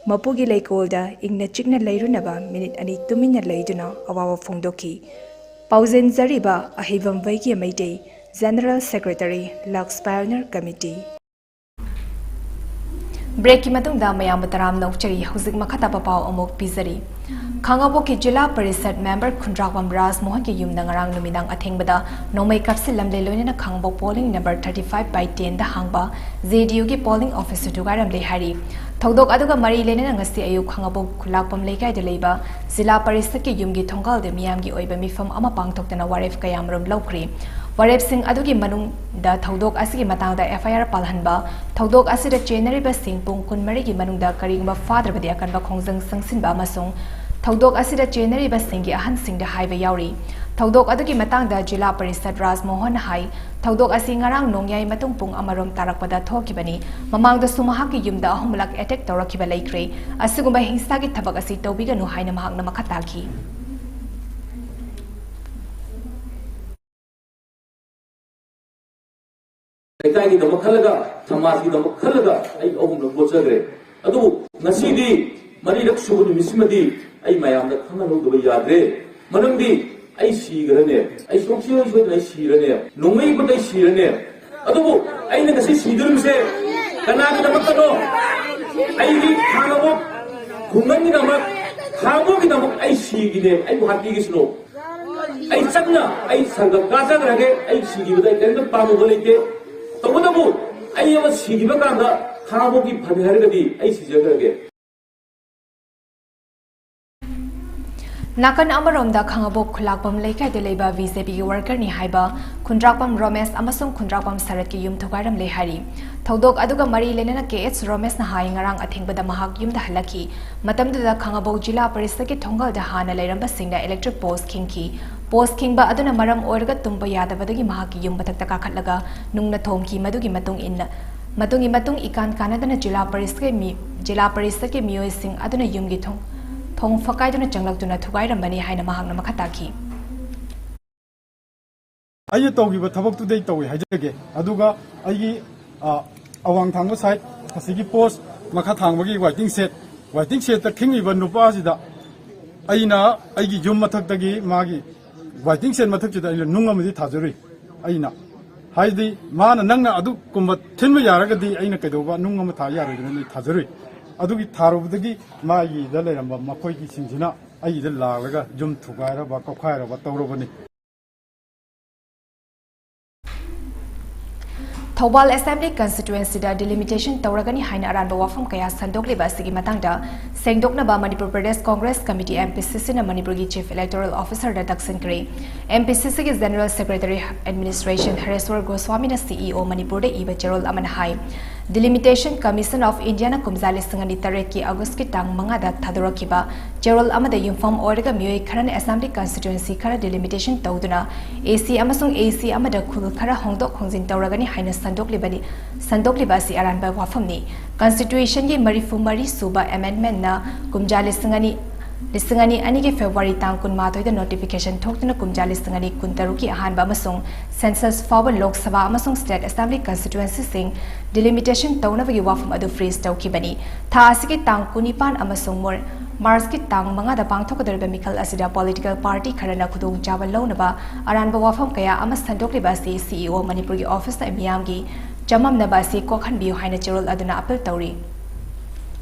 ꯃꯄꯨꯒꯤ ꯂꯩꯀꯣꯜꯗ ꯏꯪꯅ ꯆꯤꯛꯅ ꯂꯩꯔꯨꯅꯕ ꯃꯤꯅꯤꯠ ꯑꯅꯤ ꯇꯨꯃꯤꯟꯅ ꯂꯩꯗꯨꯅ ꯑꯋꯥꯕ ꯐꯣꯡꯗꯣꯛꯈꯤ꯫ ꯄꯥꯎꯖꯦꯟꯖꯔꯤꯕ ꯑꯍꯩꯕꯝ ꯋꯩꯒꯤ Meitei, General Secretary, Lux Pioneer Committee꯫ ꯕ꯭ꯔꯦꯛꯀꯤ ꯃꯇꯨꯡꯗ ꯃꯌꯥꯝꯕꯨ ꯇꯔꯥꯝꯅ ꯑꯣꯛꯆꯔꯤ꯫ ꯍꯧꯖꯤꯛ ꯃꯈꯥ ꯇꯥꯕ ꯄꯥꯎ ꯑꯃꯨꯛ ꯄꯤꯖꯔꯤ꯫ ꯈꯥꯉꯕꯣꯛꯀꯤ ꯖꯤꯂꯥ ꯄꯔꯤꯁꯠ ꯃꯦꯝꯕꯔ ꯈꯨꯟꯗ꯭ꯔꯥꯛꯄꯝ ꯔꯥꯖ ꯃꯣꯍꯟꯒꯤ ꯌꯨꯝꯗ ꯉꯔꯥꯡ ꯅꯨꯃꯤꯗꯥꯡ ꯑꯊꯦꯡꯕꯗ ꯅꯣꯡꯃꯩ ꯀꯥꯞꯁꯤꯜꯂꯝꯂꯦ, ꯂꯣꯏꯅꯅ ꯈꯥꯉꯕꯣꯛ polling number thirty five by ten ꯗ ꯍꯥꯡꯕ J D U ꯒꯤ polling office ꯁꯨ ꯊꯨꯒꯥꯏꯔꯝꯂꯦ ꯍꯥꯏꯔꯤ꯫ ꯊꯧꯗꯣꯛ ꯑꯗꯨꯒ ꯃꯔꯤ ꯂꯩꯅꯅ ꯉꯁꯤ ꯑꯌꯨꯛ ꯈꯥꯉꯕꯣꯛ ꯈꯨꯂꯥꯛꯄꯝ ꯂꯩꯀꯥꯏꯗ ꯂꯩꯕ ꯖꯤꯂꯥ ꯄꯔꯤꯁꯠꯀꯤ ꯌꯨꯝꯒꯤ ꯊꯣꯡꯒꯥꯜꯗ ꯃꯤꯌꯥꯝꯒꯤ ꯑꯣꯏꯕ ꯃꯤꯐꯝ ꯑꯃ ꯄꯥꯡꯊꯣꯛꯇꯨꯅ ꯋꯥꯔꯦꯞ ꯀꯌꯥꯃꯔꯨꯝ ꯂꯧꯈ꯭ꯔꯤ꯫ ꯋꯥꯔꯦꯞꯁꯤꯡ ꯑꯗꯨꯒꯤ ꯃꯅꯨꯡꯗ ꯊꯧꯗꯣꯛ ꯑꯁꯤꯒꯤ ꯃꯇꯥꯡꯗ F I R ꯄꯥꯜꯍꯟꯕ, ꯊꯧꯗꯣꯛ ꯑꯁꯤꯗ ꯆꯦꯟꯅꯔꯤꯕꯁꯤꯡ ꯄꯨꯡ ꯀꯨꯟꯃꯔꯤꯒꯤ ꯃꯅꯨꯡꯗ ꯀꯔꯤꯒꯨꯝꯕ ꯐꯥꯗ꯭ꯔꯕꯗꯤ ꯑꯀꯟꯕ ꯈꯣꯡꯖꯪ ꯆꯪꯁꯤꯟꯕ ꯑꯃꯁꯨꯡ ꯊꯧꯗꯣꯛ ꯑꯁꯤꯗ ꯆꯦꯟꯅꯔꯤꯕꯁꯤꯡꯒꯤ ꯑꯍꯟꯁꯤꯡꯗ ꯍꯥꯏꯕ ꯌꯥꯎꯔꯤ꯫ ꯊꯧꯗꯣꯛ ꯑꯗꯨꯒꯤ ꯃꯇꯥꯡꯗ ꯖꯤꯂꯥ ꯄꯔꯤꯁꯠ ꯔꯥꯖ ꯃꯣꯍꯟꯅ ꯍꯥꯏ, ꯊꯧꯗꯣꯛ ꯑꯁꯤ ꯉꯔꯥꯡ ꯅꯣꯡꯌꯥꯏ ꯃꯇꯨꯡ ꯄꯨꯡ ꯑꯃꯔꯣꯝ ꯇꯥꯔꯛꯄꯗ ꯊꯣꯛꯈꯤꯕꯅꯤ꯫ ꯃꯃꯥꯡꯗꯁꯨ ꯃꯍꯥꯛꯀꯤ ꯌꯨꯝꯗ ꯑꯍꯨꯝꯂꯛ attack ꯇꯧꯔꯛꯈꯤꯕ ꯂꯩꯈ꯭ꯔꯦ꯫ ꯑꯁꯤꯒꯨꯝꯕ ꯍꯤꯡꯁꯥꯒꯤ ꯊꯕꯛ ꯑꯁꯤ ꯇꯧꯕꯤꯒꯅꯨ ꯍꯥꯏꯅ ꯃꯍꯥꯛꯅ ꯃꯈꯥ ꯇꯥꯈꯤ꯫ ꯂꯩꯀꯥꯏꯒꯤꯗꯃꯛ ꯈꯜꯂꯒ, ꯁꯃꯥꯖꯀꯤꯗꯃꯛ ꯈꯜꯂꯒ ꯑꯩ ꯑꯍꯨꯝꯂꯛ ꯄꯣꯠꯆꯈ꯭ꯔꯦ꯫ ꯑꯗꯨꯕꯨ ꯉꯁꯤꯗꯤ ꯃꯔꯤꯔꯛ ꯁꯨꯕ ꯅꯨꯃꯤꯠꯁꯤꯃꯗꯤ ꯑꯩ ꯃꯌꯥꯝꯗ ꯈꯪꯍꯜꯍꯧꯗꯕ ꯌꯥꯗ꯭ꯔꯦ꯫ ꯃꯔꯝꯗꯤ ꯑꯩ ꯁꯤꯈ꯭ꯔꯅꯦ, ꯑꯩ ꯁꯨꯡꯁꯣꯏ ꯁꯣꯏꯗꯅ ꯑꯩ ꯁꯤꯔꯅꯦ, ꯅꯣꯡꯃꯩ ꯈꯨꯠꯇ ꯑꯩ ꯁꯤꯔꯅꯦ꯫ ꯑꯗꯨꯕꯨ ꯑꯩꯅ ꯉꯁꯤ ꯁꯤꯗꯣꯔꯤꯕꯁꯦ ꯀꯅꯥꯒꯤꯗꯃꯛꯇꯅꯣ? ꯑꯩꯒꯤ ꯈꯥꯡꯉꯕꯣꯛ ꯈꯨꯡꯒꯪꯒꯤꯗꯃꯛ, ꯈꯥꯡꯉꯕꯣꯛꯀꯤꯗꯃꯛ ꯑꯩ ꯁꯤꯈꯤꯅꯦ꯫ ꯑꯩꯕꯨ ꯍꯥꯠꯄꯤꯈꯤꯁꯅꯨ꯫ ꯑꯩ ꯆꯪꯅ ꯑꯩ ꯁꯪꯒꯝ ꯀꯥꯖꯈ꯭ꯔꯒꯦ꯫ ꯑꯩ ꯁꯤꯈꯤꯕꯗ ꯑꯩ ꯀꯔꯤꯝꯇ ꯄꯥꯝꯃꯨꯕ ꯂꯩꯇꯦ꯫ ꯇꯧꯕꯇꯕꯨ ꯑꯩ ꯑꯃ ꯁꯤꯈꯤꯕ ꯀꯥꯟꯗ ꯈꯥꯡꯉꯕꯣꯛꯀꯤ ꯐꯅꯤ ꯍꯥꯏꯔꯒꯗꯤ ꯑꯩ ꯁꯤꯖꯈ꯭ꯔꯒꯦ꯫ ꯅꯥꯀꯟ ꯑꯃꯔꯣꯝꯗ ꯈꯥꯡꯉꯕꯣꯛ ꯈꯨꯂꯥꯛꯄꯝ ꯂꯩꯀꯥꯏꯗ ꯂꯩꯕ ꯕꯤ ꯖꯦ ꯄꯤꯒꯤ ꯋꯥꯔꯀꯔꯅꯤ ꯍꯥꯏꯕ ꯈꯨꯟꯗ꯭ꯔꯥꯛꯄꯝ ꯔꯣꯃꯦꯁ ꯑꯃꯁꯨꯡ ꯈꯨꯟꯗ꯭ꯔꯥꯛꯄꯝ ꯁꯔꯠꯀꯤ ꯌꯨꯝ ꯊꯨꯒꯥꯏꯔꯝꯂꯦ ꯍꯥꯏꯔꯤ꯫ ꯊꯧꯗꯣꯛ ꯑꯗꯨꯒ ꯃꯔꯤ ꯂꯩꯅꯅ ꯀꯦ ꯑꯦꯆ ꯔꯣꯃꯦꯁꯅ ꯍꯥꯏ, ꯉꯔꯥꯡ ꯑꯊꯦꯡꯕꯗ ꯃꯍꯥꯛ ꯌꯨꯝꯗ ꯍꯜꯂꯛꯈꯤ꯫ ꯃꯇꯝꯗꯨꯗ ꯈꯥꯡꯉꯕꯣꯛ ꯖꯤꯂꯥ ꯄꯔꯤꯁꯠꯀꯤ ꯊꯣꯡꯒꯜꯗ ꯍꯥꯟꯅ ꯂꯩꯔꯝꯕꯁꯤꯡꯅ ꯏꯂꯦꯛꯇ꯭ꯔꯤꯛ ꯄꯣꯁ ꯈꯤꯡꯈꯤ꯫ ꯄꯣꯁ ꯈꯤꯡꯕ ꯑꯗꯨꯅ ꯃꯔꯝ ꯑꯣꯏꯔꯒ ꯇꯨꯝꯕ ꯌꯥꯗꯕꯗꯒꯤ ꯃꯍꯥꯛꯀꯤ ꯌꯨꯝ ꯃꯊꯛꯇ ꯀꯥꯈꯠꯂꯒ ꯅꯨꯡꯅ ꯊꯣꯝꯈꯤ꯫ ꯃꯗꯨꯒꯤ ꯃꯇꯨꯡ ꯏꯟꯅ, ꯃꯗꯨꯒꯤ ꯃꯇꯨꯡ ꯏꯀꯥꯟ ꯀꯥꯟꯅꯗꯅ ꯖꯤꯂꯥ ꯄꯔꯤꯁꯠꯀꯤ ꯃꯤ-, ꯖꯤꯂꯥ ꯄꯔꯤꯁꯠꯀꯤ ꯃꯤꯑꯣꯏꯁꯤꯡ ꯑꯗꯨꯅ ꯌꯨꯝꯒꯤ ꯊꯣꯡ, ꯊꯣꯡ ꯐꯛꯀꯥꯏꯗꯨꯅ ꯆꯪꯂꯛꯇꯨꯅ ꯊꯨꯒꯥꯏꯔꯝꯕꯅꯤ ꯍꯥꯏꯅ ꯃꯍꯥꯛꯅ ꯃꯈꯥ ꯇꯥꯈꯤ꯫ ꯑꯩꯅ ꯇꯧꯈꯤꯕ ꯊꯕꯛꯇꯨꯗꯩ ꯇꯧꯏ ꯍꯥꯏꯖꯒꯦ꯫ ꯑꯗꯨꯒ ꯑꯩꯒꯤ, ꯑ, ꯑꯋꯥꯡ ꯊꯥꯡꯕ ꯁꯥꯏꯠ, ꯑꯁꯤꯒꯤ ꯄꯣꯁ ꯃꯈꯥ ꯊꯥꯡꯕꯒꯤ ꯋꯥꯏꯇꯤꯡ ꯁꯦꯠ, ꯋꯥꯏꯇꯤꯡ ꯁꯦꯠꯇ ꯈꯤꯡꯉꯤꯕ ꯅꯨꯄꯥꯁꯤꯗ ꯑꯩꯅ ꯑꯩꯒꯤ ꯌꯨꯝ ꯃꯊꯛꯇꯒꯤ ꯃꯥꯒꯤ ꯋꯥꯏꯇꯤꯡ ꯁꯦꯠ ꯃꯊꯛꯁꯤꯗ ꯑꯩꯅ ꯅꯨꯡ ꯑꯃꯗꯤ ꯊꯥꯖꯔꯨꯏ꯫ ꯑꯩꯅ ꯍꯥꯏꯗꯤ, ꯃꯥꯅ, "ꯅꯪꯅ ꯑꯗꯨꯒꯨꯝꯕ ꯊꯤꯟꯕ ꯌꯥꯔꯒꯗꯤ ꯑꯩꯅ ꯀꯩꯗꯧꯕ ꯅꯨꯡ ꯑꯃ ꯊꯥ ꯌꯥꯔꯣꯏꯗꯅ?" ꯑꯩ ꯊꯥꯖꯔꯨꯏ꯫ ꯑꯗꯨꯒꯤ ꯊꯥꯔꯨꯕꯗꯒꯤ ꯃꯥꯒꯤꯗ ꯂꯩꯔꯝꯕ ꯃꯈꯣꯏꯒꯤꯁꯤꯡꯁꯤꯅ ꯑꯩꯒꯤꯗ ꯂꯥꯛꯂꯒ ꯌꯨꯝ ꯊꯨꯒꯥꯏꯔꯕ, ꯀꯧꯈꯥꯏꯔꯕ ꯇꯧꯔꯕꯅꯤ꯫ ꯊꯧꯕꯥꯜ ꯑꯦꯁꯦꯝꯕ꯭ꯂꯤ ꯀꯟꯁꯇꯤꯇ꯭ꯋꯦꯟꯁꯤꯗ ꯗꯤꯂꯤꯃꯤꯇꯦꯁꯟ ꯇꯧꯔꯒꯅꯤ ꯍꯥꯏꯅ ꯑꯔꯥꯟꯕ ꯋꯥꯐꯝ ꯀꯌꯥ ꯁꯟꯗꯣꯛꯂꯤꯕ ꯑꯁꯤꯒꯤ ꯃꯇꯥꯡꯗ ꯁꯦꯡꯗꯣꯛꯅꯕ Manipur Pradesh Congress committee, M P ꯁꯤ ꯁꯤꯅ ꯃꯅꯤꯄꯨꯔꯒꯤ ꯆꯤꯐ ꯏꯂꯦꯛꯇꯣꯔꯦꯜ ꯑꯣꯐꯤꯁꯔꯗ ꯇꯛꯁꯤꯟꯈ꯭ꯔꯦ꯫ ꯑꯦꯝ ꯄꯤ ꯁꯤ ꯁꯤꯒꯤ ꯖꯦꯅꯔꯦꯜ ꯁꯦꯀ꯭ꯔꯦꯇꯔꯤ ꯑꯦꯗꯃꯤꯅꯤꯁꯇ꯭ꯔꯦꯁꯟ ꯍꯔꯦꯁ꯭ꯋꯔ ꯒꯣꯁ꯭ꯋꯥꯃꯤꯅ ꯁꯤ ꯏ ꯑꯣ ꯃꯅꯤꯄꯨꯔꯗ ꯏꯕ ꯆꯦꯔꯣꯜ ꯑꯃꯅ ꯍꯥꯏ, ꯗꯤꯂꯤꯃꯤꯇꯦꯁꯟ ꯀꯃꯤꯁꯟ ꯑꯣꯐ ꯏꯟꯗꯤꯌꯥꯅ ꯀꯨꯝꯖꯥ ꯂꯤꯁꯤꯡ ꯑꯅꯤ ꯇꯔꯦꯠꯀꯤ ꯑꯥꯒꯁꯀꯤ ꯇꯥꯡ ꯃꯉꯥꯗ ꯊꯥꯗꯣꯔꯛꯈꯤꯕ ꯆꯦꯔꯣꯜ ꯑꯃꯗ ꯌꯨꯝꯐꯝ ꯑꯣꯏꯔꯒ ꯃꯤꯑꯣꯏ ꯈꯔꯅ ꯑꯦꯁꯦꯝꯕ꯭ꯂꯤ ꯀꯟꯁꯇꯤꯇ꯭ꯋꯦꯟꯁꯤ ꯈꯔ ꯗꯤꯂꯤꯃꯤꯇꯦꯁꯟ ꯇꯧꯗꯨꯅ ꯑꯦ ꯁꯤ ꯑꯃꯁꯨꯡ ꯑꯦ ꯁꯤ ꯑꯃꯗ ꯈꯨꯜ ꯈꯔ ꯍꯣꯡꯗꯣꯛ ꯍꯣꯡꯖꯤꯟ ꯇꯧꯔꯒꯅꯤ ꯍꯥꯏꯅ ꯁꯟꯗꯣꯛꯂꯤꯕꯅꯤ, ꯁꯟꯗꯣꯛꯂꯤꯕ ꯑꯁꯤ ꯑꯔꯥꯟꯕ ꯋꯥꯐꯝꯅꯤ꯫ ꯀꯟꯁꯇꯤꯇ꯭ꯌꯨꯁꯟꯒꯤ ꯃꯔꯤꯐꯨ ꯃꯔꯤ ꯁꯨꯕ ꯑꯦꯃꯦꯟꯗꯃꯦꯟꯠꯅ ꯀꯨꯝꯖꯥ ꯂꯤꯁꯤꯡ ꯑꯅꯤ, ꯂꯤꯁꯤꯡ ꯑꯅꯤ ꯑꯅꯤꯒꯤ ꯐꯦꯕ꯭ꯔꯨꯋꯥꯔꯤ ꯇꯥꯡ ꯀꯨꯟꯃꯥꯊꯣꯏꯗ ꯅꯣꯇꯤꯐꯤꯀꯦꯁꯟ ꯊꯣꯛꯇꯨꯅ ꯀꯨꯝꯖꯥ ꯂꯤꯁꯤꯡ ꯑꯅꯤ ꯀꯨꯟꯇꯔꯨꯛꯀꯤ ꯑꯍꯥꯟꯕ ꯑꯃꯁꯨꯡ ꯁꯦꯟꯁꯁ ꯐꯥꯎꯕ ꯂꯣꯛ ꯁꯚꯥ ꯑꯃꯁꯨꯡ ꯁ꯭ꯇꯦꯠ ꯑꯦꯁꯦꯝꯕ꯭ꯂꯤ ꯀꯟꯁꯇꯤꯇ꯭ꯌꯨꯑꯦꯟꯁꯤꯁꯤꯡ ꯗꯤꯂꯤꯃꯤꯇꯦꯁꯟ ꯇꯧꯅꯕꯒꯤ ꯋꯥꯐꯝ ꯑꯗꯨ ꯐ꯭ꯔꯤꯖ ꯇꯧꯈꯤꯕꯅꯤ꯫ ꯊꯥ ꯑꯁꯤꯒꯤ ꯇꯥꯡ ꯀꯨꯟꯅꯤꯄꯥꯟ ꯑꯃꯁꯨꯡ ꯃꯣꯔ-, ꯃꯥꯔꯆꯀꯤ ꯇꯥꯡ ꯃꯉꯥꯗ ꯄꯥꯡꯊꯣꯛꯀꯗꯧꯔꯤꯕ ꯃꯤꯈꯜ ꯑꯁꯤꯗ political party ꯈꯔꯅ ꯈꯨꯗꯣꯡꯆꯥꯕ ꯂꯧꯅꯕ ꯑꯔꯥꯟꯕ ꯋꯥꯐꯝ ꯀꯌꯥ ꯑꯃ ꯁꯟꯗꯣꯛꯂꯤꯕ ꯑꯁꯤ CEO ꯃꯅꯤꯄꯨꯔꯒꯤ officeꯇ ꯃꯤꯌꯥꯝꯒꯤ ꯆꯃꯝꯅꯕ ꯑꯁꯤ ꯀꯣꯛꯍꯟꯕꯤꯌꯨ ꯍꯥꯏꯅ ꯆꯦꯔꯣꯜ ꯑꯗꯨꯅ appeal ꯇꯧꯔꯤ꯫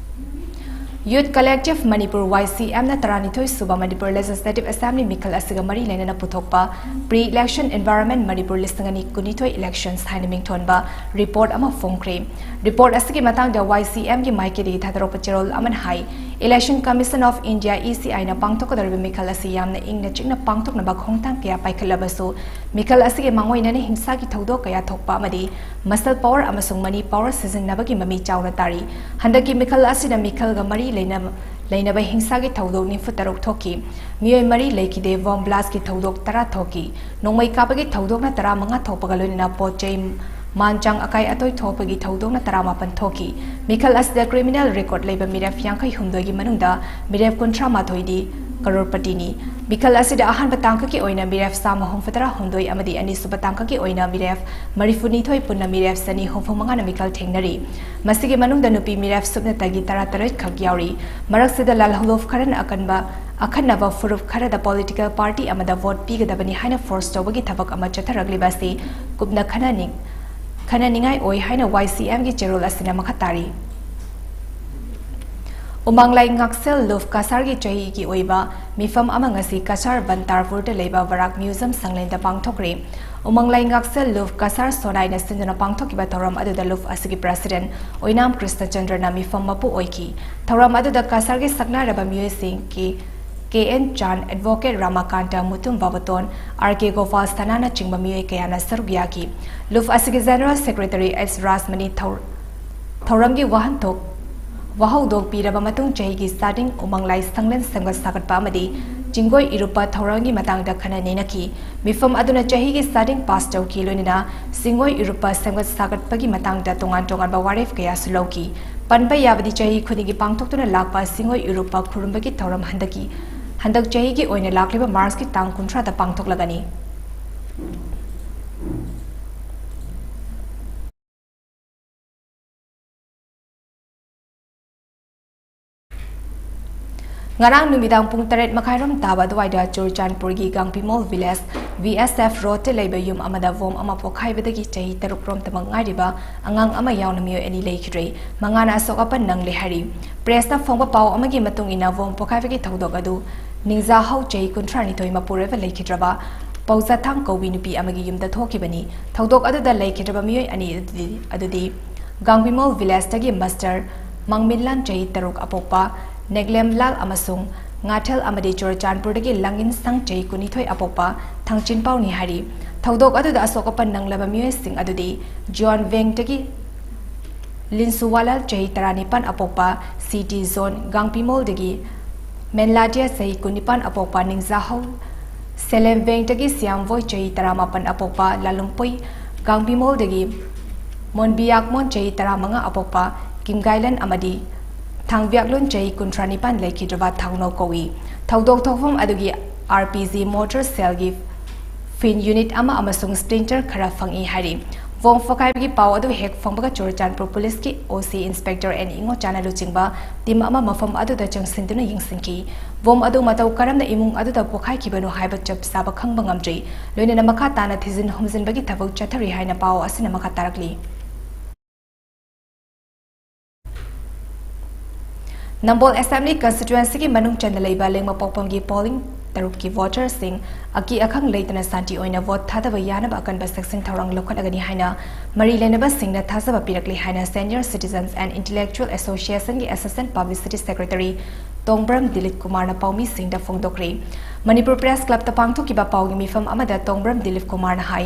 Youth Collective Manipur, YCMꯅ ꯇꯔꯥꯅꯤꯊꯣꯏ ꯁꯨꯕ Manipur Legislative Assembly ꯃꯤꯈꯜ ꯑꯁꯤꯒ ꯃꯔꯤ ꯂꯩꯅꯅ ꯄꯨꯊꯣꯛꯄ Pre-Election Environment Manipur ꯂꯤꯁꯤꯡ ꯑꯅꯤ ꯀꯨꯟꯅꯤꯊꯣꯏ Elections ꯍꯥꯏꯅ ꯃꯤꯡꯊꯣꯟꯕ report ꯑꯃ ꯐꯣꯡꯈ꯭ꯔꯦ꯫ Report ꯑꯁꯤꯒꯤ ꯃꯇꯥꯡꯗ YCMꯒꯤ ꯃꯥꯏꯀꯩꯗꯒꯤ ꯊꯥꯗꯣꯔꯛꯄ ꯆꯦꯔꯣꯜ ꯑꯃꯅ ꯍꯥꯏ, Election Commission of India, ECIꯅ ꯄꯥꯡꯊꯣꯛꯀꯗꯧꯔꯤꯕ ꯃꯤꯈꯜ ꯑꯁꯤ ꯌꯥꯝꯅ ꯏꯪꯅ ꯆꯤꯛꯅ ꯄꯥꯡꯊꯣꯛꯅꯕ ꯈꯣꯡꯊꯥꯡ ꯀꯌꯥ ꯄꯥꯏꯈꯠꯂꯕꯁꯨ, ꯃꯤꯈꯜ ꯑꯁꯤꯒꯤ ꯃꯥꯡꯑꯣꯏꯅꯅ ꯍꯤꯡꯁꯥꯒꯤ ꯊꯧꯗꯣꯛ ꯀꯌꯥ ꯊꯣꯛꯄ ꯑꯃꯗꯤ muscle power ꯑꯃꯁꯨꯡ money power ꯁꯤꯖꯤꯟꯅꯕꯒꯤ ꯃꯃꯤ ꯆꯥꯎꯅ ꯇꯥꯔꯤ꯫ ꯍꯟꯗꯛꯀꯤ ꯃꯤꯈꯜ ꯑꯁꯤꯗ ꯃꯤꯈꯜꯒ ꯃꯔꯤ ꯂꯩꯅ-, ꯂꯩꯅꯕ ꯍꯤꯡꯁꯥꯒꯤ ꯊꯧꯗꯣꯛ ꯅꯤꯐꯨ ꯇꯔꯨꯛ ꯊꯣꯛꯈꯤ꯫ ꯃꯤꯑꯣꯏ ꯃꯔꯤ ꯂꯩꯈꯤꯗꯦ꯫ Bomb blastꯀꯤ ꯊꯧꯗꯣꯛ ꯇꯔꯥ ꯊꯣꯛꯈꯤ꯫ ꯅꯣꯡꯃꯩ ꯀꯥꯞꯄꯒꯤ ꯊꯧꯗꯣꯛꯅ ꯇꯔꯥꯃꯉꯥ ꯊꯣꯛꯄꯒ ꯂꯣꯏꯅꯅ ꯄꯣꯠ ꯆꯩ ꯃꯥꯟ ꯆꯥꯡ ꯑꯀꯥꯏ ꯑꯇꯣꯏ ꯊꯣꯛꯄꯒꯤ ꯊꯧꯗꯣꯛꯅ ꯇꯔꯥꯃꯥꯄꯟ ꯊꯣꯛꯈꯤ꯫ ꯃꯤꯈꯜ ꯑꯁꯤꯗ criminal record ꯂꯩꯕ ꯃꯤꯔꯦꯞ ꯌꯥꯡꯈꯩ ꯍꯨꯝꯗꯣꯏꯒꯤ ꯃꯅꯨꯡꯗ ꯃꯤꯔꯦꯞ ꯀꯨꯟꯊ꯭ꯔꯥ ꯃꯥꯊꯣꯏꯗꯤ ꯀꯔꯣꯔꯄꯇꯤꯅꯤ꯫ ꯃꯤꯈꯜ ꯑꯁꯤꯗ ꯑꯍꯥꯟꯕ ꯇꯥꯡꯀꯛꯀꯤ ꯑꯣꯏꯅ ꯃꯤꯔꯦꯞ ꯆꯥꯝꯃ ꯍꯨꯝꯐꯨꯇꯔꯥ ꯍꯨꯝꯗꯣꯏ ꯑꯃꯗꯤ ꯑꯅꯤꯁꯨꯕ ꯇꯥꯡꯀꯛꯀꯤ ꯑꯣꯏꯅ ꯃꯤꯔꯦꯞ ꯃꯔꯤꯐꯨꯅꯤꯊꯣꯏ, ꯄꯨꯟꯅ ꯃꯤꯔꯦꯞ ꯆꯅꯤ ꯍꯨꯝꯐꯨ ꯃꯉꯥꯅ ꯃꯤꯈꯜ ꯊꯦꯡꯅꯔꯤ꯫ ꯃꯁꯤꯒꯤ ꯃꯅꯨꯡꯗ ꯅꯨꯄꯤ ꯃꯤꯔꯦꯞ ꯁꯨꯞꯅꯇꯒꯤ ꯇꯔꯥꯇꯔꯦꯠ ꯈꯛ ꯌꯥꯎꯔꯤ꯫ ꯃꯔꯛꯁꯤꯗ ꯂꯥꯜꯍꯧꯂꯨꯞ ꯈꯔꯅ ꯑꯀꯟꯕ, ꯑꯈꯟꯅꯕ ꯐꯨꯔꯨꯞ ꯈꯔꯗ political party ꯑꯃꯗ vote ꯄꯤꯒꯗꯕꯅꯤ ꯍꯥꯏꯅ force ꯇꯧꯕꯒꯤ ꯊꯕꯛ ꯑꯃ ꯆꯠꯊꯔꯛꯂꯤꯕ ꯑꯁꯤ ꯀꯨꯞꯅ ꯈꯟꯅꯅꯤꯡ-, ꯈꯟꯅꯅꯤꯡꯉꯥꯏ ꯑꯣꯏ ꯍꯥꯏꯅ YCMꯒꯤ ꯆꯦꯔꯣꯜ ꯑꯁꯤꯅ ꯃꯈꯥ ꯇꯥꯔꯤ꯫ ꯎꯃꯪꯂꯥꯏ ꯉꯥꯛꯁꯦꯜ ꯂꯨꯞ ꯀꯁꯥꯔꯒꯤ ꯆꯍꯤꯒꯤ ꯑꯣꯏꯕ ꯃꯤꯐꯝ ꯑꯃ ꯉꯁꯤ ꯀꯁꯥꯔ ꯕꯟꯇꯥꯔꯄꯨꯔꯗ ꯂꯩꯕ ꯕꯔꯥꯛ museum ꯁꯪꯂꯦꯟꯗ ꯄꯥꯡꯊꯣꯛꯈ꯭ꯔꯦ꯫ ꯎꯃꯪꯂꯥꯏ ꯉꯥꯛꯁꯦꯜ ꯂꯨꯞ ꯀꯁꯥꯔ ꯁꯣꯅꯥꯏꯅ ꯁꯤꯟꯗꯨꯅ ꯄꯥꯡꯊꯣꯛꯈꯤꯕ ꯊꯧꯔꯝ ꯑꯗꯨꯗ ꯂꯨꯞ ꯑꯁꯤꯒꯤ president ꯑꯣꯏꯅꯥꯝ ꯀ꯭ꯔꯤꯁꯅꯆꯟꯗ꯭ꯔꯅ ꯃꯤꯐꯝ ꯃꯄꯨ ꯑꯣꯏꯈꯤ꯫ ꯊꯧꯔꯝ ꯑꯗꯨꯗ ꯀꯁꯥꯔꯒꯤ ꯁꯛꯅꯥꯏꯔꯕ ꯃꯤꯑꯣꯏꯁꯤꯡ ꯀꯦ, ꯀꯦ ꯑꯦꯟ ꯆꯥꯟ, advocate ꯔꯥꯃꯥꯀꯥꯟꯇ, ꯃꯨꯇꯨꯝ ꯕꯥꯕꯇꯣꯟ, ꯑꯥꯔ ꯀꯦ ꯒꯣꯄꯥꯜ ꯁꯅꯥꯅꯆꯤꯡꯕ ꯃꯤꯑꯣꯏ ꯀꯌꯥꯅ ꯁꯔꯨꯛ ꯌꯥꯈꯤ꯫ ꯂꯨꯞ ꯑꯁꯤꯒꯤ general secretary ꯑꯦꯁ ꯔꯥꯖꯃꯅꯤ ꯊꯧ-, ꯊꯧꯔꯝꯒꯤ ꯋꯥꯍꯟꯊꯣꯛ, ꯋꯥꯍꯧꯗꯣꯛ ꯄꯤꯔꯕ ꯃꯇꯨꯡ ꯆꯍꯤꯒꯤ ꯆꯥꯗꯤꯡ ꯎꯃꯪꯂꯥꯏ ꯁꯪꯂꯦꯟ ꯁꯦꯝꯒꯠ ꯁꯥꯒꯠꯄ ꯑꯃꯗꯤ ꯆꯤꯡꯒꯣꯏ ꯏꯔꯨꯞꯄ ꯊꯧꯔꯝꯒꯤ ꯃꯇꯥꯡꯗ ꯈꯟꯅ ꯅꯩꯅꯈꯤ꯫ ꯃꯤꯐꯝ ꯑꯗꯨꯅ ꯆꯍꯤꯒꯤ ꯆꯥꯗꯤꯡ pass ꯇꯧꯈꯤ, ꯂꯣꯏꯅꯅ ꯆꯤꯡꯒꯣꯏ ꯏꯔꯨꯞꯄ ꯁꯦꯝꯒꯠ ꯁꯥꯒꯠꯄꯒꯤ ꯃꯇꯥꯡꯗ ꯇꯣꯉꯥꯟ ꯇꯣꯉꯥꯟꯕ ꯋꯥꯔꯦꯞ ꯀꯌꯥꯁꯨ ꯂꯧꯈꯤ꯫ ꯄꯟꯕ ꯌꯥꯕꯗꯤ ꯆꯍꯤ ꯈꯨꯗꯤꯡꯒꯤ ꯄꯥꯡꯊꯣꯛꯇꯨꯅ ꯂꯥꯛꯄ ꯆꯤꯡꯒꯣꯏ ꯏꯔꯨꯞꯄ ꯈꯨꯔꯨꯝꯕꯒꯤ ꯊꯧꯔꯝ ꯍꯟꯗꯛꯀꯤ, ꯍꯟꯗꯛ ꯆꯍꯤꯒꯤ ꯑꯣꯏꯅ ꯂꯥꯛꯂꯤꯕ ꯃꯥꯔꯆꯀꯤ ꯇꯥꯡ ꯀꯨꯟꯊ꯭ꯔꯥꯗ ꯄꯥꯡꯊꯣꯛꯂꯒꯅꯤ꯫ ꯉꯔꯥꯡ ꯅꯨꯃꯤꯗꯥꯡ ꯄꯨꯡ ꯇꯔꯦꯠ ꯃꯈꯥꯏꯔꯣꯝ ꯇꯥꯕ ꯑꯗꯨꯋꯥꯏꯗ ꯆꯨꯔꯆꯥꯟꯄꯨꯔꯒꯤ ꯒꯥꯡꯄꯤꯃꯣꯜ ꯚꯤꯂꯦꯖ ꯚꯤ ꯑꯦꯁ ꯑꯦꯐ ꯔꯣꯗꯇ ꯂꯩꯕ ꯌꯨꯝ ꯑꯃꯗ ꯕꯣꯝ ꯑꯃ ꯄꯣꯈꯥꯏꯕꯗꯒꯤ ꯆꯍꯤ ꯇꯔꯨꯛ ꯔꯣꯝꯇꯃꯛ ꯉꯥꯏꯔꯤꯕ ꯑꯉꯥꯡ ꯑꯃ ꯌꯥꯎꯅ ꯃꯤꯑꯣꯏ ꯑꯅꯤ ꯂꯩꯈꯤꯗ꯭ꯔꯦ꯫ ꯃꯉꯥꯅ ꯑꯁꯣꯛ ꯑꯄꯟ ꯅꯪꯂꯦ ꯍꯥꯏꯔꯤ꯫ ꯄ꯭ꯔꯦꯁꯇ ꯐꯣꯡꯕ ꯄꯥꯎ ꯑꯃꯒꯤ ꯃꯇꯨꯡ ꯏꯟꯅ, ꯕꯣꯝ ꯄꯣꯈꯥꯏꯕꯒꯤ ꯊꯧꯗꯣꯛ ꯑꯗꯨ ꯅꯤꯡꯖꯥꯍꯧ, ꯆꯍꯤ ꯀꯨꯟꯊ꯭ꯔꯥ ꯅꯤꯊꯣꯏ, ꯃꯄꯨꯔꯣꯏꯕ ꯂꯩꯈꯤꯗ꯭ꯔꯕ ꯄꯧꯖꯥꯊꯥꯡ ꯀꯧꯕꯤ ꯅꯨꯄꯤ ꯑꯃꯒꯤ ꯌꯨꯝꯗ ꯊꯣꯛꯈꯤꯕꯅꯤ꯫ ꯊꯧꯗꯣꯛ ꯑꯗꯨꯗ ꯂꯩꯈꯤꯗ꯭ꯔꯕ ꯃꯤꯑꯣꯏ ꯑꯅꯤ ꯑꯗꯨꯗꯤ, ꯑꯗꯨꯗꯤ ꯒꯥꯡꯕꯤꯃꯣꯜ ꯚꯤꯂꯦꯖꯇꯒꯤ ꯃꯁꯇꯔ ꯃꯥꯡꯃꯤꯟꯂꯥꯟ, ꯆꯍꯤ ꯇꯔꯨꯛ, ꯑꯄꯣꯛꯄ ꯅꯦꯒꯂꯦꯝꯂꯥꯜ ꯑꯃꯁꯨꯡ ꯉꯥꯊꯦꯜ ꯑꯃꯗꯤ ꯆꯨꯔꯆꯥꯟꯄꯨꯔꯗꯒꯤ ꯂꯥꯡꯏꯟꯁꯪ, ꯆꯍꯤ ꯀꯨꯟꯅꯤꯊꯣꯏ, ꯑꯄꯣꯛꯄ ꯊꯥꯡꯆꯤꯟꯄꯥꯎꯅꯤ ꯍꯥꯏꯔꯤ꯫ ꯊꯧꯗꯣꯛ ꯑꯗꯨꯗ ꯑꯁꯣꯛ ꯑꯄꯟ ꯅꯪꯂꯕ ꯃꯤꯑꯣꯏꯁꯤꯡ ꯑꯗꯨꯗꯤ ꯖꯤꯌꯣꯟ ꯚꯦꯡꯇꯒꯤ ꯂꯤꯟꯁꯨꯋꯥꯂꯥꯜ, ꯆꯍꯤ ꯇꯔꯥꯅꯤꯄꯥꯟ, ꯑꯄꯣꯛꯄ ꯁꯤ ꯇꯤ ꯖꯣꯟ, ꯒꯥꯡꯄꯤꯃꯣꯜꯗꯒꯤ ꯃꯦꯟꯂꯥꯇꯤꯌꯥ, ꯆꯍꯤ ꯀꯨꯟꯅꯤꯄꯥꯟ, ꯑꯄꯣꯛꯄ ꯅꯤꯡꯖꯥꯍꯧ, ꯁꯦꯂꯦꯝ ꯚꯦꯡꯇꯒꯤ ꯁꯤꯌꯥꯝꯕꯣꯏ, ꯆꯍꯤ ꯇꯔꯥꯃꯥꯄꯟ, ꯑꯄꯣꯛꯄ ꯂꯥꯂꯨꯝꯄꯣꯏ, ꯒꯥꯡꯕꯤꯃꯣꯜꯗꯒꯤ ꯃꯣꯟꯕꯤꯌꯥꯛꯃꯣꯟ, ꯆꯍꯤ ꯇꯔꯥꯃꯉꯥ, ꯑꯄꯣꯛꯄ ꯀꯤꯝꯒꯥꯏꯂꯟ ꯑꯃꯗꯤ ꯊꯥꯡꯕꯤꯌꯥꯛꯂꯣꯟ, ꯆꯍꯤ ꯀꯨꯟꯊ꯭ꯔꯥ ꯅꯤꯄꯥꯟ, ꯂꯩꯈꯤꯗ꯭ꯔꯕ ꯊꯥꯎꯅꯧ ꯀꯧꯏ꯫ ꯊꯧꯗꯣꯛ ꯊꯣꯛꯐꯝ ꯑꯗꯨꯒꯤ ꯑꯥꯔ ꯄꯤ ꯖꯤ ꯃꯣꯔꯇꯔ ꯁꯦꯜꯒꯤ ꯐꯤꯟ ꯌꯨꯅꯤꯠ ꯑꯃ ꯑꯃꯁꯨꯡ ꯁ꯭ꯄ꯭ꯂꯤꯟꯇꯔ ꯈꯔ ꯐꯪꯏ ꯍꯥꯏꯔꯤ꯫ ꯕꯣꯝ ꯄꯣꯈꯥꯏꯕꯒꯤ ꯄꯥꯎ ꯑꯗꯨ ꯍꯦꯛ ꯐꯪꯕꯒ ꯆꯨꯔꯆꯥꯟꯄꯨꯔ ꯄꯨꯂꯤꯁꯀꯤ ꯑꯣ ꯁꯤ ꯏꯟꯁꯄꯦꯛꯇꯔ ꯑꯦꯟ ꯏꯉꯣꯆꯥꯅ ꯂꯨꯆꯤꯡꯕ ꯇꯤꯝ ꯑꯃ ꯃꯐꯝ ꯑꯗꯨꯗ ꯆꯪꯁꯤꯟꯗꯨꯅ ꯌꯦꯡꯁꯤꯟꯈꯤ꯫ ꯕꯣꯝ ꯑꯗꯨ ꯃꯇꯧ ꯀꯔꯝꯅ ꯏꯃꯨꯡ ꯑꯗꯨꯗ ꯄꯣꯈꯥꯏꯈꯤꯕꯅꯣ ꯍꯥꯏꯕ ꯆꯞ ꯆꯥꯕ ꯈꯪꯕ ꯉꯝꯗ꯭ꯔꯤ꯫ ꯂꯣꯏꯅꯅ ꯃꯈꯥ ꯇꯥꯅ ꯊꯤꯖꯤꯟ ꯍꯨꯝꯖꯤꯟꯕꯒꯤ ꯊꯕꯛ ꯆꯠꯊꯔꯤ ꯍꯥꯏꯅ ꯄꯥꯎ ꯑꯁꯤꯅ ꯃꯈꯥ ꯇꯥꯔꯛꯂꯤ꯫ ꯅꯝꯕꯣꯜ ꯑꯦꯁꯦꯝꯕ꯭ꯂꯤ ꯀꯟꯁꯇꯤꯇ꯭ꯋꯦꯟꯁꯤꯒꯤ ꯃꯅꯨꯡ ꯆꯟꯅ ꯂꯩꯕ ꯂꯩꯃꯄꯣꯛꯐꯝꯒꯤ ꯄꯣꯂꯤꯡ ꯇꯔꯨꯛꯀꯤ ꯚꯣꯇꯔꯁꯤꯡ ꯑꯀꯤ ꯑꯈꯪ ꯂꯩꯇꯅ ꯁꯥꯟꯇꯤ ꯑꯣꯏꯅ ꯚꯣꯠ ꯊꯥꯗꯕ ꯌꯥꯅꯕ ꯑꯀꯟꯕ ꯆꯦꯛꯁꯤꯟ ꯊꯧꯔꯥꯡ ꯂꯧꯈꯠꯂꯒꯅꯤ ꯍꯥꯏꯅ ꯃꯔꯤ ꯂꯩꯅꯕꯁꯤꯡꯅ ꯊꯥꯖꯕ ꯄꯤꯔꯛꯂꯤ ꯍꯥꯏꯅ Senior Citizens and Intellectual Associationꯒꯤ Assistant Publicity Secretary ꯇꯣꯡꯕ꯭ꯔꯝ ꯗꯤꯂꯤꯞ ꯀꯨꯃꯥꯔꯅ ꯄꯥꯎꯃꯤꯁꯤꯡꯗ ꯐꯣꯡꯗꯣꯛꯈ꯭ꯔꯦ꯫ ꯃꯅꯤꯄꯨꯔ ꯄ꯭ꯔꯦꯁ ꯀ꯭ꯂꯕꯇ ꯄꯥꯡꯊꯣꯛꯈꯤꯕ ꯄꯥꯎꯒꯤ ꯃꯤꯐꯝ ꯑꯃꯗ ꯇꯣꯡꯕ꯭ꯔꯝ ꯗꯤꯂꯤꯞ ꯀꯨꯃꯥꯔꯅ ꯍꯥꯏ,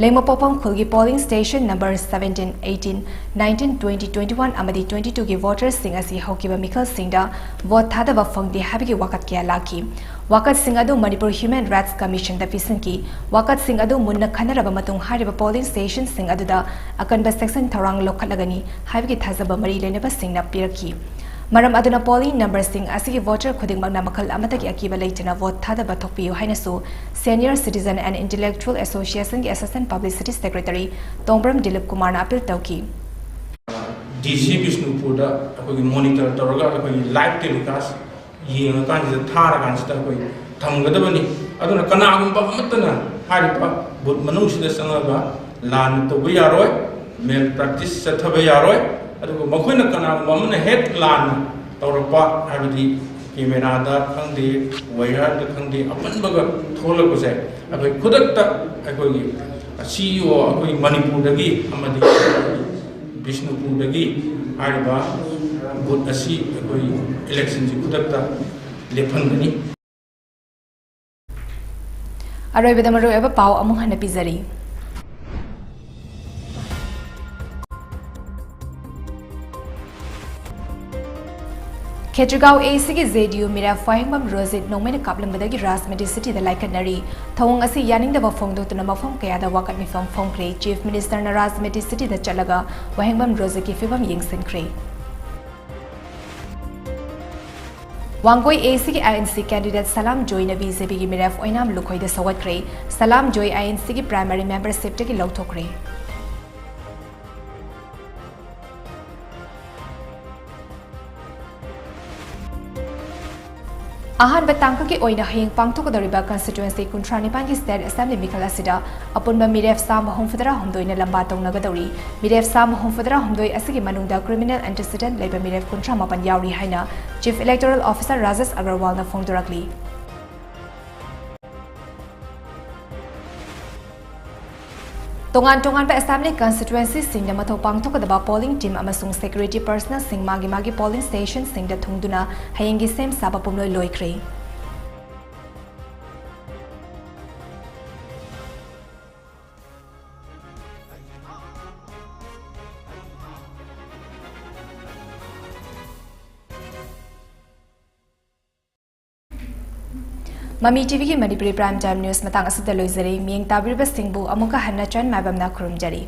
ꯂꯩꯃꯄꯣꯛꯐꯝ ꯈꯨꯜꯒꯤ polling station number seventeen, eighteen, nineteen, twenty, twenty-one ꯑꯃꯗꯤ twenty-twoꯒꯤ ꯚꯣꯇꯔꯁꯤꯡ ꯑꯁꯤ ꯍꯧꯈꯤꯕ ꯃꯤꯈꯜꯁꯤꯡꯗ ꯚꯣꯠ ꯊꯥꯗꯕ ꯐꯪꯗꯦ ꯍꯥꯏꯕꯒꯤ ꯋꯥꯀꯠ ꯀꯌꯥ ꯂꯥꯛꯈꯤ꯫ ꯋꯥꯀꯠꯁꯤꯡ ꯑꯗꯨ ꯃꯅꯤꯄꯨꯔ Human Rights Commissionꯗ ꯄꯤꯁꯤꯟꯈꯤ꯫ ꯋꯥꯀꯠꯁꯤꯡ ꯑꯗꯨ ꯃꯨꯟꯅ ꯈꯟꯅꯔꯕ ꯃꯇꯨꯡ ꯍꯥꯏꯔꯤꯕ ꯄꯣꯂꯤꯡ ꯁ꯭ꯇꯦꯁꯟꯁꯤꯡ ꯑꯗꯨꯗ ꯑꯀꯟꯕ ꯆꯦꯛꯁꯤꯟ ꯊꯧꯔꯥꯡ ꯂꯧꯈꯠꯂꯒꯅꯤ ꯍꯥꯏꯕꯒꯤ ꯊꯥꯖꯕ ꯃꯔꯤ ꯂꯩꯅꯕꯁꯤꯡꯅ ꯄꯤꯔꯛꯈꯤ꯫ ꯃꯔꯝ ꯑꯗꯨꯅ ꯄꯣꯂꯤꯡ ꯅꯝꯕꯔꯁꯤꯡ ꯑꯁꯤꯒꯤ ꯚꯣꯇꯔ ꯈꯨꯗꯤꯡꯃꯛꯅ ꯃꯈꯜ ꯑꯃꯠꯇꯒꯤ ꯑꯀꯤꯕ ꯂꯩꯇꯅ ꯚꯣꯠ ꯊꯥꯗꯕ ꯊꯣꯛꯄꯤꯌꯨ ꯍꯥꯏꯅꯁꯨ Senior Citizen and Intellectual Associationꯒꯤ Assistant Publicity Secretary ꯇꯣꯡꯕ꯭ꯔꯝ ꯗꯤꯂꯤꯞ ꯀꯨꯃꯥꯔꯅ ꯑꯄꯤꯜ ꯇꯧꯈꯤ꯫ ꯗꯤ ꯁꯤ ꯕꯤꯁꯅꯨꯄꯨꯔꯗ ꯑꯩꯈꯣꯏꯒꯤ ꯃꯣꯅꯤꯇꯔ ꯇꯧꯔꯒ ꯑꯩꯈꯣꯏꯒꯤ ꯂꯥꯏꯚ ꯇꯦꯂꯤꯀꯥꯁ ꯌꯦꯡꯉꯀꯥꯟꯁꯤꯗ, ꯊꯥꯔꯀꯥꯟꯁꯤꯗ ꯑꯩꯈꯣꯏ ꯊꯝꯒꯗꯕꯅꯤ꯫ ꯑꯗꯨꯅ ꯀꯅꯥꯒꯨꯝꯕ ꯑꯃꯠꯇꯅ ꯍꯥꯏꯔꯤꯕ ꯕꯨꯠ ꯃꯅꯨꯡꯁꯤꯗ ꯆꯪꯉꯒ ꯂꯥꯟꯅ ꯇꯧꯕ ꯌꯥꯔꯣꯏ, ꯃꯦꯜ ꯄ꯭ꯔꯦꯛꯇꯤꯁ ꯆꯠꯊꯕ ꯌꯥꯔꯣꯏ꯫ ꯑꯗꯨꯒ ꯃꯈꯣꯏꯅ ꯀꯅꯥꯒꯨꯝꯕ ꯑꯃꯅ ꯍꯦꯛ ꯂꯥꯟꯅ ꯇꯧꯔꯛꯄ, ꯍꯥꯏꯕꯗꯤ ꯀꯦꯃꯦꯔꯥꯗ ꯈꯪꯗꯦ, ꯋꯥꯌꯔꯗ ꯈꯪꯗꯦ, ꯑꯄꯟꯕꯒ ꯊꯣꯛꯂꯛꯄꯁꯦ ꯑꯩꯈꯣꯏ ꯈꯨꯗꯛꯇ ꯑꯩꯈꯣꯏꯒꯤ ꯁꯤ ꯏ ꯑꯣ ꯑꯩꯈꯣꯏ ꯃꯅꯤꯄꯨꯔꯗꯒꯤ ꯑꯃꯗꯤ ꯕꯤꯁꯅꯨꯄꯨꯔꯗꯒꯤ ꯍꯥꯏꯔꯤꯕ ꯕꯨꯠ ꯑꯁꯤ ꯑꯩꯈꯣꯏ ꯏꯂꯦꯛꯁꯟꯁꯤ ꯈꯨꯗꯛꯇ ꯂꯦꯞꯍꯟꯒꯅꯤ꯫ ꯑꯔꯣꯏꯕꯗ ꯃꯔꯨꯑꯣꯏꯕ ꯄꯥꯎ ꯑꯃꯨꯛ ꯍꯟꯅ ꯄꯤꯖꯔꯤ꯫ ꯈꯦꯇ꯭ꯔꯤꯒꯥꯎ ꯑꯦ ꯁꯤꯒꯤ ꯖꯦ ꯗꯤ ꯌꯨ ꯃꯤꯔꯦꯞ ꯋꯥꯍꯦꯡꯕꯝ ꯔꯣꯖꯤꯠ ꯅꯣꯡꯃꯩꯅ ꯀꯥꯞꯂꯝꯕꯗꯒꯤ ꯔꯥꯖꯃꯇꯤ ꯁꯤꯇꯤꯗ ꯂꯥꯏꯀꯠꯅꯔꯤ꯫ ꯊꯧꯑꯣꯡ ꯑꯁꯤ ꯌꯥꯅꯤꯡꯗꯕ ꯐꯣꯡꯗꯣꯛꯇꯨꯅ ꯃꯐꯝ ꯀꯌꯥꯗ ꯋꯥꯀꯠ ꯃꯤꯐꯝ ꯐꯣꯡꯈ꯭ꯔꯦ꯫ ꯆꯤꯐ ꯃꯤꯅꯤꯁꯇꯔꯅ ꯔꯥꯖꯃꯇꯤ ꯁꯤꯇꯤꯗ ꯆꯠꯂꯒ ꯋꯥꯍꯦꯡꯕꯝ ꯔꯣꯖꯤꯠꯀꯤ ꯐꯤꯕꯝ ꯌꯦꯡꯁꯤꯟꯈ꯭ꯔꯦ꯫ ꯋꯥꯡꯒꯣꯏ ꯑꯦ ꯁꯤꯒꯤ ꯑꯥꯏ ꯑꯦꯟ ꯁꯤ ꯀꯦꯟꯗꯤꯗꯦꯠ ꯁꯂꯥꯝ ꯖꯣꯏꯅ ꯕꯤ ꯖꯦ ꯄꯤꯒꯤ ꯃꯤꯔꯦꯞ ꯑꯣꯏꯅꯥꯝ ꯂꯨꯈꯣꯏꯗ ꯁꯧꯒꯠꯈ꯭ꯔꯦ꯫ ꯁꯂꯥꯝ ꯖꯣꯏ ꯑꯥꯏ ꯑꯦꯟ ꯁꯤꯒꯤ ꯄ꯭ꯔꯥꯏꯃꯔꯤ ꯃꯦꯝꯕꯔꯁꯤꯞꯇꯒꯤ ꯂꯧꯊꯣꯛꯈ꯭ꯔꯦ꯫ ꯑꯍꯥꯟꯕ ꯇꯥꯡꯀꯛꯀꯤ ꯑꯣꯏꯅ ꯍꯌꯦꯡ ꯄꯥꯡꯊꯣꯛꯀꯗꯧꯔꯤꯕ ꯀꯟꯁꯇꯤꯇ꯭ꯋꯦꯟꯁꯤ ꯀꯨꯟꯊ꯭ꯔꯥ ꯅꯤꯄꯥꯟꯒꯤ ꯁ꯭ꯇꯦꯠ ꯑꯦꯁꯦꯝꯕ꯭ꯂꯤ ꯃꯤꯈꯜ ꯑꯁꯤꯗ ꯑꯄꯨꯟꯕ ꯃꯤꯔꯦꯞ ꯆꯥꯝꯃ ꯍꯨꯝꯐꯨꯇꯔꯥ ꯍꯨꯝꯗꯣꯏꯅ ꯂꯝꯕꯥ ꯇꯧꯅꯒꯗꯧꯔꯤ꯫ ꯃꯤꯔꯦꯞ ꯆꯥꯝꯃ ꯍꯨꯝꯐꯨꯇꯔꯥ ꯍꯨꯝꯗꯣꯏ ꯑꯁꯤꯒꯤ ꯃꯅꯨꯡꯗ ꯀ꯭ꯔꯤꯃꯤꯅꯦꯜ ꯑꯦꯟꯇꯤꯁꯤꯗꯦꯟꯠ ꯂꯩꯕ ꯃꯤꯔꯦꯞ ꯀꯨꯟꯊ꯭ꯔꯥ ꯃꯥꯄꯟ ꯌꯥꯎꯔꯤ ꯍꯥꯏꯅ ꯆꯤꯐ ꯏꯂꯦꯛꯇꯣꯔꯦꯜ ꯑꯣꯐꯤꯁꯥꯔ ꯔꯥꯖꯦꯁ ꯑꯒꯔꯋꯥꯜꯅ ꯐꯣꯡꯗꯣꯔꯛꯂꯤ꯫ ꯇꯣꯉꯥꯟ ꯇꯣꯉꯥꯟꯕ ꯑꯦꯁꯦꯝꯕ꯭ꯂꯤ ꯀꯟꯁꯇꯤꯇ꯭ꯋꯦꯟꯁꯤꯁꯤꯡꯗ ꯃꯊꯧ ꯄꯥꯡꯊꯣꯛꯀꯗꯕ ꯄꯣꯂꯤꯡ ꯇꯤꯝ ꯑꯃꯁꯨꯡ ꯁꯦꯀ꯭ꯌꯨꯔꯤꯇꯤ ꯄꯔꯁꯅꯦꯜꯁꯤꯡ ꯃꯥꯒꯤ ꯃꯥꯒꯤ ꯄꯣꯂꯤꯡ ꯁ꯭ꯇꯦꯁꯟꯁꯤꯡꯗ ꯊꯨꯡꯗꯨꯅ ꯍꯌꯦꯡꯒꯤ ꯁꯦꯝ ꯁꯥꯕ ꯄꯨꯝꯂꯣꯏ ꯂꯣꯏꯈ꯭ꯔꯦ꯫ ꯃꯃꯤ ꯇꯤꯚꯤꯒꯤ ꯃꯅꯤꯄꯨꯔꯤ ꯄ꯭ꯔꯥꯏꯝ ꯇꯥꯏꯝ ꯅ꯭ꯌꯨꯁ ꯃꯇꯥꯡ ꯑꯁꯤꯗ ꯂꯣꯏꯖꯔꯦ꯫ ꯃꯤꯠꯌꯦꯡ ꯇꯥꯕꯤꯔꯤꯕꯁꯤꯡꯕꯨ ꯑꯃꯨꯛꯀ ꯍꯟꯅ ꯆꯟ ꯃꯥꯏꯕꯝꯅ ꯈꯨꯔꯨꯝꯖꯔꯤ꯫